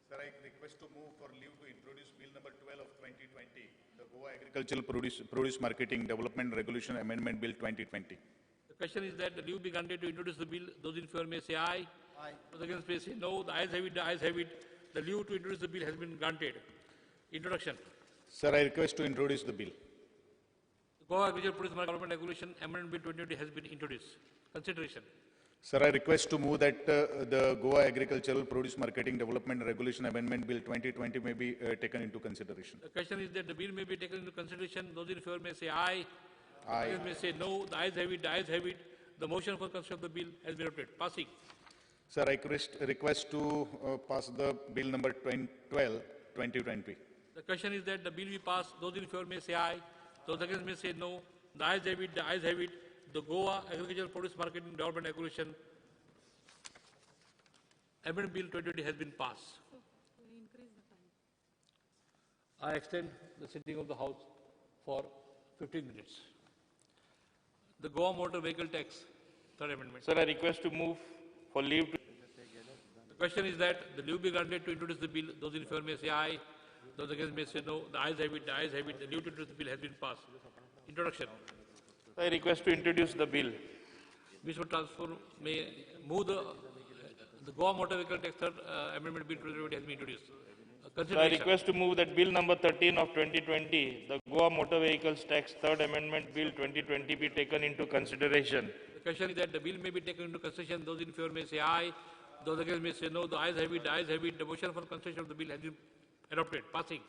Sir, I request to move for leave to introduce Bill number 12 of 2020, the Goa Agricultural Produce Marketing Development Regulation Amendment Bill 2020. The question is that the leave be granted to introduce the bill. Those in favor may say aye. Aye. Those against may say no. The ayes have it. The ayes have it. The leave to introduce the bill has been granted. Introduction. Sir, I request to introduce the bill. The Goa Agricultural Produce Market Regulation Amendment Bill 2020 has been introduced. Consideration. Sir, I request to move that the Goa Agricultural Produce Marketing Development Regulation Amendment Bill 2020 may be taken into consideration. The question is that the bill may be taken into consideration. Those in favor may say aye. Aye. Those may say no. The ayes have it. The ayes have it. The motion for consideration of the bill has been adopted. Passing. Sir, I request to pass the bill number 12, 2020. The question is that the bill be passed. Those in favor may say aye. Those against may say no. The ayes have it. The ayes have it. The Goa Agricultural Produce Marketing Development Regulation Amendment Bill 2020 has been passed. So, we increase the time. I extend the sitting of the House for 15 minutes. The Goa Motor Vehicle Tax, third amendment. Sir, I request to move for leave to. The question is that the leave be granted to introduce the bill. Those in favor may say aye. Those against may say no. The ayes have it. The ayes have it. The leave to introduce the bill has been passed. Introduction. I request to introduce the bill. Mr. Transfer may move the Goa Motor Vehicle Tax third amendment bill 2020 has been introduced. So I request to move that bill number 13 of 2020, the Goa Motor Vehicles Tax Third Amendment Bill 2020 be taken into consideration. The question is that the bill may be taken into consideration. Those in favor may say aye. Those against may say no. The ayes have it. The ayes have it. The motion for consideration of the bill has been adopted. Passing.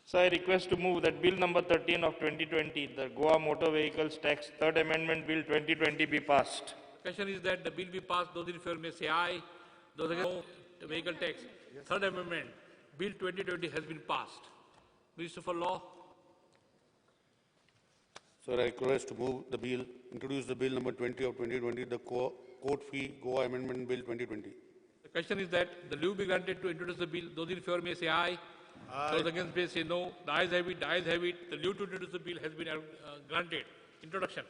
So I request to move that bill number 13 of 2020, the Goa Motor Vehicles Tax Third Amendment Bill 2020 be passed. The question is that the bill be passed. Those in favor may say aye. Those against no. The vehicle tax Third Amendment Bill 2020 has been passed. Minister for Law. Sir, I request to move the bill, introduce the bill number 20 of 2020, the Court Fee Goa Amendment Bill 2020. The question is that the leave be granted to introduce the bill. Those in favor may say aye. Aye. Those against may say no. The ayes have it. The ayes have it. The leave to introduce the bill has been granted. Introduction.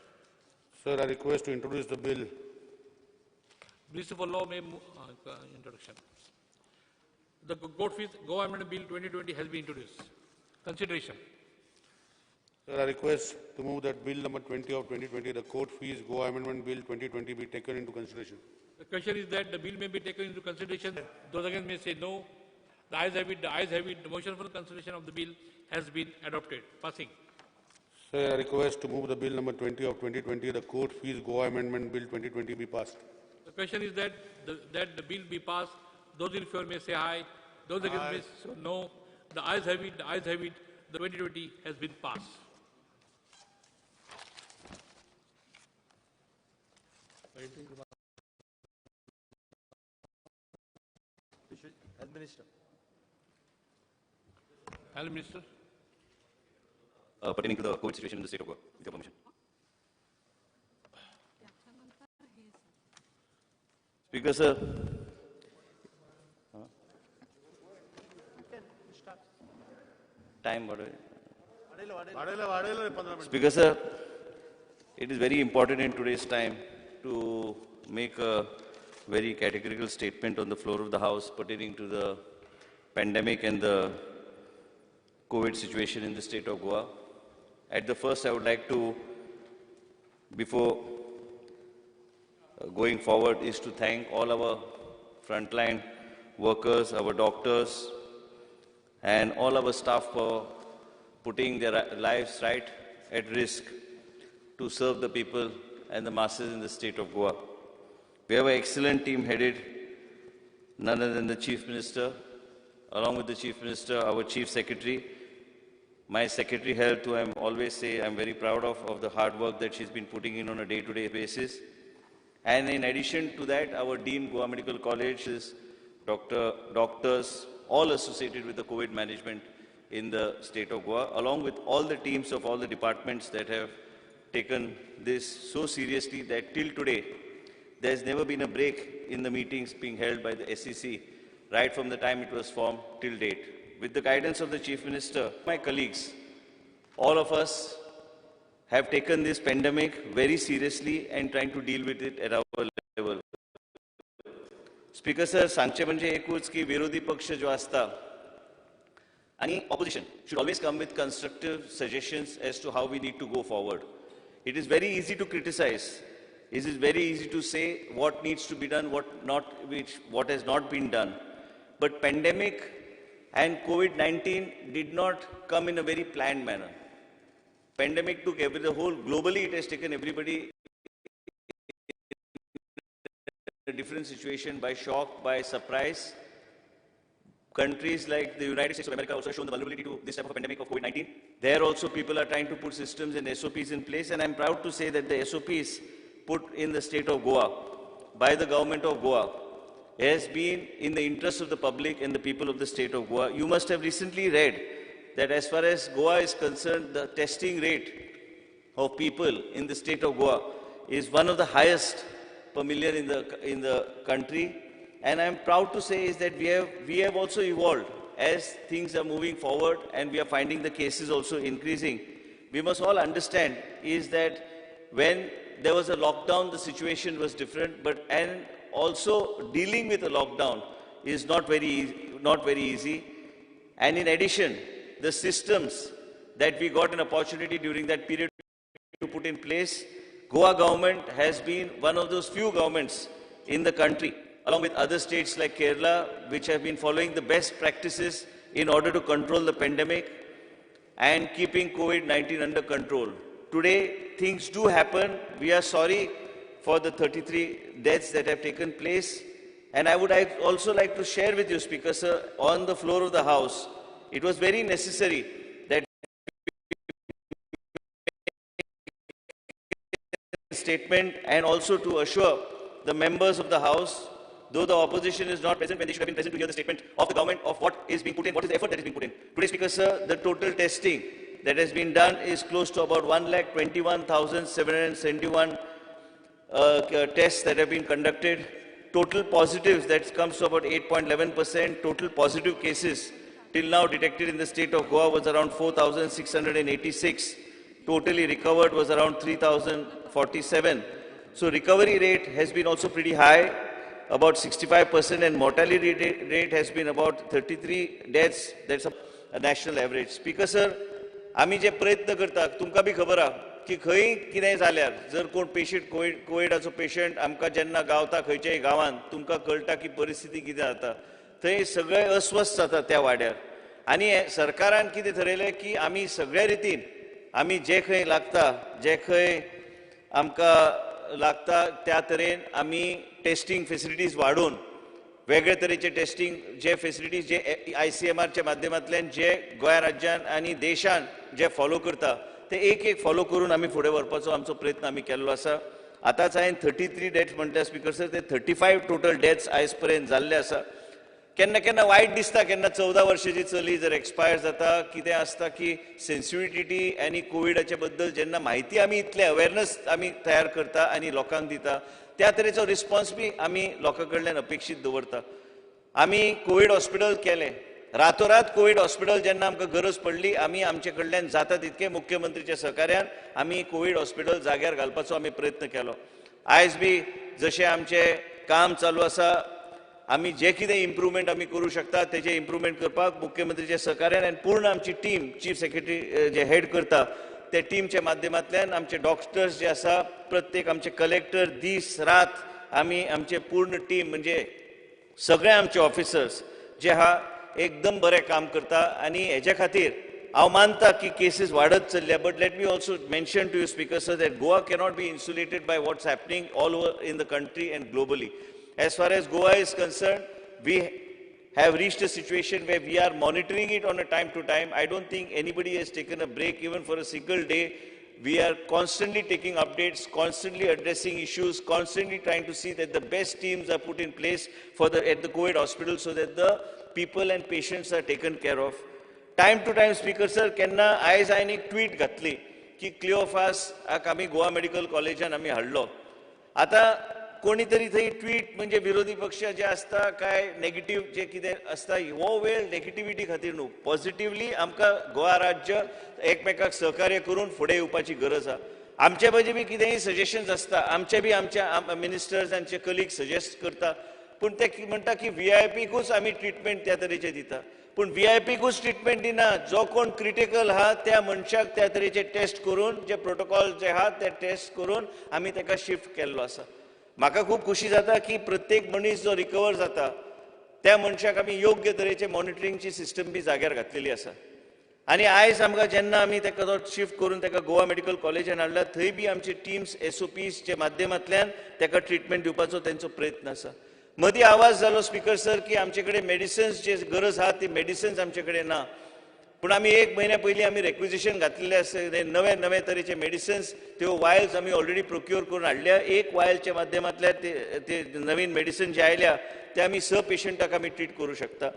Sir, I request to introduce the bill. Minister for Law may move, introduction. The Court Fees Goa Amendment Bill 2020 has been introduced. Consideration. Sir, I request to move that bill number 20 of 2020, the Court Fees Goa Amendment Bill 2020 be taken into consideration. The question is that the bill may be taken into consideration. Those against may say no. The ayes have it. The ayes have it. The motion for consideration of the bill has been adopted. Passing. Sir, I request to move the bill number 20 of 2020, the Court Fees Goa Amendment Bill 2020 be passed. The question is that the bill be passed. Those in favor may say aye. Those against may say no. The ayes have it. The ayes have it. The 2020 has been passed. Health Minister. Health Minister. Pertaining to the COVID situation in the state of Goa, with your permission. Speaker, sir. Time, Speaker, sir, it is very important in today's time to make a very categorical statement on the floor of the House pertaining to the pandemic and the COVID situation in the state of Goa. At the first, I would like to, before going forward, is to thank all our frontline workers, our doctors, and all our staff for putting their lives right at risk to serve the people and the masses in the state of Goa. We have an excellent team headed, none other than the Chief Minister, along with the Chief Minister, our Chief Secretary, my Secretary Health, who I always say I'm very proud of the hard work that she's been putting in on a day-to-day basis. And in addition to that, our Dean, Goa Medical College, is doctors, all associated with the COVID management in the state of Goa, along with all the teams of all the departments that have taken this so seriously that till today, there's never been a break in the meetings being held by the SEC right from the time it was formed till date. With the guidance of the Chief Minister, my colleagues, all of us have taken this pandemic very seriously and trying to deal with it at our level. Speaker sir, सांगचे म्हणजे एकूच की विरोधी पक्ष जो असता आणि opposition should always come with constructive suggestions as to how we need to go forward. It is very easy to criticize. It is very easy to say what needs to be done, what not, which, what has not been done. But pandemic and COVID-19 did not come in a very planned manner. Pandemic took the whole, globally it has taken everybody in a different situation by shock, by surprise, Countries like the United States of America also shown the vulnerability to this type of a pandemic of COVID-19. There also people are trying to put systems and SOPs in place, and I'm proud to say that the SOPs put in the state of Goa by the government of Goa has been in the interest of the public and the people of the state of Goa. You must have recently read that as far as Goa is concerned, the testing rate of people in the state of Goa is one of the highest per million in the country. And I'm proud to say is that we have also evolved as things are moving forward and we are finding the cases also increasing. We must all understand is that when there was a lockdown, the situation was different, but and also dealing with a lockdown is not very easy. And in addition, the systems that we got an opportunity during that period to put in place, Goa government has been one of those few governments in the country, along with other states like Kerala, which have been following the best practices in order to control the pandemic and keeping COVID-19 under control. Today, things do happen. We are sorry for the 33 deaths that have taken place. And I would also like to share with you, Speaker sir, on the floor of the House, it was very necessary that statement and also to assure the members of the House, though the opposition is not present when they should have been present to hear the statement of the government of what is being put in, what is the effort that is being put in. Today, Speaker sir, the total testing that has been done is close to about 1,21,771 tests that have been conducted. Total positives, that comes to about 8.11%. Total positive cases till now detected in the state of Goa was around 4,686. Totally recovered was around 3,047. So recovery rate has been also pretty high, about 65%, and mortality rate has been about 33 deaths. That's a national average. Speaker sir, आमी जे प्रयत्न करता, तुमकां बी खबर आहा की खंय कितेंय जाल्यार जर कोण पेशंट कोविडाचो पेशंट आमकां जेन्ना गावता खंयच्याय गांवांत, तुमकां कळटा की परिस्थिती कितें जाता, थंय सगळे अस्वस्थ जाता त्या वाड्यार. आनी सरकारान कितें थरयलें की आमी सगळ्या रितीन आमी जे खंय लागता, जे खंय आमकां लागता त्या तरेन आमी टेस्टिंग फेसिलिटीज वाडोवन वेगळे तरेचे टेस्टिंग जे फेसिलिटीज जे ICMRच्या माध्यमांतल्यान जे गोंय राज्यान आनी देशान जे फॉलो करता ते एक एक फॉलो करून आमी फुडें व्हरपाचो आमचो प्रयत्न आमी केल्लो आसा. आतांच हांवें 33 डेथ्स म्हणटा स्पीकर सर, ते 35 टोटल डेथ्स आयज पर्यंत जाल्ले आसा. केन्ना केन्ना वायट दिसता, केन्ना 14 वर्साची चली जर एक्सपायर जाता, कितें आसता की सेन्सिटिविटी आनी कोविडाचे बद्दल जेन्ना म्हायती आमी इतले अवेरनस आमी तयार करता आनी लोकांक दिता, त्या तरेचो रिस्पॉन्स बी आमी लोकां कडल्यान अपेक्षीत दवरता. आमी कोवीड हॉस्पिटल केलें, रातोरात कोवीड हॉस्पिटल जेन्ना आमकां गरज पडली, आमी आमचे कडल्यान जाता तितके मुख्यमंत्रीच्या सहकार्यान आमी कोवीड हॉस्पिटल जाग्यार घालपाचो आमी प्रयत्न केलो. आयज बी जशें आमचें काम चालू आसा, आमी जे कितें इम्प्रुवमेंट आमी करूं शकता तेजें इम्प्रुवमेंट करपाक मुख्यमंत्रीच्या सहकार्यान आनी पूर्ण आमची टीम, चीफ सेक्रेटरी जे हेड करता त्या टीमच्या माध्यमांतल्यान आमचे डॉक्टर्स जे आसा, प्रत्येक आमचे कलेक्टर, दीस रात आमी आमचे पूर्ण टीम म्हणजे सगळे आमचे ऑफिसर्स जे आहा एकदम बरें काम करता. आनी हेजे खातीर हांव मानता की केसीस वाडत चल्ल्या, but let me also mention to you speaker sir that Goa cannot be insulated by what's happening all over in the country and globally. As far as Goa is concerned, we have reached a situation where we are monitoring it on a time to time. I don't think anybody has taken a break even for a single day. We are constantly taking updates, constantly addressing issues, constantly trying to see that the best teams are put in place for the, at the COVID hospital so that the people and patients are taken care of. Time to time, Speaker sir, kenna आयज हांवें एक tweet घातली की क्लिओफास आमी Goa medical कॉलेजान आमी हाडलो. आतां कोणी तरी थंय ट्वीट म्हणजे विरोधी पक्ष जे आसता काय नेगेटीव जे कितें आसता, हो वेळ नेगेटिविटी खातीर न्हू, पॉझिटिवली आमकां गोवा राज्य एकमेकाक सहकार्य करून फुडें येवपाची गरज आसा. आमचे बी बी कितेंय सजेशन्स आसता, आमचे बी आमच्या मिनिस्टर्स आमचे कलीग सजेस्ट करता, पूण ते म्हणटा की व्हीआयपीकूच आमी ट्रिटमेंट त्या तरेचे दिता, पूण व्हीआयपीकूच ट्रिटमेंट दिना, जो कोण क्रिटिकल आहा त्या मनशाक त्या तरेचे टेस्ट करून जे प्रोटोकॉल जे आहा ते टेस्ट करून आमी ताका शिफ्ट केल्लो आसा. म्हाका खूब खुशी जाता की प्रत्येक मनीस जो रिकवर जाता त्या मनशाक आमी योग्य तरेचे मॉनिटरिंगची सिस्टम बी जाग्यार घातलेली आसा. आनी आयज आमकां जेन्ना आमी ताका तो शिफ्ट करून ताका गोवा मेडिकल कॉलेजान हाडला, थंय बी आमचे टिम्स SOPsच्या माध्यमांतल्यान ताका ट्रिटमेंट दिवपाचो तेंचो प्रयत्न आसा. मदीं आवाज जालो स्पीकर सर की आमचे कडेन मेडिसिन्स जे गरज आहा ती मेडिसिन्स आमचे कडेन ना, पूण आमी एक म्हयन्या पयलीं आमी रेक्विजिशन घातलेले आसा. नवे नवे तरेचे मेडिसिन्स त्यो वायल्स आमी ऑलरेडी प्रोक्युअर करून हाडल्या. एक वायलच्या माध्यमांतल्यान ते नवीन मेडिसिन जे आयल्या ते आमी 6 पेशंटाक आमी ट्रीट करूं शकता.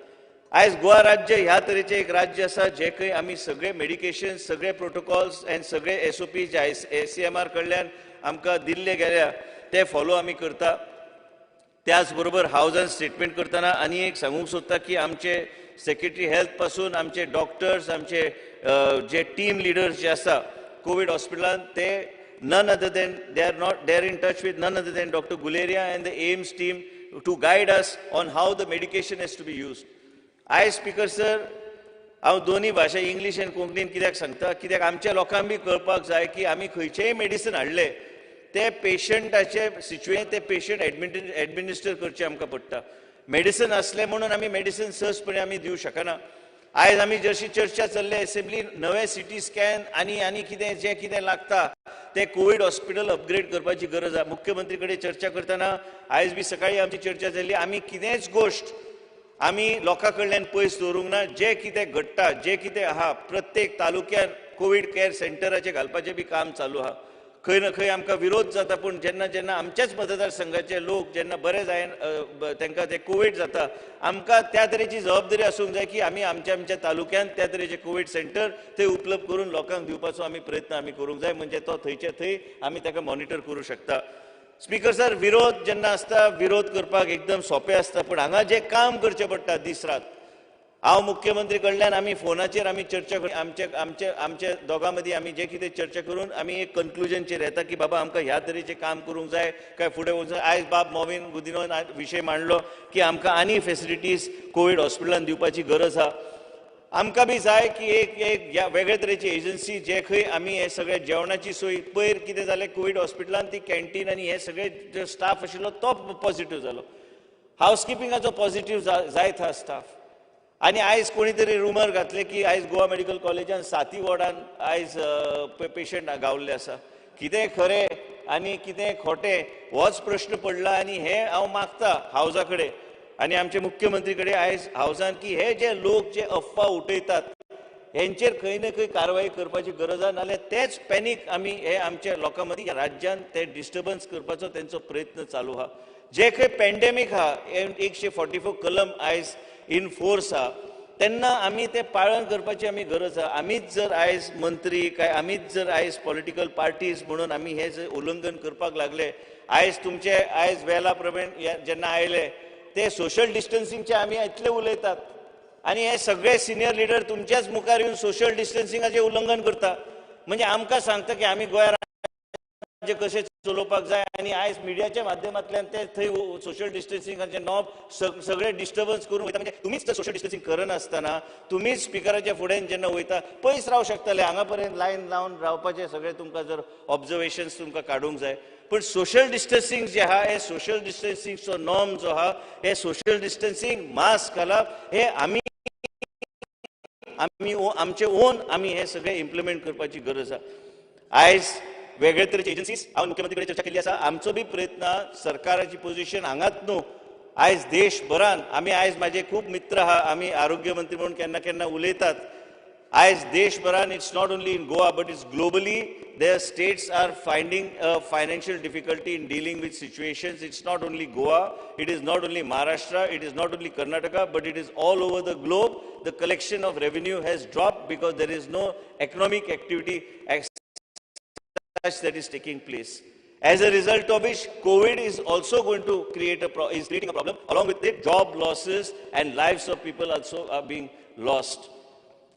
आयज गोवा राज्य ह्या तरेचें एक राज्य आसा जे खंय आमी सगळे मेडिकेशन, सगळे प्रोटोकॉल्स एन्ड सगळे SOP जे ACMR कडल्यान आमकां दिल्ले गेल्या ते फॉलो आमी करता. त्याच बरोबर हावजान स्टेटमेंट करतना आनी एक सांगूंक सोदता की आमचे सेक्रेटरी हेल्थ पासून आमचे डॉक्टर्स, आमचे जे टीम लिडर्स जे आसा कोवीड हॉस्पिटलान ते none other than they are not they are in touch with none other than Doctor Guleria and the AIIMS team to guide us on how the medication has to be used. आयज speaker sir हांव दोन्ही भाशा English आनी कोंकणीन कित्याक सांगता, कित्याक आमच्या लोकांक बी कळपाक जाय की आमी खंयचेय मेडिसिन हाडले ते पेशंटाचे सिच्युएशन ते पेशंट एडमिनिस्टर करचें आमकां पडटा. मेडिसिन आसलें म्हणून आमी मेडिसिन सहजपणे आमी दिवं शकना. आयज आमी जशी चर्चा चल्ल्या एसेंब्लीन नवे सिटी स्कॅन आनी आनी कितें जें कितें लागता तें कोवीड हॉस्पिटल अपग्रेड करपाची गरज आसा. मुख्यमंत्री कडेन चर्चा करतना आयज बी सकाळी आमची चर्चा जाली, आमी कितेंच गोश्ट आमी लोकां कडल्यान पयस दवरूंक ना. जें कितें घडटा जें कितें आहा प्रत्येक तालुक्यान कोवीड केअर सेंटराचें घालपाचें बी काम चालू आहा. खंय ना खंय आमकां विरोध जाता, पूण जेन्ना जेन्ना आमच्याच मतदारसंघाचे लोक जेन्ना बरे जायन तांकां ते कोवीड जाता, आमकां त्या तरेची जबाबदारी आसूंक जाय की आमी आमच्या आमच्या तालुक्यांत त्या तरेचे कोवीड सेंटर थंय उपलब्ध करून लोकांक दिवपाचो आमी प्रयत्न आमी करूंक जाय, म्हणजे तो थंयचे थंय आमी ताका मॉनिटर करूं शकता. स्पीकर सर विरोध जेन्ना आसता विरोध करपाक एकदम सोंपें आसता, पूण हांगा जें काम करचें पडटा दीस रात. हांव मुख्यमंत्री कडल्यान आमी फोनाचेर आमी चर्चा करून आमचे आमचे आमचे दोगां मदीं आमी जे कितें चर्चा करून आमी एक कन्क्लुजनचेर येता की बाबा आमकां ह्या तरेचें काम करूंक जाय काय फुडें वचूंक जाय. आयज बाब मॉविन गुदिन्होन विशय मांडलो की आमकां आनी फेसिलिटीज कोवीड हॉस्पिटलान दिवपाची गरज आहा. आमकां बी जाय की एक एक वेगळे तरेची एजन्सी जे खंय आमी हे सगळे जेवणाची सोय, पयर कितें जालें कोवीड हॉस्पिटलान ती कॅन्टीन आनी हे सगळे जो स्टाफ आशिल्लो तो पॉझिटिव्ह जालो, हावसकिपिंगाचो पॉझिटिव्ह जायत आहा स्टाफ. आनी आयज कोणी तरी रुमर घातले की आयज गोवा मेडिकल कॉलेजान 7 वॉर्डान आयज पेशंट गावल्ले आसा. कितें खरें आनी कितें खोटें होच प्रश्न पडला आनी हे हांव मागता हावजा कडेन आनी आमचे मुख्यमंत्री कडेन आयज हावजान की हे जे लोक जे अफवा उठयतात हेंचेर खंय ना खंय कारवाई करपाची गरज आसा, नाल्यार तेच पॅनीक आमी हे आमच्या लोकां मदीं राज्यान ते डिस्टर्बन्स करपाचो तेंचो प्रयत्न चालू आहा. जे खंय पॅन्डेमीक आहा 144 कलम आयज इन फोर्स आहा तेन्ना आमी तें पाळन करपाची आमी गरज आहा. आमीच जर आयज मंत्री काय आमीच जर आयज पॉलिटिकल पार्टीज म्हणून आमी हें जर उल्लंघन करपाक लागले, आयज तुमचे आयज वेला प्रमाण जेन्ना आयले ते सोशल डिस्टन्सिंगचे आमी इतले उलयतात आनी हे सगळे सिनियर लिडर तुमच्याच मुखार येवन सोशल डिस्टन्सिंगाचें उल्लंघन करता, म्हणजे आमकां सांगता की आमी गोंय राज्य कशें चलोवपाक जाय. आनी आयज मिडियाच्या माध्यमांतल्यान ते थंय सोशल डिस्टन्सिंगाचे नॉब सगळे डिस्टर्बन्स करून वयता. म्हणजे तुमीच तर सोशल डिस्टन्सिंग करनासतना तुमीच स्पिकराच्या फुडें जेन्ना वयता पयस रावंक शकतले, हांगा पर्यंत लायन लावन रावपाचें सगळें तुमकां जर ऑब्जर्वेशन्स तुमकां काडूंक जाय. पूण सोशल डिस्टन्सिंग जे आहा हे सोशल डिस्टन्सिंगचो नॉर्म जो आहा हे सोशल डिस्टन्सिंग मास्क घालप हे आमी आमी आमचे ओन आमी हे सगळे इम्प्लिमेंट करपाची गरज आहा. आयज वेगळे तरेचे एजन्सीज हांव मुख्यमंत्री कडेन चर्चा केल्ली आसा, आमचो बी प्रयत्न सरकाराची पोझिशन हांगाच न्हू आयज देशभरान आमी आयज म्हाजे खूब मित्र आहा, आमी आरोग्य मंत्री म्हणून केन्ना केन्ना उलयतात. आयज देशभरान it's not only in Goa but it's globally their states are finding financial difficulty in dealing with situations. It's not only Goa, it is not only Maharashtra, it is not only Karnataka, but it is all over the globe. The collection of revenue has dropped because there is no economic activity as such that is taking place. As a result of which, COVID is also going to create is creating a problem. Along with it, job losses and lives of people also are being lost.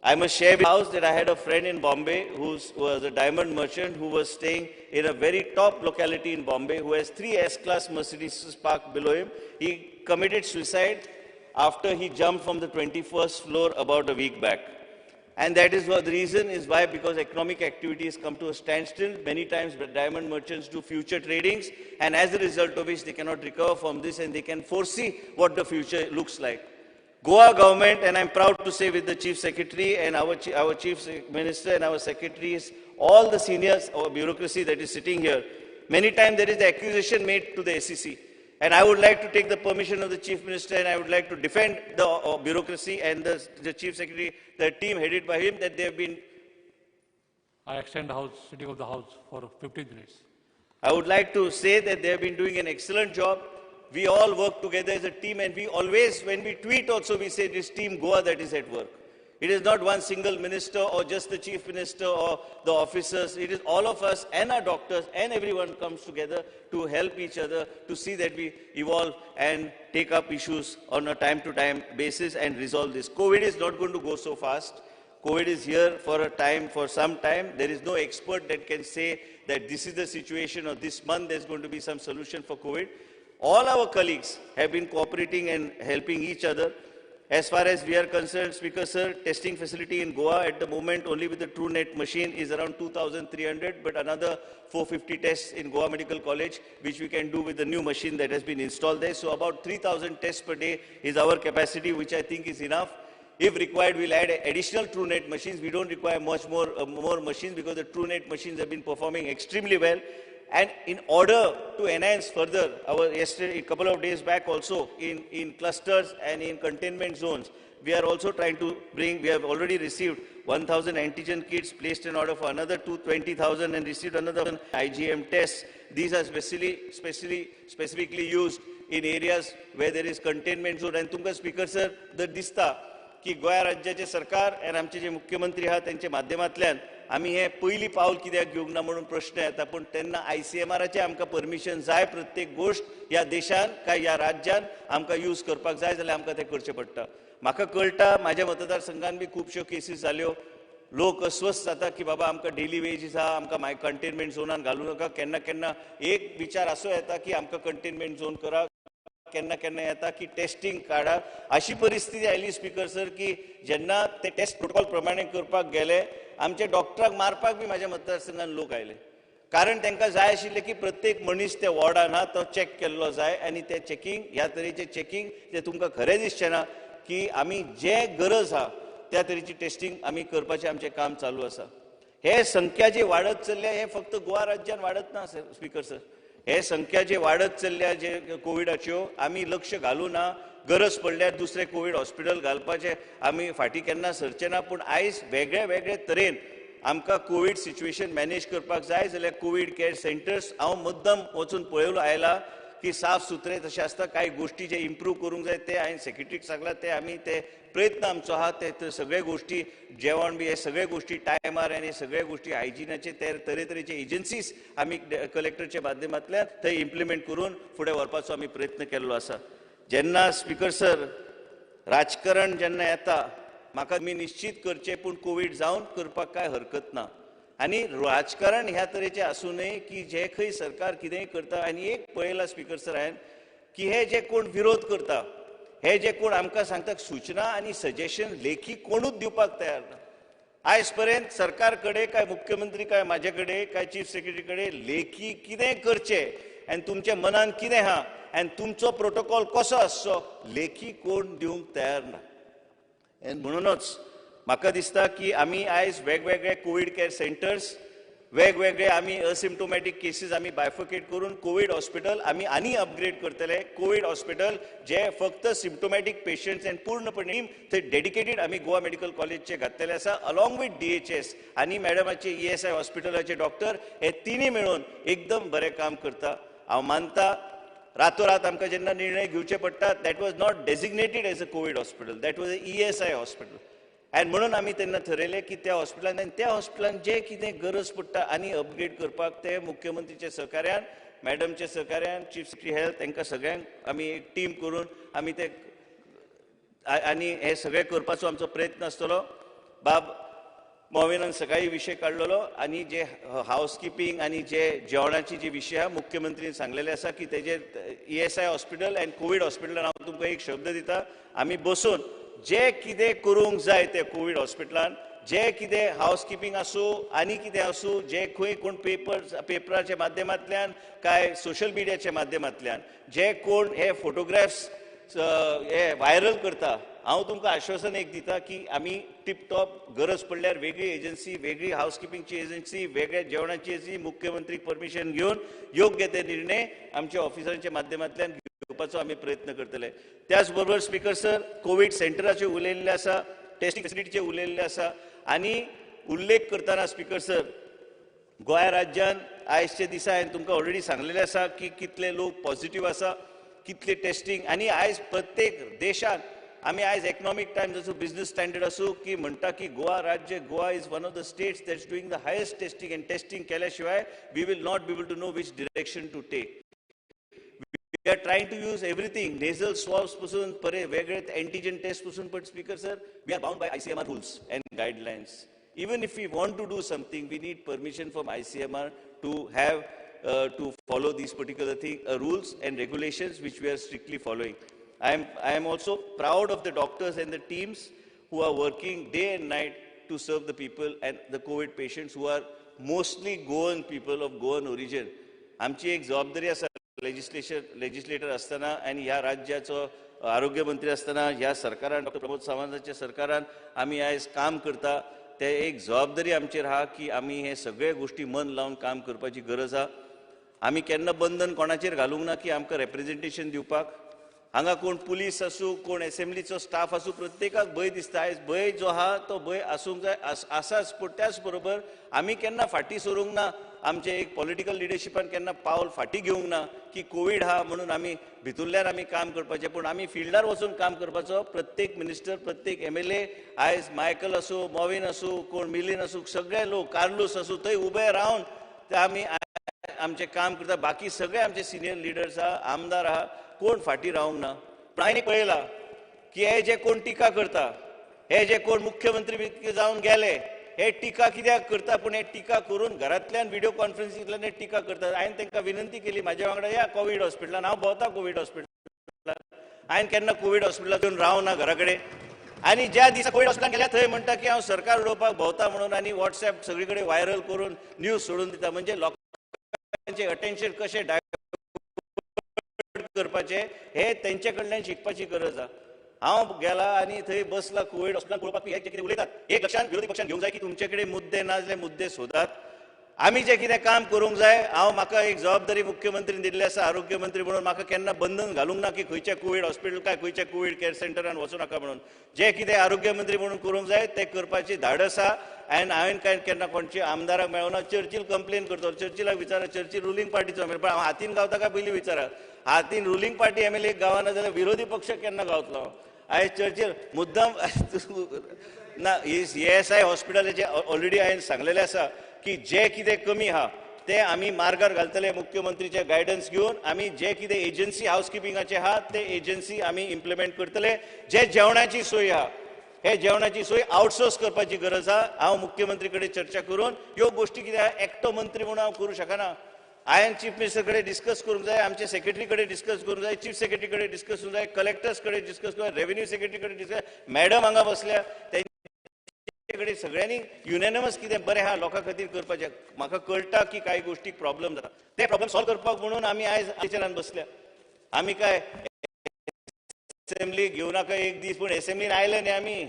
I must share with the house that I had a friend in Bombay who was a diamond merchant who was staying in a very top locality in Bombay, who has 3 S-class Mercedes parked below him. He committed suicide after he jumped from the 21st floor about a week back. And that is what the reason is why, because economic activity has come to a standstill. Many times diamond merchants do future tradings, and as a result of which they cannot recover from this and they can foresee what the future looks like. Goa government, and I'm proud to say with the Chief Secretary and our Chief Minister and our secretaries, all the seniors or bureaucracy that is sitting here, many times there is the accusation made to the SEC. And I would like to take the permission of the Chief Minister, and I would like to defend the bureaucracy and the Chief Secretary, the team headed by him, that they have been. I extend the house, sitting of the house for 15 minutes. I would like to say that they have been doing an excellent job. We all work together as a team, and we always, when we tweet also, we say this team Goa that is at work. It is not one single minister or just the chief minister or the officers. It is all of us and our doctors and everyone comes together to help each other to see that we evolve and take up issues on a time-to-time basis and resolve this. COVID is not going to go so fast. COVID is here for a time, for some time. There is no expert that can say that this is the situation or this month there's going to be some solution for COVID. All our colleagues have been cooperating and helping each other. As far as we are concerned, Speaker sir, testing facility in Goa at the moment only with the TrueNet machine is around 2,300, but another 450 tests in Goa Medical College, which we can do with the new machine that has been installed there. So about 3,000 tests per day is our capacity, which I think is enough. If required, we'll add additional TrueNet machines. We don't require much more machines because the TrueNet machines have been performing extremely well. And in order to enhance further, our yesterday, a couple of days back also, in clusters and in containment zones, we are also trying to bring, we have already received 1,000 antigen kits, placed an order for another 20,000 and received another IgM tests. These are specifically used in areas where there is containment zone. And तुमका Speaker sir, the दिसता की गोवा राज्याचे सरकार आणि आमचे जे मुख्यमंत्री आहात त्यांच्या माध्यमांतल्यान आमी हे पयली पावल कित्याक घेवंक ना म्हणून प्रश्न येता, पूण तेन्ना ICMRाचें आमकां परमिशन जाय. प्रत्येक गोश्ट ह्या देशान काय ह्या राज्यान आमकां यूज करपाक जाय जाल्यार आमकां तें करचें पडटा. म्हाका कळटा म्हाज्या मतदारसंघान बी खुबश्यो केसीस जाल्यो, लोक अस्वस्थ जाता की बाबा आमकां डेली वेजीस आहा, आमकां मागीर कंटेनमेंट झोनान घालूं नाका. केन्ना केन्ना एक विचार असो येता की आमकां कंटेनमेंट झोन करा, केन्ना केन्ना येता की टेस्टिंग काडा. अशी परिस्थिती आयली स्पीकर सर की जेन्ना ते टेस्ट प्रोटोकॉल प्रमाणे करपाक गेले, आमच्या डॉक्टराक मारपाक बी म्हाज्या मतदारसंघान लोक आयले, कारण तांकां जाय आशिल्लें की प्रत्येक मनीस त्या वॉर्डान आहा तो चॅक केल्लो जाय. आनी ते चॅकिंग, ह्या तरेचें चॅकिंग तें तुमकां खरें दिसचें ना की आमी जे गरज आहा त्या तरेची टेस्टिंग आमी करपाचें आमचें काम चालू आसा. हे संख्या जी वाडत चल्ल्या हे फक्त गोवा राज्यान वाडत ना स्पीकर सर, हे संख्या जे वाडत चल्ल्या जे कोविडाच्यो आमी लक्ष घालूं ना. गरज पडल्यार दुसरें कोवीड हॉस्पिटल घालपाचें आमी फाटीं केन्ना सरचें ना, पूण आयज वेगळे वेगळे तरेन आमकां कोवीड सिच्युएशन मॅनेज करपाक जाय जाल्यार कोवीड केअर सेंटर्स हांव मुद्दम वचून पळयलो आयला की साफ सुथरे तशें आसता. कांय गोश्टी जे इम्प्रूव करूंक जाय ते हांवें सेक्रेटरीक सांगलां, ते आमी ते प्रयत्न आमचो आहा ते सगळे गोश्टी जेवण बी हे सगळे गोश्टी टायमार आनी सगळे गोश्टी हायजिनाचे ते तरेतरेचे एजन्सीज आमी कलेक्टरच्या माध्यमांतल्यान थंय इम्प्लिमेंट करून फुडें व्हरपाचो आमी प्रयत्न केल्लो आसा. जेन्ना स्पीकर सर राजकारण जेन्ना येता म्हाका मी निश्चित करचें, पूण कोवीड जावन करपाक कांय हरकत ना. आनी राजकारण ह्या तरेचें आसूं नये की जे खंय सरकार कितेंय करता. आनी एक पळयलां स्पीकर सर हांवें की हे जे कोण विरोध करता, हे जे कोण आमकां सांगता सुचना आनी सजेशन लेखी कोणूच दिवपाक तयार ना. आयज पर्यंत सरकार कडेन काय मुख्यमंत्री काय म्हाजे कडेन काय चीफ सेक्रेटरी कडेन लेखी कितें करचें आनी तुमच्या मनान कितें आहा आनी तुमचो प्रोटोकॉल कसो आसचो लेखी कोण दिवंक तयार ना. आनी म्हणूनच म्हाका दिसता की आमी आयज वेगवेगळे कोवीड केअर सेंटर्स, वेगवेगळे आमी असिम्टोमॅटीक केसीस आमी बायफर्केट करून कोवीड हॉस्पिटल आमी आनी अपग्रेड करतले. कोवीड हॉस्पिटल जे फक्त सिम्टोमॅटीक पेशंट्स आनी पूर्णपणे थंय डेडिकेटेड आमी गोवा मेडिकल कॉलेजचे घातलेले आसा, अलॉंग विथ DHS आनी मॅडमाचे ESI हॉस्पिटलाचे डॉक्टर हे तिनूय मेळून एकदम बरें काम करता. हांव मानता रातोरात आमकां जेन्ना निर्णय घेवचे पडटा, that was not designated as a COVID hospital, that was a ESI hospital. आनी म्हणून आमी तेन्ना थरयलें की त्या हॉस्पिटलान आनी त्या हॉस्पिटलान जें कितें गरज पडटा आनी अपग्रेड करपाक ते मुख्यमंत्रीच्या सहकार्यान, मॅडमच्या सहकार्यान, चीफ सेक्रेटरी हेल्थ तांकां सगळ्यांक आमी एक टीम करून आमी ते आनी हे सगळें करपाचो आमचो प्रयत्न आसतलो. बाब मोविनान सकाळी विशय काडलेलो आनी जे हावसकिपींग आनी जे जेवणाची जी विशय आहा मुख्यमंत्रीन सांगलेले आसा की तेजेर ESI hospital आनी कोवीड हॉस्पिटलान हांव तुमकां एक शब्द दिता, आमी बसून जे कितें करूंक जाय ते कोवीड हॉस्पिटलान जे कितें हावसकिपींग आसूं आनी कितें आसूं, जे खंय कोण पेपराच्या माध्यमांतल्यान काय सोशल मिडियाच्या माध्यमांतल्यान जे कोण हे फोटोग्राफ्स हे व्हायरल करता, हांव तुमकां आश्वासन एक दिता की आमी टिपटॉप गरज पडल्यार वेगळी एजन्सी, वेगळी हावसकिपींगची एजन्सी, वेगळ्या जेवणाची एजन्सी, मुख्यमंत्री परमिशन घेवन योग्य ते निर्णय आमच्या ऑफिसरांच्या माध्यमांतल्यान घेवपाचो आमी प्रयत्न करतले. त्याच बरोबर स्पीकर सर, कोवीड सेंटराचेर उलयल्लें आसा, टेस्टिंग फेसिलिटीचेर उलयल्लें आसा. आनी उल्लेख करतना स्पीकर सर, गोंया राज्यान आयजच्या दिसा हांवें तुमकां ऑलरेडी सांगलेलें आसा की कितले लोक पॉझिटिव्ह आसा, कितले टेस्टिंग. आनी आयज प्रत्येक देशांत आमी आयज इकनॉमीक टायम्स आसूं, बिझनस स्टँडर्ड आसूं, की म्हणटा की गोवा राज्य, Goa is one of the states that's doing the highest testing. And testing केल्या शिवाय we will not be able to know which direction to take. We are trying to use everything, nasal swabs पासून परे वेगळे antigen test पासून, but speaker sir, we are bound by ICMR rules and guidelines. Even if we want to do something, we need permission from ICMR to have to follow these particular thing, rules and regulations which we are strictly following. I am also proud of the doctors and the teams who are working day and night to serve the people and the COVID patients who are mostly Goan people of Goan origin. आमची एक जबाबदारी आसा legislator आसतना आनी ह्या राज्याचो आरोग्य मंत्री आसतना, ह्या सरकारान, डॉक्टर प्रमोद सावंताच्या सरकारान आमी आयज काम करता. ते एक जबाबदारी आमचेर आहा की आमी हे सगळे गोश्टी मन लावन काम करपाची गरज आहा. आमी केन्ना बंधन कोणाचेर घालूंक ना की आमकां रेप्रेजेंटेशन दिवपाक. हांगा कोण पुलीस आसूं, कोण एसेंब्लीचो स्टाफ आसूं, प्रत्येकाक भंय दिसता. आयज भंय जो आहा तो भंय आसूंक जाय, आसाच, पूण त्याच बरोबर आमी केन्ना फाटीं सरूंक ना. आमचे एक पॉलिटिकल लिडरशिपान केन्ना पावल फाटीं घेवंक ना की कोवीड आहा म्हणून आमी भितुरल्यान आमी काम करपाचें, पूण आमी फिल्डार वचून काम करपाचो. प्रत्येक मिनिस्टर, प्रत्येक MLA, आयज मायकल आसूं, मॉविन आसूं, कोण मिलीन आसूं, सगळे लोक, कार्लूस आसूं, थंय उबे रावन ते आमी आमचें काम करता. बाकी सगळे आमचे सिनियर लिडर्स आहा, आमदार आहा, कोण फाटीं रावंक ना. पूण हांवें पळयलां की हे जे कोण टिका करता, हे जे कोण मुख्यमंत्री जावन गेले, हे टिका कित्याक करता, पूण हे टिका करून घरांतल्यान व्हिडियो कॉन्फरन्सींतल्यान हे टिका करतात. हांवें तांकां विनंती केली, म्हाज्या वांगडा या कोवीड हॉस्पिटलान. हांव भोंवता कोवीड हॉस्पिटलान, हांवें केन्ना कोवीड हॉस्पिटलान येवन रावना घरा कडेन. आनी ज्या दिसा कोवीड हॉस्पिटलान गेल्या थंय म्हणटा की हांव सरकार उडोवपाक भोंवता म्हणून, आनी वॉट्सएप सगळी कडेन व्हायरल करून न्यूज सोडून दिता. म्हणजे लोकांचें अटेन्शन कशें डायवर्ट करपाचें हें तेंचे कडल्यान शिकपाची गरज आहा. हांव गेला आनी थंय बसला कोवीड हॉस्पिटलान पळोवपाक, हे जे कितें उलयतात एक लक्षांत विरोधी पक्षान घेवंक जाय की तुमचे कडेन मुद्दे ना जाल्यार मुद्दे सोदात. आमी जें कितें काम करूंक जाय, हांव म्हाका एक जबाबदारी मुख्यमंत्रीन दिल्ली आसा आरोग्य मंत्री म्हणून, म्हाका केन्ना बंधन घालूंक ना की खंयच्या कोवीड हॉस्पिटल काय खंयच्या कोवीड केअर सेंटरान वचूं नाका म्हणून. जें कितें आरोग्य मंत्री म्हणून करूंक जाय तें करपाची धाडस आहा. आनी हांवें काय केन्ना कोणची आमदाराक मेळना, चर्चील कंप्लेन करतो, चर्चिलाक विचारा, चर्चील रुलींग पार्टीचो एमएलए, पण हांव हातीन गावता काय पयलीं विचारा. हातीन रुलींग पार्टी एमएलए गावना जाल्यार विरोधी पक्ष केन्ना गावतलो? आयज चर्चील मुद्दम ना. ESI हॉस्पिटलाचें ऑलरेडी हांवें सांगलेलें आसा की जे कितें कमी आहा ते आमी मार्गार घालतले. मुख्यमंत्रीचे गायडन्स घेवन आमी जे कितें एजन्सी हावसकिपिंगाचे आहा ते एजन्सी आमी इम्प्लिमेंट करतले. जे जेवणाची सोय आहा, हे जेवणाची सोय आउटसोर्स करपाची गरज आहा. हांव मुख्यमंत्री कडेन चर्चा करून ह्यो गोश्टी कितें आहा, एकटो मंत्री म्हणून हांव करूं शकना. हांवें चीफ मिनिस्टर कडेन डिस्कस करूंक जाय, आमचे सेक्रेटरी कडेन डिस्कस करूंक जाय, चीफ सेक्रेटरी कडेन डिस्कस करूंक जाय, कलेक्टर्स कडेन डिस्कस करूंक जाय, रेवेन्यू सेक्रेटरी कडेन डिस्कस. मॅडम हांगा बसल्या, तेंचे कडेन सगळ्यांनी युनॅनिमस कितें बरें आहा लोकां खातीर करपाचें. म्हाका कळटा की कांय गोश्टीक प्रॉब्लम जाता, ते प्रॉब्लम सॉल्व करपाक म्हणून आमी आयज टिचरान बसल्या. आमी काय एसेंब्ली घेवं नाका एक दीस, पूण एसेंब्लीन आयले न्ही आमी,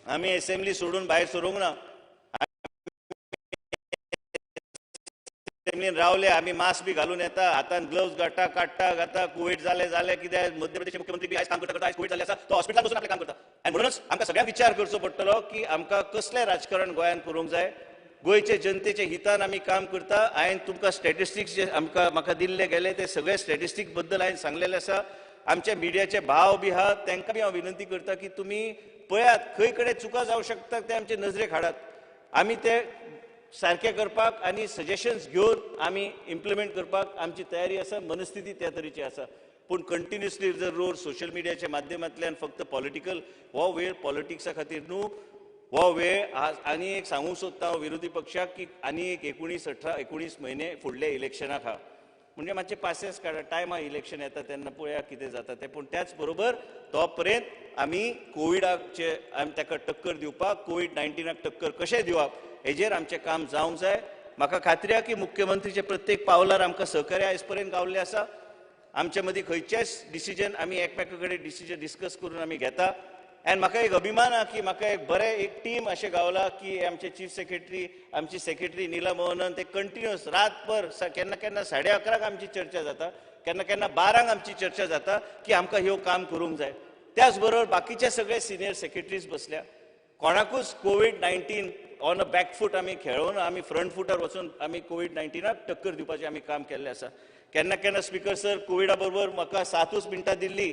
आमी एसेंब्ली सोडून भायर सरूंक ना. एसेंब्लीन रावले, आमी मास्क बी घालून येता, हातान ग्लोव्स घालता, काडटा घाता. कोवीड जालें जालें कितें, मध्य प्रदेश मुख्यमंत्री बी आयज काम करता करता आयज कोवीड जाल्लें आसा, तो हॉस्पिटलान बसून आपलें काम करता. आनी म्हणूनच आमकां सगळ्यांक विचार करचो पडटलो की आमकां कसलें राजकारण गोंयांत करूंक जाय. गोंयचे जनतेच्या हितान आमी काम करता. हांवें तुमकां स्टॅटिस्टिक्स जे आमकां म्हाका दिल्ले गेले ते सगळे स्टॅटिस्टिक्स बद्दल हांवें सांगलेलें आसा. आमच्या मिडियाचे भाव बी आहा, तांकां बी हांव विनंती करता की तुमी पळयात खंय कडेन चुका जावं शकता ते आमचे नजरेक हाडात. आमी ते सारकें करपाक आनी सजेशन्स घेवन आमी इम्प्लिमेंट करपाक आमची तयारी आसा, मनस्थिती त्या तरेची आसा. पूण कंटिन्युअसली जर रोड सोशल मिडियाच्या माध्यमांतल्यान फक्त पॉलिटिकल हो वेळ पॉलिटिक्सा खातीर न्हू, हो वेळ आज. आनी एक सांगूंक सोदता हांव विरोधी पक्षाक की आनी एक 19, 18, 19 म्हयने फुडल्या इलेक्शनाक आहा, म्हणजे मातशें पासियेंस काडा, टायम आहा, इलेक्शन येता तेन्ना पळया कितें जाता तें. पूण त्याच बरोबर तो पर्यंत आमी कोविडाचे आमी ताका टक्कर दिवपाक, कोवीड-19 टक्कर कशें दिवप हेजेर आमचें काम जावंक जाय. म्हाका खात्री आहा की मुख्यमंत्रीचे प्रत्येक पावलार आमकां सहकार्य आयज पर्यंत गावल्लें आसा. आमचे मदीं खंयचेच डिसिजन आमी एकमेका कडेन डिसिजन डिस्कस करून आमी घेता. आनी म्हाका एक अभिमान आहा की म्हाका एक बरें एक टीम अशें गावला की आमचे चीफ सेक्रेटरी, आमची सेक्रेटरी नीला मोहनन, ते कंटिन्युअस रातभर केन्ना केन्ना 11:30 आमची चर्चा जाता, केन्ना केन्ना 12 आमची चर्चा जाता की आमकां ह्यो काम करूंक जाय. त्याच बरोबर बाकीचे सगळे सिनियर सेक्रेटरीज बसल्या. कोणाकूच COVID-19 on a back foot आमी खेळोवन आमी फ्रंट फुटार वचून आमी COVID-19 टक्कर दिवपाचें आमी काम केल्लें आसा. केन्ना केन्ना स्पीकर सर कोविडा बरोबर म्हाका 7 मिनटां दिल्ली,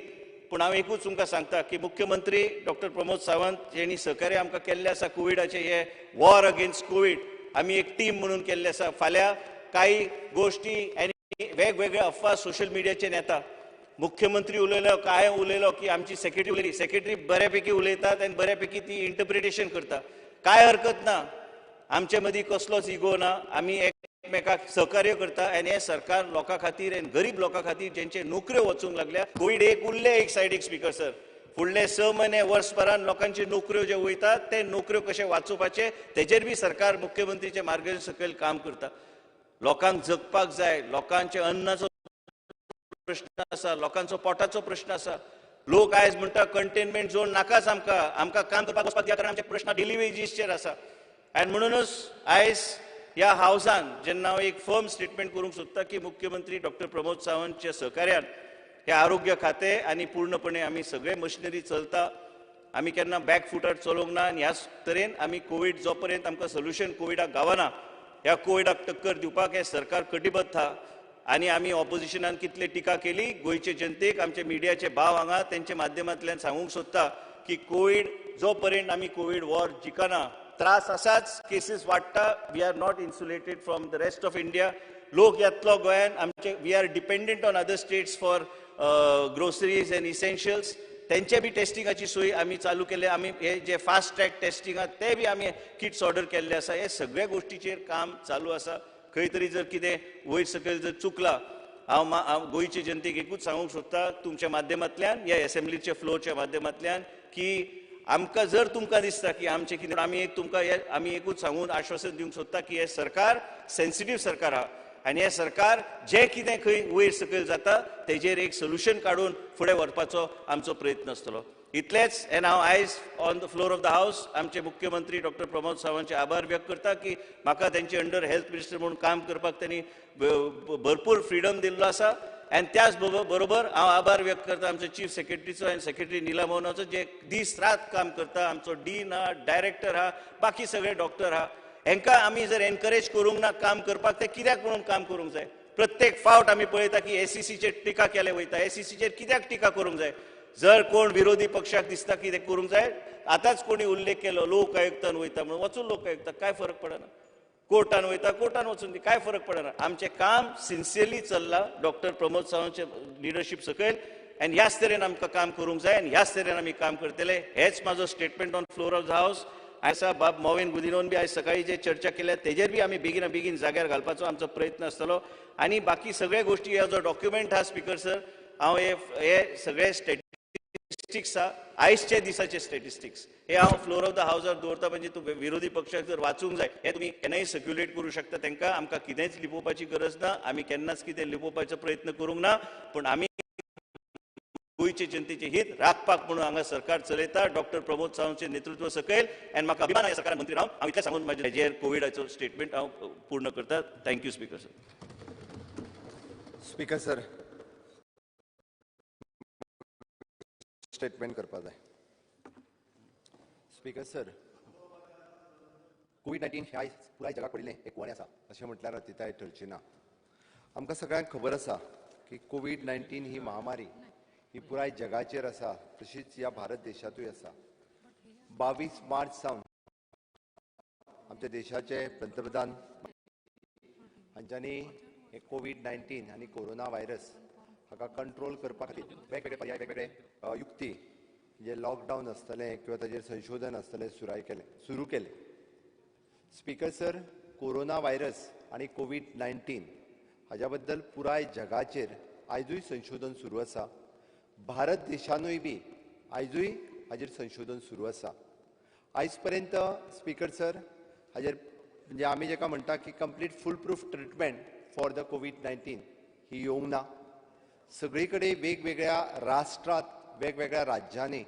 पूण हांव एकूच तुमकां सांगता की मुख्यमंत्री डॉक्टर प्रमोद सावंत जेणी सहकार्य आमकां केल्लें आसा कोविडाचें हे वॉर अगेन्स्ट कोविड आमी एक टीम म्हणून केल्लें आसा. फाल्यां कांय गोश्टी आनी वेगवेगळे अफवा सोशल मिडियाचेर येता. मुख्यमंत्री उलयलो, काय उलयलो की आमची सेक्रेटरी उलयली, सेक्रेटरी बऱ्यापैकी उलयतात आनी बऱ्यापैकी ती इंटरप्रिटेशन करता. काय हरकत ना, आमचे मदीं कसलोच इगो ना, आमी एकमेकाक सहकार्य करता आनी हें सरकार लोकां खातीर आनी गरीब लोकां खातीर जेंचे नोकऱ्यो वचूंक लागल्या. कोवीड एक उरलें एक सायडीक स्पीकर सर, फुडले 6 म्हयने वर्सभरान लोकांच्यो नोकऱ्यो ज्यो वयतात ते नोकऱ्यो कशे वाचोवपाचे तेजेर बी सरकार मुख्यमंत्रीचे मार्गदर्शन सकयल काम करता. लोकांक जगपाक जाय, लोकांचे अन्नाचो प्रश्न आसा, लोकांचो पोटाचो प्रश्न आसा. लोक आयज म्हणटा कंटेनमेंट झोन नाकाच आमकां, आमकां काम करपाक वचपाक दिया, कारण आमचे प्रश्न डेली वेजीसचेर आसा. आनी म्हणूनच आयज ह्या हावसान जेन्ना हांव एक फर्म स्टेटमेंट करूंक सोदता की मुख्यमंत्री डॉक्टर प्रमोद सावंतच्या सहकार्यान हे आरोग्य खातें आनी पूर्णपणे आमी सगळे मशिनरी चलता, आमी केन्ना बॅक फुटार चलोवंक ना. आनी ह्याच तरेन आमी कोवीड जो पर्यंत आमकां सोल्युशन कोविडाक गावना, ह्या कोविडाक टक्कर दिवपाक हें सरकार कटिबद्ध आहा. आनी आमी ऑपोजिशनान कितले टिका केली गोंयचे जनतेक, आमचे मिडियाचे भाव हांगा तेंच्या माध्यमांतल्यान सांगूंक सोदता की कोवीड जो पर्यंत आमी कोवीड वॉर जिखना, त्रास आसाच, केसीस वाडटा, we are not insulated from the rest of India. लोक येतलो गोंयान, आमचे we are dependent on other states for groceries and essentials. तेंचे बी टेस्टिंगाची सोय आमी चालू केल्या, आमी हे जे फास्ट ट्रॅक टेस्टिंग आहा ते बी आमी किट्स ऑर्डर केल्ले आसा. हे सगळ्या गोश्टीचेर काम चालू आसा. खंय तरी जर कितें वयर सकयल जर चुकला, हांव गोंयचे जनतेक एकूच सांगूंक सोदता तुमच्या माध्यमांतल्यान, ह्या एसेंब्लीच्या फ्लोरच्या माध्यमांतल्यान, की आमकां जर तुमकां दिसता की आमचें कितें, आमी एक तुमकां आमी एकूच सांगून आश्वासन दिवंक सोदता की हें सरकार सेन्सिटीव सरकार आहा आनी हें सरकार जें कितें खंय वयर सकयल जाता तेजेर एक सोल्युशन काडून फुडें व्हरपाचो आमचो प्रयत्न आसतलो. इतलेंच. एन्ड हांव आयज on the floor of the house आमचे मुख्यमंत्री डॉक्टर प्रमोद सावंतचे आभार व्यक्त करता की म्हाका तेंचे अंडर हेल्थ मिनिस्टर म्हणून काम करपाक त्यांनी भरपूर फ्रिडम दिल्लो आसा. आनी त्याच बरोबर हांव आभार व्यक्त करता आमचे चीफ सेक्रेटरीचो आनी सेक्रेटरी नीला मोहनाचो, जे दीस रात काम करता. आमचो डीन आहा, डायरेक्टर आहा, बाकी सगळे डॉक्टर आहा, हेंकां आमी जर एनकरेज करूंक ना काम करपाक, ते कित्याक म्हणून काम करूंक जाय? प्रत्येक फावट आमी पळयता की एसीसीचेर टिका केले वयता, एसीसीचेर कित्याक टिका करूंक जाय? जर कोण विरोधी पक्षाक दिसता की ते करूंक जाय, आतांच कोणी उल्लेख केलो लोक आयुक्तान वयता म्हणून, वचून लोक आयुक्ताक काय फरक पडना, कोर्टान वयता कोर्टान वचून दी, काय फरक पडना. आमचें काम सिन्सियरली चल्लां डॉक्टर प्रमोद सावंतचे लिडरशीप सकयल, आनी ह्याच तरेन आमकां काम करूंक जाय आनी ह्याच तरेन आमी काम करतले. हेच म्हाजो statement on floor of the house. आसा बाब मोविन गुदिनोन बी आयज सकाळी जे चर्चा केल्या तेजेर बी आमी बेगीन बेगीन जाग्यार घालपाचो आमचो प्रयत्न आसतलो. आनी बाकी सगळे गोश्टी ह्या जो डॉक्युमेंट आहा स्पीकर सर, हांव हे सगळे स्टॅटिस्टिक्स आहा आयजच्या दिसाचे स्टॅटिस्टिक्स हे हांव फ्लोर ऑफ the हावसार दवरता. म्हणजे तूं विरोधी पक्षाक जर वाचूंक जाय हे तुमी केन्नाय सर्क्युलेट करूं शकता. तांकां आमकां कितेंच लिपोवपाची गरज ना, आमी केन्नाच कितें लिपोवपाचो प्रयत्न करूंक ना, पूण आमी गोंयचे जनतेचे हित राखपाक म्हणून हांगा सरकार चलयता डॉक्टर प्रमोद सावंतचे नेतृत्व सकयल. आनी म्हाका अभिमान आसा सरकार मंत्री रावन हांव इतलें सांगून म्हाजें हेजेर कोविडाचो स्टेटमेंट हांव पूर्ण करता. Thank you speaker sir. Speaker sir, statement करपा जाय. स्पीकर सर, कोवीड-19 हे आयज पुराय जगाक पडिल्लें एक कुवाडें आसा अशें म्हटल्यार अतिताय ठरची ना. आमकां सगळ्यांक खबर आसा की कोवीड-19 ही महामारी ही पुराय जगाचेर आसा, तशीच ह्या भारत देशांतूय आसा. 22 मार्च सावन आमच्या देशाचे पंतप्रधान हांच्यांनी हे कोवीड-19 आनी कोरोना व्हायरस हाका कंट्रोल करपा खातीर वेगवेगळे पर्याय, वेगवेगळे युक्ती, म्हणजे लॉकडावन आसतलें किंवा ताजेर संशोधन आसतलें, सुरू केलें. स्पीकर सर, कोरोना व्हायरस आनी कोवीड-19 हाज्या बद्दल पुराय जगाचेर आयजूय संशोधन सुरू आसा. भारत देशानूय बी आयजूय हाजेर संशोधन सुरू आसा. आयज पर्यंत स्पीकर सर हाजेर म्हणजे आमी जेका म्हणटा की complete full proof treatment for the COVID-19 ही येवंक ना. सगळी कडेन वेगवेगळ्या राष्ट्रांत वेगवेगळ्या राज्यांनी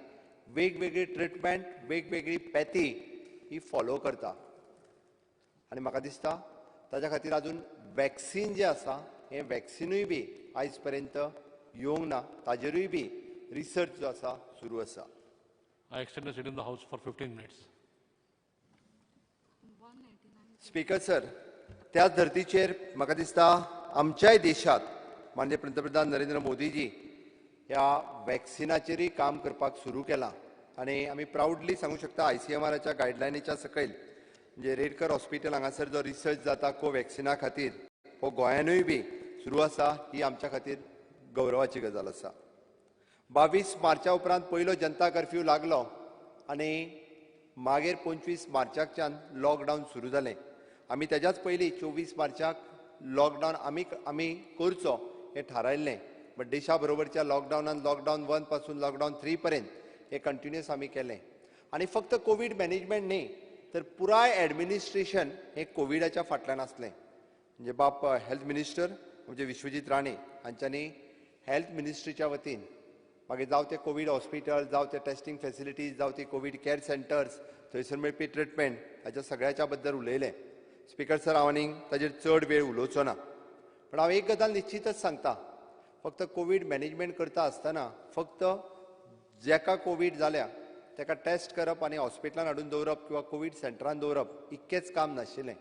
वेगवेगळी ट्रिटमेंट, वेगवेगळी पॅथी ही फॉलो करता आनी म्हाका दिसता ताच्या खातीर अजून वॅक्सीन जें आसा हें वॅक्सिनूय बी आयज पर्यंत येवंक ना, ताजेरूय बी रिसर्च जो आसा सुरू आसा. I extend the sitting in the house for 15 minutes. Speaker sir, त्याच धर्तीचेर म्हाका दिसता आमच्याय देशात माननीय पंतप्रधान नरेंद्र मोदीजी ह्या वॅक्सिनाचेरूय काम करपाक सुरू केलां आनी आमी प्रावडली सांगू शकता ICMRच्या गायडलायनीच्या सकयल म्हणजे रेडकर हॉस्पिटल हांगासर जो रिसर्च जाता कोवॅक्सिना खातीर हो गोंयानूय बी सुरू आसा, ही आमच्या खातीर गौरवाची गजाल आसा. 22 मार्चा उपरांत पयलो जनता कर्फ्यू लागलो आनी मागीर 25 मार्चाकच्यान लॉकडावन सुरू जालें. आमी तेज्याच पयलीं 24 मार्चाक लॉकडावन आमी करचो हें थारायल्लें, बट देशा बरोबरच्या लॉकडावनान लॉकडावन 1 पासून लॉकडावन 3 पर्यंत हे कंटिन्युअस आमी केलें. आनी फक्त कोवीड मॅनेजमेंट न्ही तर पुराय एडमिनिस्ट्रेशन हें कोविडाच्या फाटल्यान आसलें. म्हणजे बाप हेल्थ मिनिस्टर म्हणजे विश्वजीत राणे हांच्यांनी हेल्थ मिनिस्ट्रीच्या वतीन मागीर जावं ते कोवीड हॉस्पिटल, जावं ते टेस्टिंग फॅसिलिटीज, जावं ते कोवीड कॅर सेंटर्स, थंयसर मेळपी ट्रिटमेंट हाच्या सगळ्याच्या बद्दल उलयलें. स्पीकर सर, हांव आनीक ताजेर चड वेळ उलोवचो ना, पण हांव एक गजाल निश्चितच सांगता, फक्त कोवीड मॅनेजमेंट करता आसतना फक्त जेका कोवीड जाल्या ताका टेस्ट करप आनी हॉस्पिटलान हाडून दवरप किंवा कोवीड सेंटरान दवरप इतकेंच काम नाशिल्लें.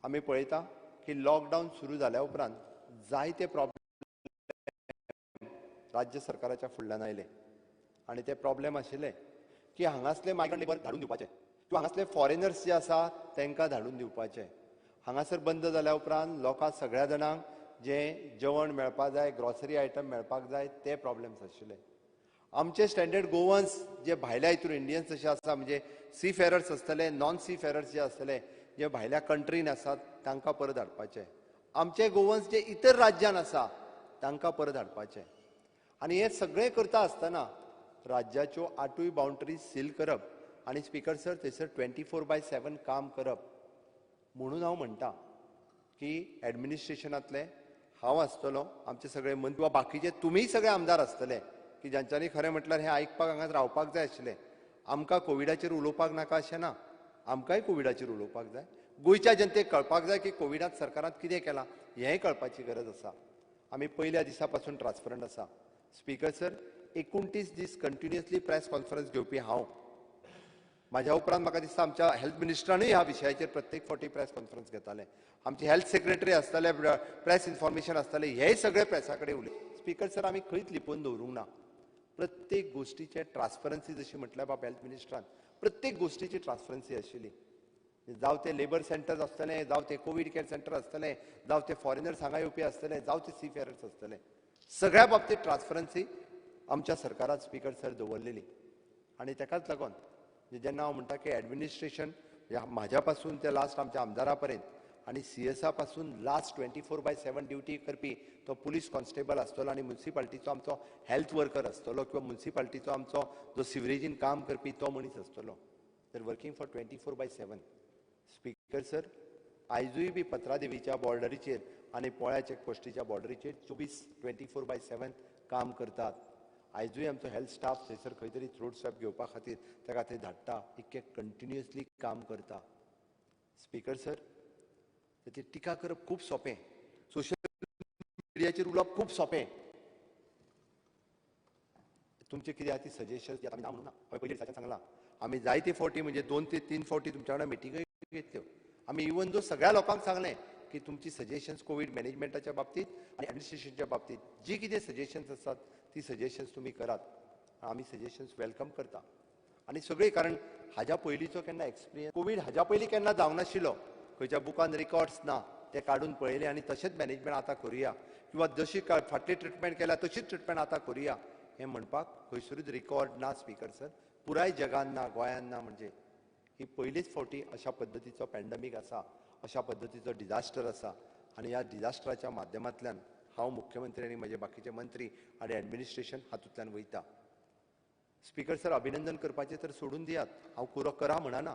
आमी पळयता की लॉकडावन सुरू जाल्या उपरांत जायते प्रॉब्लेम राज्य सरकाराच्या फुडल्यान आयले आनी ते प्रॉब्लेम आशिल्ले की हांगासले मायग्रंट लेबर धाडून दिवपाचे किंवा हांगासले फॉरेनर्स जे आसा तांकां धाडून दिवपाचे. हांगासर बंद जाल्या उपरांत लोकांक सगळ्या जाणांक जें जेवण मेळपाक जाय, ग्रॉसरी आयटम मेळपाक जाय, ते प्रॉब्लेम्स आशिल्ले. आमचे स्टँडर्ड गोवन्स जे भायल्या हितून इंडियन्स जशे आसा, म्हणजे सी फेरर्स आसतले, नॉन सी फेरर्स जे आसतले, जे भायल्या कंट्रीन आसात तांकां परत हाडपाचे. आमचे गोवन्स जे इतर राज्यान आसा तांकां परत हाडपाचे. आनी हें सगळें करता आसतना राज्याच्यो 8 बाउंड्रीज सील करप आनी स्पीकर सर थंयसर 24/7 काम करप. म्हणून हांव म्हणटा की एडमिनिस्ट्रेशनांतले हांव आसतलो, आमचे सगळे मंत्री वा बाकीचे तुमीय सगळे आमदार आसतले की ज्यांच्यांनी खरें म्हटल्यार हें आयकपाक हांगा रावपाक जाय आशिल्लें. आमकां कोविडाचेर उलोवपाक नाका अशें ना, आमकांय कोविडाचेर उलोवपाक जाय. गोंयच्या जनतेक कळपाक जाय की कोविडांत सरकारान कितें केलां हेंय कळपाची गरज आसा. आमी पयल्या दिसा पासून ट्रान्सपरंट आसा. स्पीकर सर, 29 दीस कंटिन्युअसली प्रेस कॉन्फरन्स घेवपी हांव, म्हाज्या उपरांत म्हाका दिसता आमच्या हेल्थ मिनिस्टरानूय ह्या विशयाचेर प्रत्येक फावटी प्रेस कॉन्फरन्स घेताले. आमचे हेल्थ सेक्रेटरी आसताले, प्रेस इन्फॉर्मेशन आसताले, हेय सगळे प्रेसा कडेन उलय. स्पीकर सर, आमी खंयच लिपोवन दवरूंक ना. प्रत्येक गोश्टीचे ट्रान्सपरन्सी, जशी म्हटल्यार बाब हेल्थ मिनिस्टरान, प्रत्येक गोश्टीची ट्रान्सपरन्सी आशिल्ली. जावं ते लेबर सेंटर्स आसतले, जावं ते कोवीड केअर सेंटर आसतले, जावं ते फॉरेनर्स हांगा येवपी आसतले, जावं ते सी फेरर्स आसतले, सगळ्या बाबतीत ट्रान्सपरन्सी आमच्या सरकारान स्पीकर सर दवरलेली. आनी ताकाच लागून जेन्ना हांव म्हणटा की एडमिनिस्ट्रेशन म्हाज्या पासून ते लास्ट आमच्या आमदारा पर्यंत आनी CSA पासून लास्ट 24/7 ड्युटी करपी तो पुलीस कॉन्स्टेबल आसतलो आनी म्युनिसिपालिटीचो आमचो हेल्थ वर्कर आसतलो किंवा म्युनिसिपालिटीचो आमचो जो सिवरेजीन काम करपी तो मनीस आसतलो. तर वर्किंग फॉर 24/7. स्पीकर सर, आयजूय बी पत्रादेवीच्या बॉर्डरीचेर आनी पोळ्या चेकपोस्टीच्या बॉर्डरीचेर 24/7 काम करतात. आयजूय आमचो हेल्थ स्टाफ थंयसर खंय तरी थ्रोट स्वॅब घेवपा खातीर ताका थंय धाडटा, इतके कंटिन्युअसली काम करता. स्पीकर सर, ताची टिका करप खूब सोंपें, सोशल मिडियाचेर उलोवप खूब सोंपें. तुमचें कितें आहा ती सजेशन्स आमी ना म्हणून ना, हांवें पयलीं दिसाच्यान सांगलां, आमी जायते फावटी म्हणजे 2 ते 3 फावटी तुमच्या वांगडा मिटिंगय घेतल्यो. आमी इवन दो सगळ्या लोकांक सांगलें की तुमची सजेशन्स कोवीड मॅनेजमेंटाच्या बाबतीत आनी एडमिनिस्ट्रेशनच्या बाबतीत जी कितें सजेशन्स आसात ती सजेशन्स तुमी करात. आमी सजेशन्स welcome करता आनी सगळीं, कारण हाज्या पयलींचो केन्ना एक्सपिरियन्स कोवीड हाज्या पयलीं केन्ना जावंक नाशिल्लो, खंयच्या बुकान रिकॉर्ड्स ना, ते काडून पळयले आनी तशेंच मॅनेजमेंट आतां करुया किंवा जशी फाटली ट्रिटमेंट केल्या तशीच ट्रिटमेंट आतां करुया हें म्हणपाक खंयसरूच रिकॉर्ड ना स्पीकर सर, पुराय जगान ना, गोंयान ना. म्हणजे ही पयलीच फावटी अशा पद्दतीचो पॅन्डमीक आसा, अशा पद्दतीचो डिजास्टर आसा आनी ह्या डिजास्टराच्या माध्यमांतल्यान हांव मुख्यमंत्री आनी म्हजे बाकीचे मंत्री आनी एडमिनिस्ट्रेशन हातूंतल्यान वयता. स्पीकर सर, अभिनंदन करपाचें तर सोडून दियात, हांव कुरो करा म्हणना,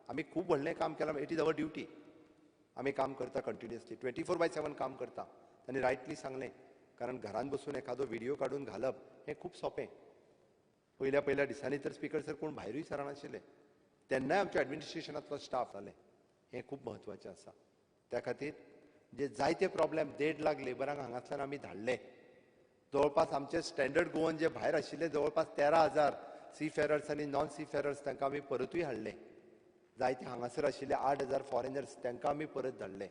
आमी खूब व्हडलें काम केलां, it is our duty. आमी काम करता कंटिन्युअसली 24/7 काम करता. तांणी रायटली सांगलें, कारण घरान बसून एखादो व्हिडियो काडून घालप हें खूब सोंपें, पयल्या पयल्या दिसांनी तर स्पीकर सर कोण भायरूय सरनाशिल्ले, तेन्नाय आमच्या एडमिनिस्ट्रेशनांतलो स्टाफ जालें. हें खूब म्हत्वाचें आसा. त्या खातीर जे जायते प्रॉब्लेम 1.5 लाख लेबरांक हांगासल्यान आमी धाडले. जवळपास आमचे स्टँडर्ड गोवन जे भायर आशिल्ले जवळपास 13,000 सी फेरर्स आनी नॉन सी फेरर्स तांकां आमी परतूय हाडले. जायते हांगासर आशिल्ले 8,000 फॉरेनर्स तांकां आमी परत धाडले.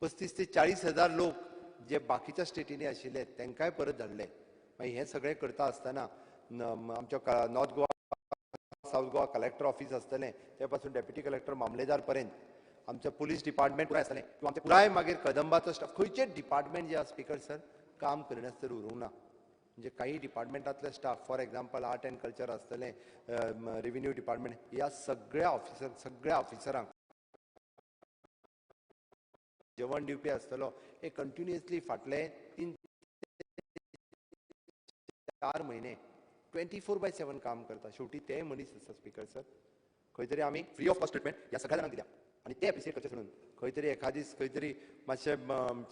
35 ते 40,000 लोक जे बाकीच्या स्टेटींनी आशिल्ले तांकांय परत धाडले. मागीर हें सगळें करता आसतना आमच्या North Goa South Goa collector office आसतलें, ते पासून डेप्युटी कलेक्टर मामलेदार पर्यंत आमचें पुलीस डिपार्टमेंट पुराय आसतलें किंवा आमचें पुराय मागीर कदंबाचो स्टाफ, खंयचे डिपार्टमेंट जे आसा स्पीकर सर काम करिनासतना उरूंक ना. म्हणजे काही डिपार्टमेंटांतले staff, for example art and culture आसतलें, रेविन्यू डिपार्टमेंट, ह्या सगळ्या ऑफिसरांक जेवण दिवपी आसतलो. हे कंटिन्युअसली फाटले 3-4 म्हयने 24/7 काम करता. शेवटी ते मनीस आसता स्पीकर सर. खंय तरी आमी फ्री ऑफ कॉस्ट ट्रिटमेंट ह्या सगळ्या जाणांक दिल्या आनी ते एप्रिसिएट करचे सोडून खंय तरी एखादीस खंय तरी मातशें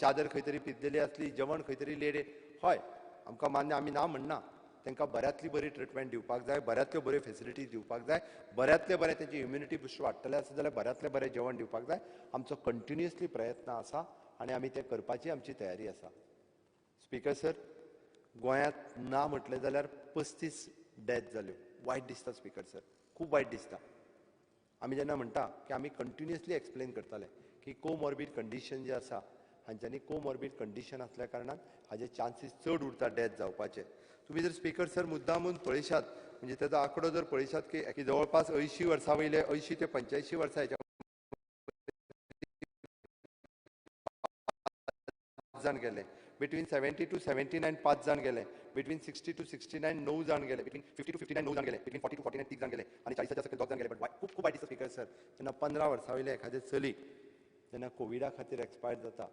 चादर खंय तरी पिजलेली आसली, जेवण खंय तरी लेट, हय आमकां मान्य, आमी ना म्हणना, तांकां बऱ्यांतली बरी ट्रिटमेंट दिवपाक जाय, बऱ्यांतल्यो बऱ्यो फेसिलिटीज दिवपाक जाय, बऱ्यांतले बरें तेंची इम्युनिटी बुस्ट वाडटलें आसत जाल्यार बऱ्यांतलें बरें जेवण दिवपाक जाय. आमचो कंटिन्युअसली प्रयत्न आसा आनी आमी तें करपाची आमची तयारी आसा. स्पीकर सर, गोंयांत ना म्हटलें जाल्यार 35 डेथ जाल्यो. वायट दिसता स्पीकर सर, खूब वायट दिसता. आमी जेन्ना म्हणटा की आमी कंटिन्युअसली एक्सप्लेन करताले की कोमॉर्बीड कंडिशन जे आसा, हांच्यांनी कोमॉर्बीड कंडिशन आसल्या कारणान हाजे चान्सीस चड उरता डेथ जावपाचे. तुमी जर स्पीकर सर मुद्दामून पळयशात, म्हणजे तेजो आंकडो जर पळयशात की जवळपास 80 वर्सां वयले, 80 ते 85 वर्सां हेच्या 5 जाण गेले, बिटवीन 70 to 79 5 जाण गेले, बिटवीन 60 to 69 9 जाण गेले, बिटवीन 50 to 59 9 जाण गेले, बिटवीन 40 to 49 3 जाण गेले आनी 40च्या सकयल 2 जाण गेले. बट खूब खूब वायट दिसता स्पीकर सर, जेन्ना 15 वर्सां वयले एखादें चली जेन्ना कोविडा खातीर एक्सपायर जाता,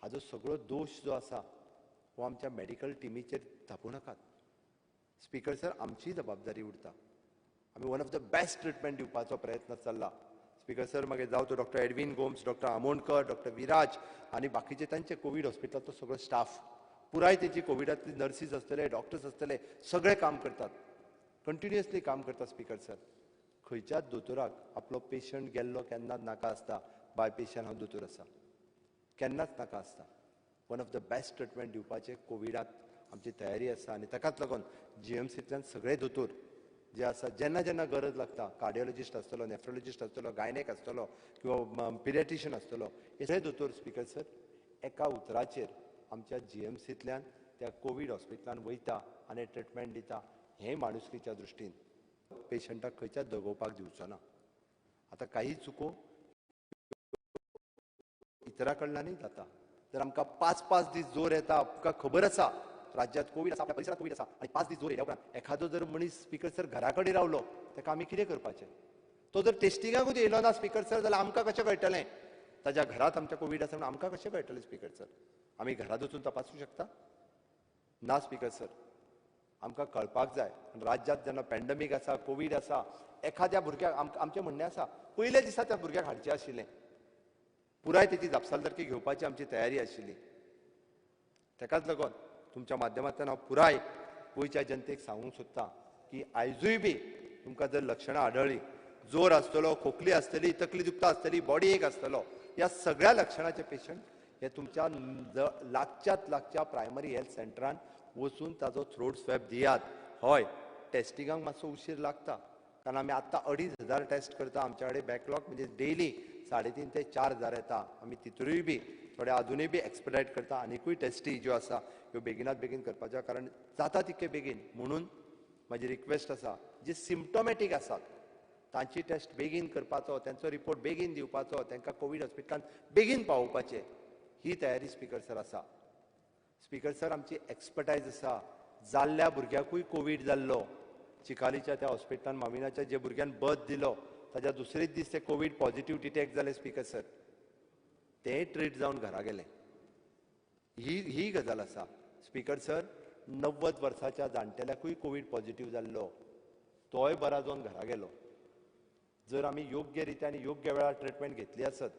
हाजो सगळो दोश जो आसा हो आमच्या मेडिकल टिमीचेर धापूं नाकात. स्पीकर सर, आमची जबाबदारी उरता. आमी one of the best treatment दिवपाचो प्रयत्न चल्ला स्पीकर सर. मागीर जावं तो doctor Edwin Gomes, doctor Amonkar, doctor Viraj आनी बाकीचे तांचे कोवीड हॉस्पिटलाचो सगळो स्टाफ, पुराय तेची कोविडांतली नर्सीस आसतले, डॉक्टर्स आसतले, सगळे काम करतात, कंटिन्युअसली काम करतात स्पीकर सर. खंयच्याच दोतोराक आपलो पेशंट गेल्लो केन्नाच नाका आसता. बाय पेशंट हांव दोतोर आसा, केन्नाच नाका आसता. One of the best treatment दिवपाचें कोविडाक आमची तयारी आसा आनी ताकाच लागून जीएमसींतल्यान सगळे दोतोर जे आसा, जेन्ना जेन्ना गरज लागता, कार्डियोलॉजिस्ट आसतलो, नेफ्रोलॉजिस्ट आसतलो, गायनेक आसतलो किंवा पिडियाट्रिशियन आसतलो, हे सगळे दोतोर स्पीकर सर एका उतराचेर आमच्या जीएमसींतल्यान त्या कोवीड हॉस्पिटलान वयता आनी ट्रिटमेंट दिता. हें माणुसकीच्या दृश्टीन पेशंटाक खंयच्याच दगोवपाक दिवचो ना. आतां काही चुको इतरा कडल्यानूय जाता. जर आमकां 5-5 दीस जोर येता, आमकां खबर आसा राज्यात कोवीड आसा, आपल्या परिसरात कोवीड आसा आनी 5 दीस जोर येयल्या उपरांत एखादो जर मनीस स्पीकर सर घरा कडेन रावलो, ताका आमी कितें करपाचें? तो जर टेस्टिंगाकूच येयलो ना स्पीकर सर जाल्यार आमकां कशें कळटलें ताज्या घरांत आमच्या कोवीड आसा म्हणून? आमकां कशें कळटलें स्पीकर सर? आमी घरांत वचून तपासूंक शकता ना स्पीकर सर. आमकां कळपाक जाय राज्यांत जेन्ना पॅन्डमीक आसा, कोवीड आसा, एखाद्या भुरग्याक आमचें म्हणणें आसा पयल्या दिसा त्या भुरग्याक हाडचें आशिल्लें, पुराय तेची जापसालदारकी घेवपाची आमची तयारी आशिल्ली. ताकाच लागून तुमच्या माध्यमांतल्यान हांव पुराय गोंयच्या जनतेक सांगूंक सोदतां की आयजूय बी तुमकां जर लक्षणां आढळ्ळीं, जोर आसतलो, खोकली आसतली, तकली दुखता आसतली, बॉडी एक आसतलो, ह्या सगळ्या लक्षणाचे पेशंट हे तुमच्या लागच्यात लागच्या प्रायमरी हेल्थ सेंटरान वचून ताजो थ्रोट स्वॅब दियात. हय, टेस्टिंगाक मातसो उशीर लागता, कारण आमी आत्तां 2500 टेस्ट करता. आमच्या कडेन बॅकलॉग म्हणजे डेली 3.5 ते 4 हजार येता. आमी तितूरूय बी थोडे अजुनूय बी एक्सपेडायट करता आनिकूय टेस्टी ज्यो आसा ह्यो बेगिनात बेगीन करपाच्यो, कारण जाता तितके बेगीन. म्हणून म्हाजी रिक्वेस्ट आसा, जे सिम्टोमॅटीक आसात तांची टेस्ट बेगीन करपाचो, तांचो रिपोर्ट बेगीन दिवपाचो, तांकां कोवीड हॉस्पिटलान बेगीन पावोवपाचें, ही तयारी स्पीकर सर आसा. स्पीकर सर, आमची एक्सपर्टायज आसा. जाल्ल्या भुरग्याकूय कोवीड जाल्लो, चिकालीच्या त्या हॉस्पिटलान माविनाच्या जे भुरग्यान बर्थ दिलो ताज्या दुसरेच दीस ते कोवीड पॉझिटिव्ह डिटेक्ट जाले स्पीकर सर, ते ट्रीट जावन घरा गेले. ही ही गजाल आसा स्पीकर सर. 90 वर्साच्या जाणटेल्याकूय कोवीड पॉझिटिव्ह जाल्लो, तोय बरा जावन घरा गेलो. जर आमी योग्य रित्या आनी योग्य वेळार ट्रिटमेंट घेतली आसत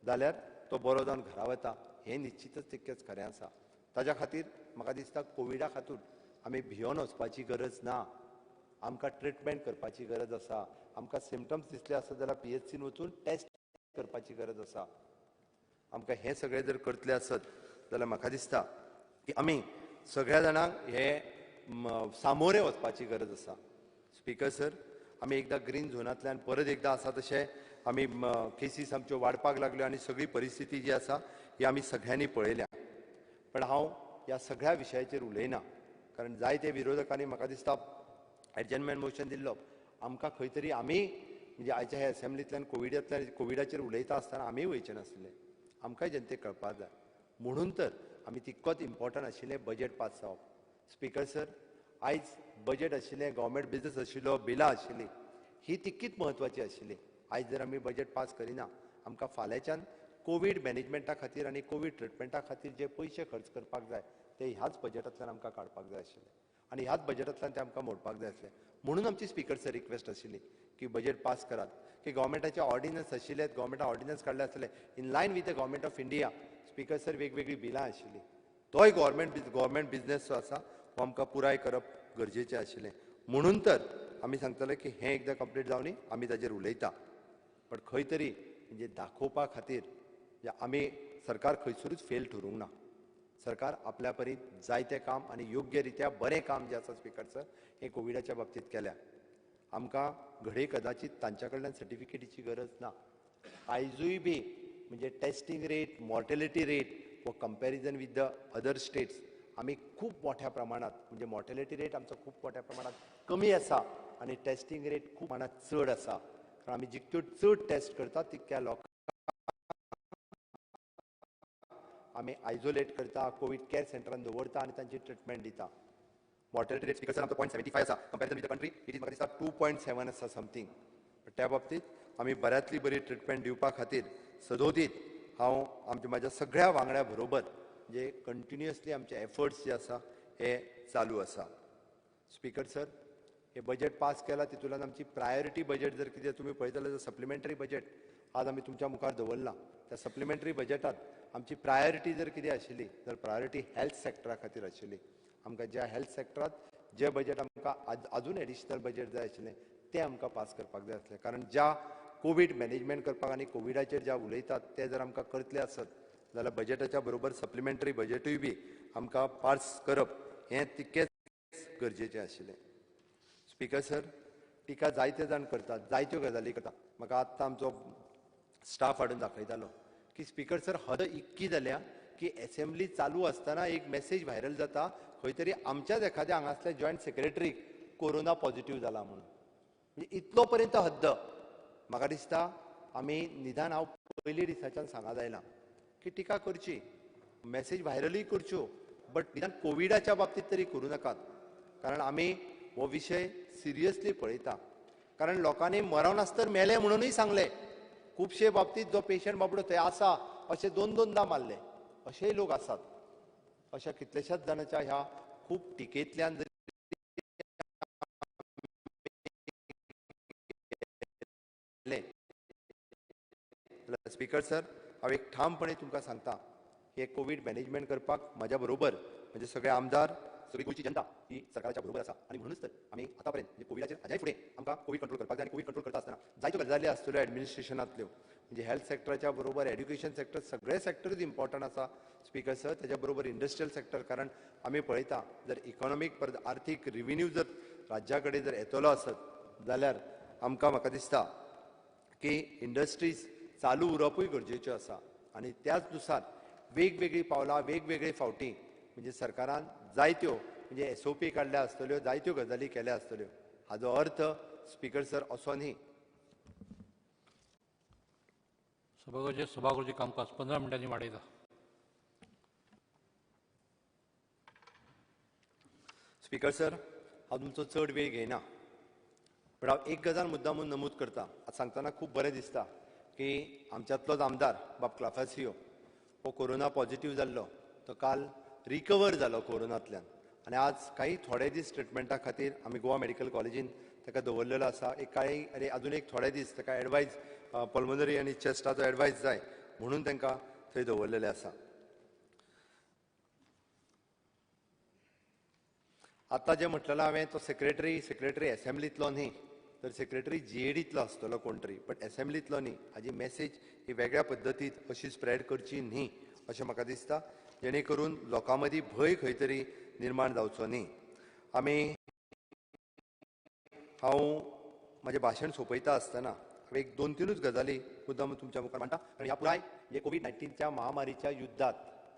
जाल्यार तो बरो जावन घरा वता, हें निश्चितच तितकेंच खरें आसा. ताज्या खातीर म्हाका दिसता कोविडा खातीर आमी भियोन वचपाची गरज ना. आमकां ट्रिटमेंट करपाची गरज आसा, आमकां सिमटम्स दिसले आसत जाल्यार PHC वचून टेस्ट करपाची गरज आसा. आमकां हें सगळें जर करतले आसत जाल्यार म्हाका दिसता की आमी सगळ्या जाणांक हे सामोरे वचपाची गरज आसा. स्पीकर सर, आमी एकदां ग्रीन झोनांतल्यान परत एकदां आसा तशें आमी केसीस आमच्यो वाडपाक लागल्यो आनी सगळी परिस्थिती जी आसा ही आमी सगळ्यांनी पळयल्या. पण हांव ह्या सगळ्या विशयाचेर उलयना, कारण जायते विरोधकांनी म्हाका दिसता एडजर्नमेंट मोशन दिल्लो. आमकां खंय तरी आमी म्हणजे आयच्या ह्या असेंब्लींतल्यान कोविडाचेर उलयता आसतना आमीय वयचे नासले, आमकांय जनतेक कळपाक जाय. म्हणून तर आमी तितकोच इम्पॉर्टंट आशिल्लें बजेट पास जावप. स्पीकर सर, आयज बजेट आशिल्लें, गव्हर्मेंट बिजनस आशिल्लो, बिलां आशिल्लीं, ही तितकीच म्हत्वाची आशिल्ली. आयज जर आमी बजेट पास करिना, आमकां फाल्यांच्यान कोवीड मॅनेजमेंटा खातीर आनी कोवीड ट्रिटमेंटा खातीर जे पयशे खर्च करपाक जाय ते ह्याच बजेटांतल्यान आमकां काडपाक जाय आशिल्ले आनी ह्याच बजेटांतल्यान ते आमकां मोडपाक जाय आसले. म्हणून आमची स्पीकर सर रिक्वेस्ट आशिल्ली की बजेट पास करात, की गव्हर्मेंटाचे ऑर्डिनन्स आशिल्ले, गव्हर्मेंटान ऑर्डिनन्स काडले आसले in line with the government of India. Speaker sir, वेगवेगळीं बिलां आशिल्लीं, तोय गव्हर्मेंट बिजनस जो आसा हो आमकां पुराय करप गरजेचें आशिल्लें. म्हणून तर आमी सांगतले की हें एकदां कंप्लीट जावनी आमी ताजेर उलयता. पण खंय तरी म्हणजे दाखोवपा खातीर आमी सरकार खंयसरूच फेल ठरूंक ना. सरकार आपल्या परीन जायतें काम आनी योग्य रित्या बरें काम जें आसा स्पीकर सर हें कोविडाच्या बाबतींत केल्या. आमकां घडये कदाचीत तांच्या कडल्यान सर्टिफिकेटीची गरज ना. आयजूय बी म्हणजे टेस्टिंग रेट, मॉर्टेलिटी रेट व comparison with the other states आमी खूब मोठ्या प्रमाणात म्हणजे मॉर्टेलिटी रेट आमचो खूब मोठ्या प्रमाणात कमी आसा आनी टेस्टिंग रेट खूब प्रमाणात चड आसा. कारण आमी जितक्यो चड टेस्ट करता तितक्या लोकांक आमी आयजोलेट करता, कोवीड केअर सेंटरान दवरता आनी तांची ट्रिटमेंट दिता. मॉर्टेलिटी रेट स्पीकर सर आमचो 0.75 आसा, comparison with the country it is म्हाका दिसता 2.7 आसा समथींग. त्या बाबतीत आमी बऱ्यांतली बरी ट्रिटमेंट दिवपा खातीर सदोदीत हांव आमच्या म्हाज्या सगळ्या वांगड्या बरोबर म्हणजे कंटिन्युअसली आमचे एफर्ट्स जे आसा हे चालू आसा. स्पीकर सर, हे बजेट पास केला तितूंतल्यान आमची प्रायोरिटी बजेट जर कितें तुमी पळयतले जाल्यार सप्लिमेंटरी बजेट आज आमी तुमच्या मुखार दवरलां. त्या सप्लिमेंटरी बजेटात आमची प्रायोरिटी जर कितें आशिल्ली तर प्रायोरिटी हेल्थ सेक्टरा खातीर आशिल्ली. आमकां ज्या हेल्थ सेक्टरात जे बजेट आमकां अजून एडिशनल बजेट जाय आशिल्लें तें आमकां पास करपाक जाय आसलें. कारण ज्या कोवीड मॅनेजमेंट करपाक आनी कोविडाचेर ज्या उलयतात ते जर आमकां करतले आसत जाल्यार बजेटाच्या बरोबर सप्लिमेंटरी बजेटूय बी आमकां पास करप हें तितकेंच गरजेचें आशिल्लें. स्पीकर सर, टिका जायते जाण करतात, जायत्यो गजाली करतात. म्हाका आत्तां आमचो स्टाफ हाडून दाखयतालो की स्पीकर सर हद इतकी जाल्या की एसेंब्ली चालू आसतना एक मॅसेज व्हायरल जाता खंय तरी आमच्याच एखाद्या हांगासल्या जॉयंट सेक्रेटरीक कोरोना पॉझिटिव्ह जाला म्हणून. म्हणजे इतलो पर्यंत हद्द. म्हाका दिसता आमी निदान हांव पयली दिसाच्यान सांगत आयलां की टिका करची, मॅसेज व्हायरलूय करच्यो, बट निदान कोविडाच्या बाबतींत तरी करूं नाकात. कारण आमी हो विशय सिरियसली पळयता. कारण लोकांनी मरण आसतर मेले म्हणूनय सांगलें. खुबशे बाबतींत जो पेशंट बाबडो थंय आसा अशे दोन दोनदा मारले अशेय लोक आसात. अशा कितल्याशाच जाणांच्या ह्या खूब टिकेंतल्यान स्पीकर सर, हांव एक ठामपणे तुमकां सांगता हे कोवीड मॅनेजमेंट करपाक म्हाज्या बरोबर म्हणजे सगळे आमदार, सगळी गोंयची जनता ही सरकाराच्या बरोबर आसा. आनी म्हणूनच तर आमी आतां पर्यंत म्हणजे कोविडाचेर हाज्याय फुडें आमकां कोवीड कंट्रोल करपाक जाय. आनी कोवीड कंट्रोल करता आसतना जायत्यो गजाली आसतल्यो एडमिनिस्ट्रेशनांतल्यो, म्हणजे हेल्थ सेक्टराच्या बरोबर एड्युकेशन सेक्टर, सगळे सेक्टरूच इम्पॉर्टंट आसा स्पीकर सर. त्याच्या बरोबर इंडस्ट्रियल सेक्टर, कारण आमी पळयता जर इकॉनॉमीक परत आर्थीक रिव्हेन्यू जर राज्या कडेन जर येतलो आसत जाल्यार आमकां म्हाका दिसता की इंडस्ट्रीज चालू उरपूय गरजेच्यो आसा. आनी त्याच नुसार वेगवेगळीं पावलां वेगवेगळे फावटी म्हणजे सरकारान जायत्यो म्हणजे SOP काडल्या आसतल्यो, जायत्यो गजाली केल्या आसतल्यो. हाजो अर्थ स्पीकर सर असो न्ही. सभागृहाचें कामकाज 15 मिनटांनी वाडयता. स्पीकर सर, हांव तुमचो चड वेळ घेयना, पण हांव एक गजाल मुद्दामून नमूद करता. आज सांगतना खूब बरें दिसता की आमच्यांतलोच आमदार बाब क्लाफासियो हो कोरोना पॉझिटिव्ह जाल्लो, तो काल रिकवर जालो कोरोनांतल्यान आनी आज काही थोडे दीस ट्रिटमेंटा खातीर आमी गोवा मेडिकल कॉलेजीन ताका दवरलेलो आसा. एक कांय आनी अजून एक थोडे दीस ताका एडवायज पल्मोनरी आनी चेस्टाचो एडवायज जाय म्हणून तांकां थंय दवरलेलें आसा. आतां जें म्हटलें हांवें तो सेक्रेटरी एसेंब्लींतलो न्ही, तर सेक्रेटरी जीएडींतलो आसतलो कोण तरी, बट एसेंब्लींतलो न्ही. हाजी मॅसेज ही वेगळ्या पद्दतीत अशी स्प्रेड करची न्ही अशें म्हाका दिसता, जेणे करून लोकां मदीं भंय खंय तरी निर्माण जावचो न्ही. आमी हांव म्हजें भाशण सोंपयता आसतना हांवें एक दोन तिनूच गजाली मुद्दाम तुमच्या मुखार मांडटा, कारण ह्या पुराय म्हणजे कोवीड-19च्या महामारीच्या युद्धात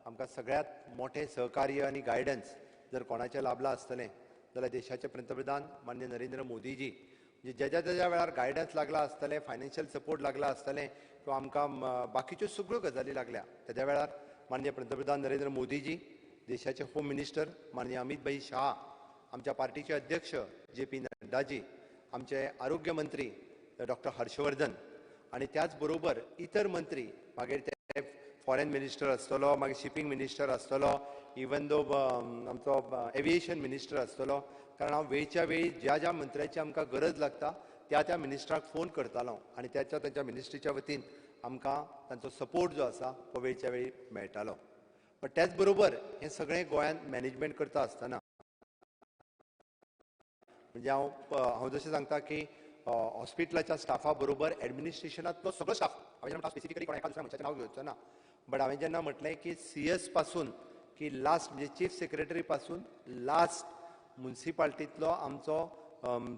आमकां सगळ्यांत मोठें सहकार्य आनी गायडन्स जर कोणाचें लाभलां आसतलें जाल्यार देशाचे पंतप्रधान मान्य नरेंद्र मोदीजी. म्हणजे ज्या ज्या वेळार गायडन्स लागला आसतलें, फायनान्शियल सपोर्ट लागला आसतलें किंवा आमकां बाकीच्यो सगळ्यो गजाली लागल्या, त्या वेळार माननीय पंतप्रधान नरेंद्र मोदीजी, देशाचे होम मिनिस्टर माननीय अमित भाई शाह, आमच्या पार्टीचे अध्यक्ष जे पी नड्डाजी, आमचे आरोग्य मंत्री डॉक्टर हर्षवर्धन आनी त्याच बरोबर इतर मंत्री, मागीर ते फॉरेन मिनिस्टर आसतलो, मागीर शिपींग मिनिस्टर आसतलो, इवन दो आमचो एविएशन मिनिस्टर आसतलो, कारण हांव वेळच्या वेळी ज्या ज्या मंत्र्याची आमकां गरज लागता त्या त्या मिनिस्टराक फोन करतालो आनी त्याच्या तांच्या मिनिस्ट्रीच्या वतीन आमकां तांचो सपोर्ट जो आसा तो वेळच्या वेळी मेळटालो. बट त्याच बरोबर हें सगळें गोंयांत मॅनेजमेंट करता आसतना म्हणजे हांव जशें सांगता की हॉस्पिटलाच्या स्टाफा बरोबर एडमिनिस्ट्रेशनांतलो सगळो स्टाफ, हांवें जेन्ना स्पेसिफिकली कोणा एका दुसऱ्या मनशाचें नांव घेवचो ना, बट हांवें जेन्ना म्हटलें की सी एस पासून की लास्ट म्हणजे चीफ सेक्रेटरी पासून लास्ट मुन्सिपाल्टींतलो आमचो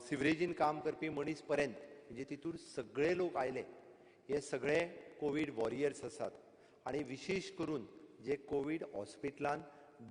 सिवरेजीन काम करपी मनीस पर्यंत, म्हणजे तितूर सगळे लोक आयले. हे सगळे कोवीड वॉरियर्स आसात आनी विशेश करून जे कोवीड हॉस्पिटलान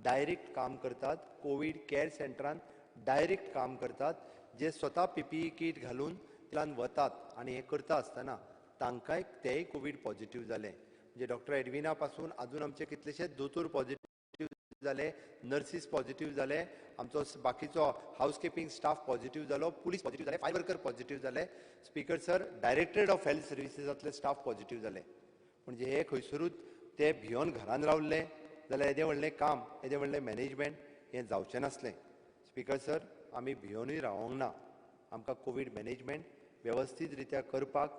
डायरेक्ट काम करतात, कोवीड कॅर सेंटरान डायरेक्ट काम करतात, जे स्वता पीपीई कीट घालून तितल्यान वतात आनी हें करता आसतना तांकांय तेय कोवीड पॉझिटिव्ह जाले. म्हणजे डॉक्टर एडविना पासून आजून आमचे कितलेशेच दोतोर पॉझिटिव्ह जाले, नर्सीस पॉझिटिव्ह जाले, आमचो बाकीचो हावसकिपींग स्टाफ पॉझिटिव्ह जालो, पुलीस पॉझिटिव्ह जाले, फायर वर्कर पॉझिटिव्ह जाले, speaker sir directorate of health सर्विसेसांतले staff positive जाले. म्हणजे हे खंयसरूच ते भियोन घरान रावल्ले जाल्यार येदें व्हडलें काम, येदें व्हडलें मॅनेजमेंट हें जावचें नासलें. स्पीकर सर, आमी भियोनूय रावोंक ना, आमकां कोवीड मॅनेजमेंट वेवस्थीत रित्या करपाक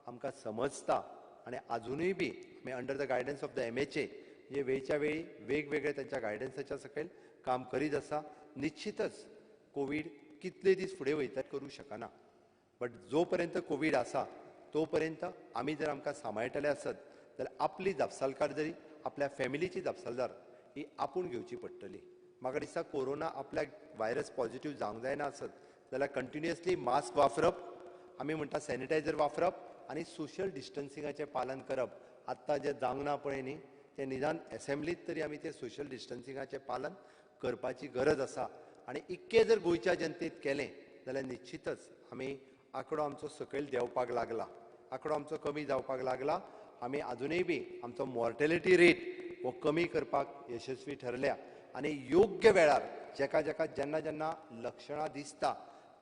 आमकां समजता आनी आजुनूय बी आमी under the guidance of the MHA म्हणजे वेळच्या वेळी वेगवेगळे तांच्या गायडन्साच्या सकयल काम करीत आसा. निश्चितच कोवीड कितले दीस फुडें वयतात करूं शकना, बट जो पर्यंत कोवीड आसा तो पर्यंत आमी जर आमकां सांबाळटले आसत जाल्यार आपली जापसालदारकी, आपल्या फॅमिलीची जापसालदार ही आपूण घेवची पडटली. म्हाका दिसता कोरोना आपल्याक व्हायरस पॉझिटिव्ह जावंक जायना आसत जाल्यार कंटिन्युअसली मास्क वापरप, आमी म्हणटा सॅनिटायझर वापरप आनी सोशल डिस्टन्सिंगाचें पालन करप. आत्तां जें जावंक ना पळय न्ही, तें निदान एसेंब्लीत तरी आमी तें सोशल डिस्टन्सिंगाचें पालन करपाची गरज आसा. आनी इतकें जर गोंयच्या जनतेत केलें जाल्यार निश्चितच आमी आंकडो आमचो सकयल देंवपाक लागला, आंकडो आमचो कमी जावपाक लागला. आमी आजुनूय बी आमचो मॉर्टेलिटी रेट हो कमी करपाक यशस्वी ठरल्या आनी योग्य वेळार जेका जेका जेन्ना जेन्ना लक्षणां दिसता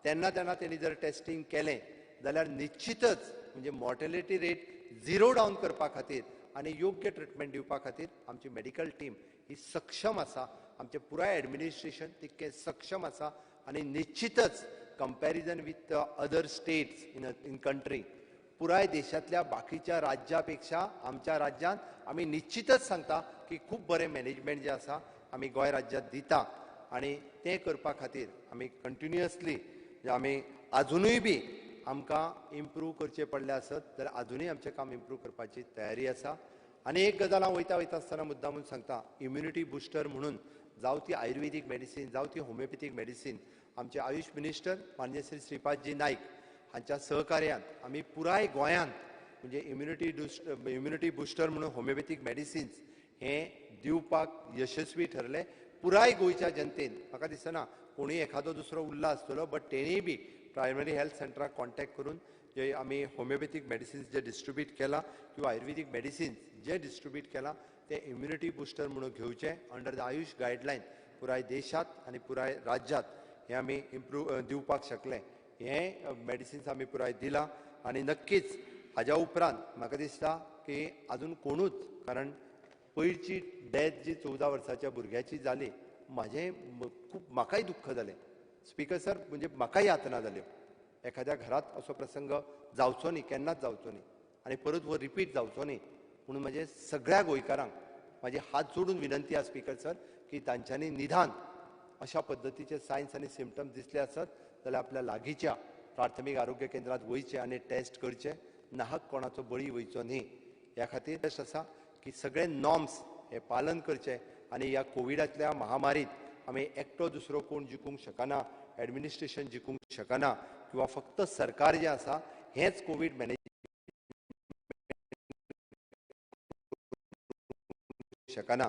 तेन्ना तेन्ना तेणी जर टेस्टींग केलें जाल्यार निश्चितच म्हणजे मॉर्टेलिटी रेट झिरो डावन करपा खातीर आनी योग्य ट्रिटमेंट दिवपा खातीर आमची मेडिकल टीम ही सक्षम आसा, आमचें पुराय एडमिनिस्ट्रेशन तितकें सक्षम आसा आनी निश्चितच comparison with other states in country, पुराय देशांतल्या बाकीच्या राज्या पेक्षा आमच्या राज्यांत आमी निश्चितच सांगता की खूब बरें मॅनेजमेंट जें आसा आमी गोंय राज्यांत दिता आनी तें करपा खातीर आमी कंटिन्युअसली आमी आजुनूय बी आमकां इम्प्रूव करचें पडलें आसत जाल्यार आजुनूय आमचें काम इम्प्रूव करपाची तयारी आसा. आनी एक गजाल हांव वयता वयता आसतना मुद्दामून सांगता, इम्युनिटी बुस्टर म्हणून जावं ती आयुर्वेदीक मेडिसीन, जावं ती होमिओपॅथीक मेडिसीन, आमचे आयुष मिनिस्टर माननीय श्री श्रीपादजी नायक हांच्या सहकार्यान आमी पुराय गोंयांत म्हणजे इम्युनिटी बुस्टर म्हणून होमिओपॅथीक मेडिसिन्स हें दिवपाक यशस्वी ठरले. पुराय गोंयच्या जनतेन, म्हाका दिसना कोणूय एखादो दुसरो उरला आसतलो, बट तेणीय बी प्रायमरी हेल्थ सेंटराक कॉन्टॅक्ट करून जे आमी होमिओपॅथीक मेडिसिन्स जे डिस्ट्रिब्यूट केला किंवा आयुर्वेदीक मेडिसिन्स जे डिस्ट्रिब्यूट केला ते इम्युनिटी बुस्टर म्हणून घेवचे अंडर the Ayush guideline पुराय देशांत आनी पुराय राज्यांत हें आमी इम्प्रूव दिवपाक शकले. हें मेडिसिन्स आमी पुराय दिलां आनी नक्कीच हाज्या उपरांत म्हाका दिसता की आजून कोणूच, कारण पयरची डेथ जी 14 वर्साच्या भुरग्याची जाली, म्हाजें खूब म्हाकाय दुख्ख जालें स्पीकर सर, म्हणजे म्हाकाय यातना जाल्यो. एखाद्या घरांत असो प्रसंग जावचो न्ही, केन्नाच जावचो न्ही आनी परत हो रिपीट जावचो न्ही म्हणून म्हजे सगळ्या गोंयकारांक म्हाजी हात जोडून विनंती आसा स्पीकर सर की तांच्यांनी निदान अशा पद्दतीचे सायन्स आनी सिमटम्स दिसले आसत जाल्यार आपल्या लागींच्या प्राथमीक आरोग्य केंद्रात वयचें आनी टेस्ट करचे, नाहक कोणाचो बळी वयचो न्ही. ह्या खातीर टेस्ट आसा की सगळे नॉर्म्स हे पालन करचे आनी ह्या कोविडांतल्या महामारीत आमी एकटो दुसरो कोण जिखूंक शकना, एडमिनिस्ट्रेशन जिखूंक शकना किंवा फक्त सरकार जें आसा हेंच कोवीड मॅनेज शकना.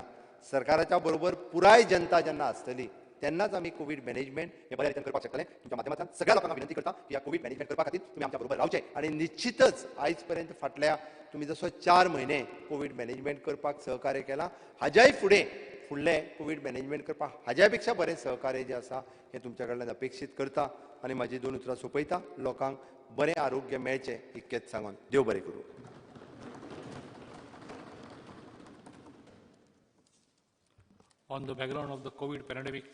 सरकाराच्या बरोबर पुराय जनता जेन्ना आसतली तेन्नाच आमी कोवीड मॅनेजमेंट हे बऱ्या रितीन करपाक शकतले. तुमच्या माध्यमांतल्यान सगळ्या लोकांक विनंती करता की ह्या कोवीड मॅनेजमेंट करपा खातीर तुमी आमच्या बरोबर रावचे आनी निश्चितच आयज पर्यंत फाटल्या तुमी जसो 4 म्हयने कोवीड मॅनेजमेंट करपाक सहकार्य केलां, हाज्याय फुडें फुडलें कोवीड मॅनेजमेंट करपाक हाज्या पेक्षा बरें सहकार्य जें आसा हें तुमच्या कडल्यान अपेक्षीत करता आनी म्हाजी 2 उतरां सोंपयता. लोकांक बरें आरोग्य मेळचें इतकेंच सांगून देव बरें करूं. On the background of the COVID pandemic,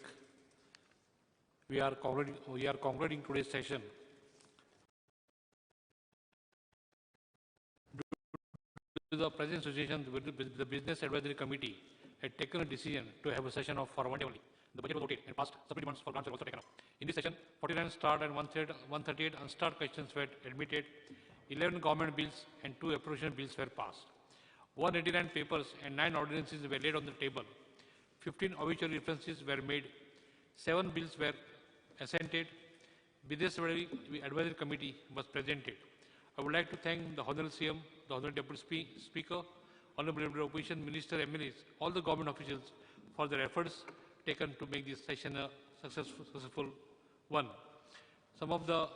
we are concluding today's session. Due to the present situation, the Business Advisory Committee had taken a decision to have a session of for one day only. The budget was voted and passed. Separate demands for grants were also taken up. In this session, 49 starred and 138 unstarred questions were admitted. 11 government bills and 2 appropriation bills were passed. 189 papers and 9 ordinances were laid on the table. 15 obituary references were made. 7 bills were assented. Business Advisory Committee was presented. I would like to thank the Honorable CM, the Honorable Deputy Speaker, Honorable Leader of Opposition, Minister, MLAs, all the government officials for their efforts taken to make this session a successful one. Some of the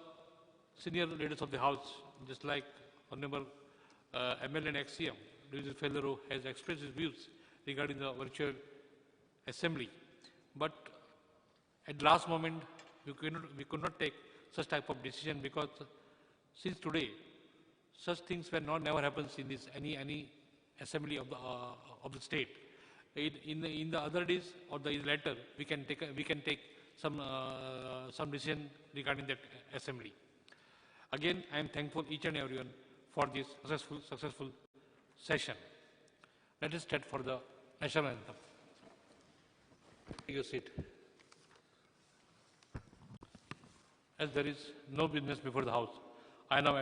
senior leaders of the House, just like Honorable MLA and ex-CM, Luis Faleiro, has expressed his views regarding the virtual assembly, but at last moment we could not take such type of decision because since today such things were not never happens in this any assembly of the state. In the other days or the later we can take some decision regarding that assembly. Again, I am thankful each and everyone for this successful session. Let us start for the national anthem. Take your seat. As there is no business before the House, I now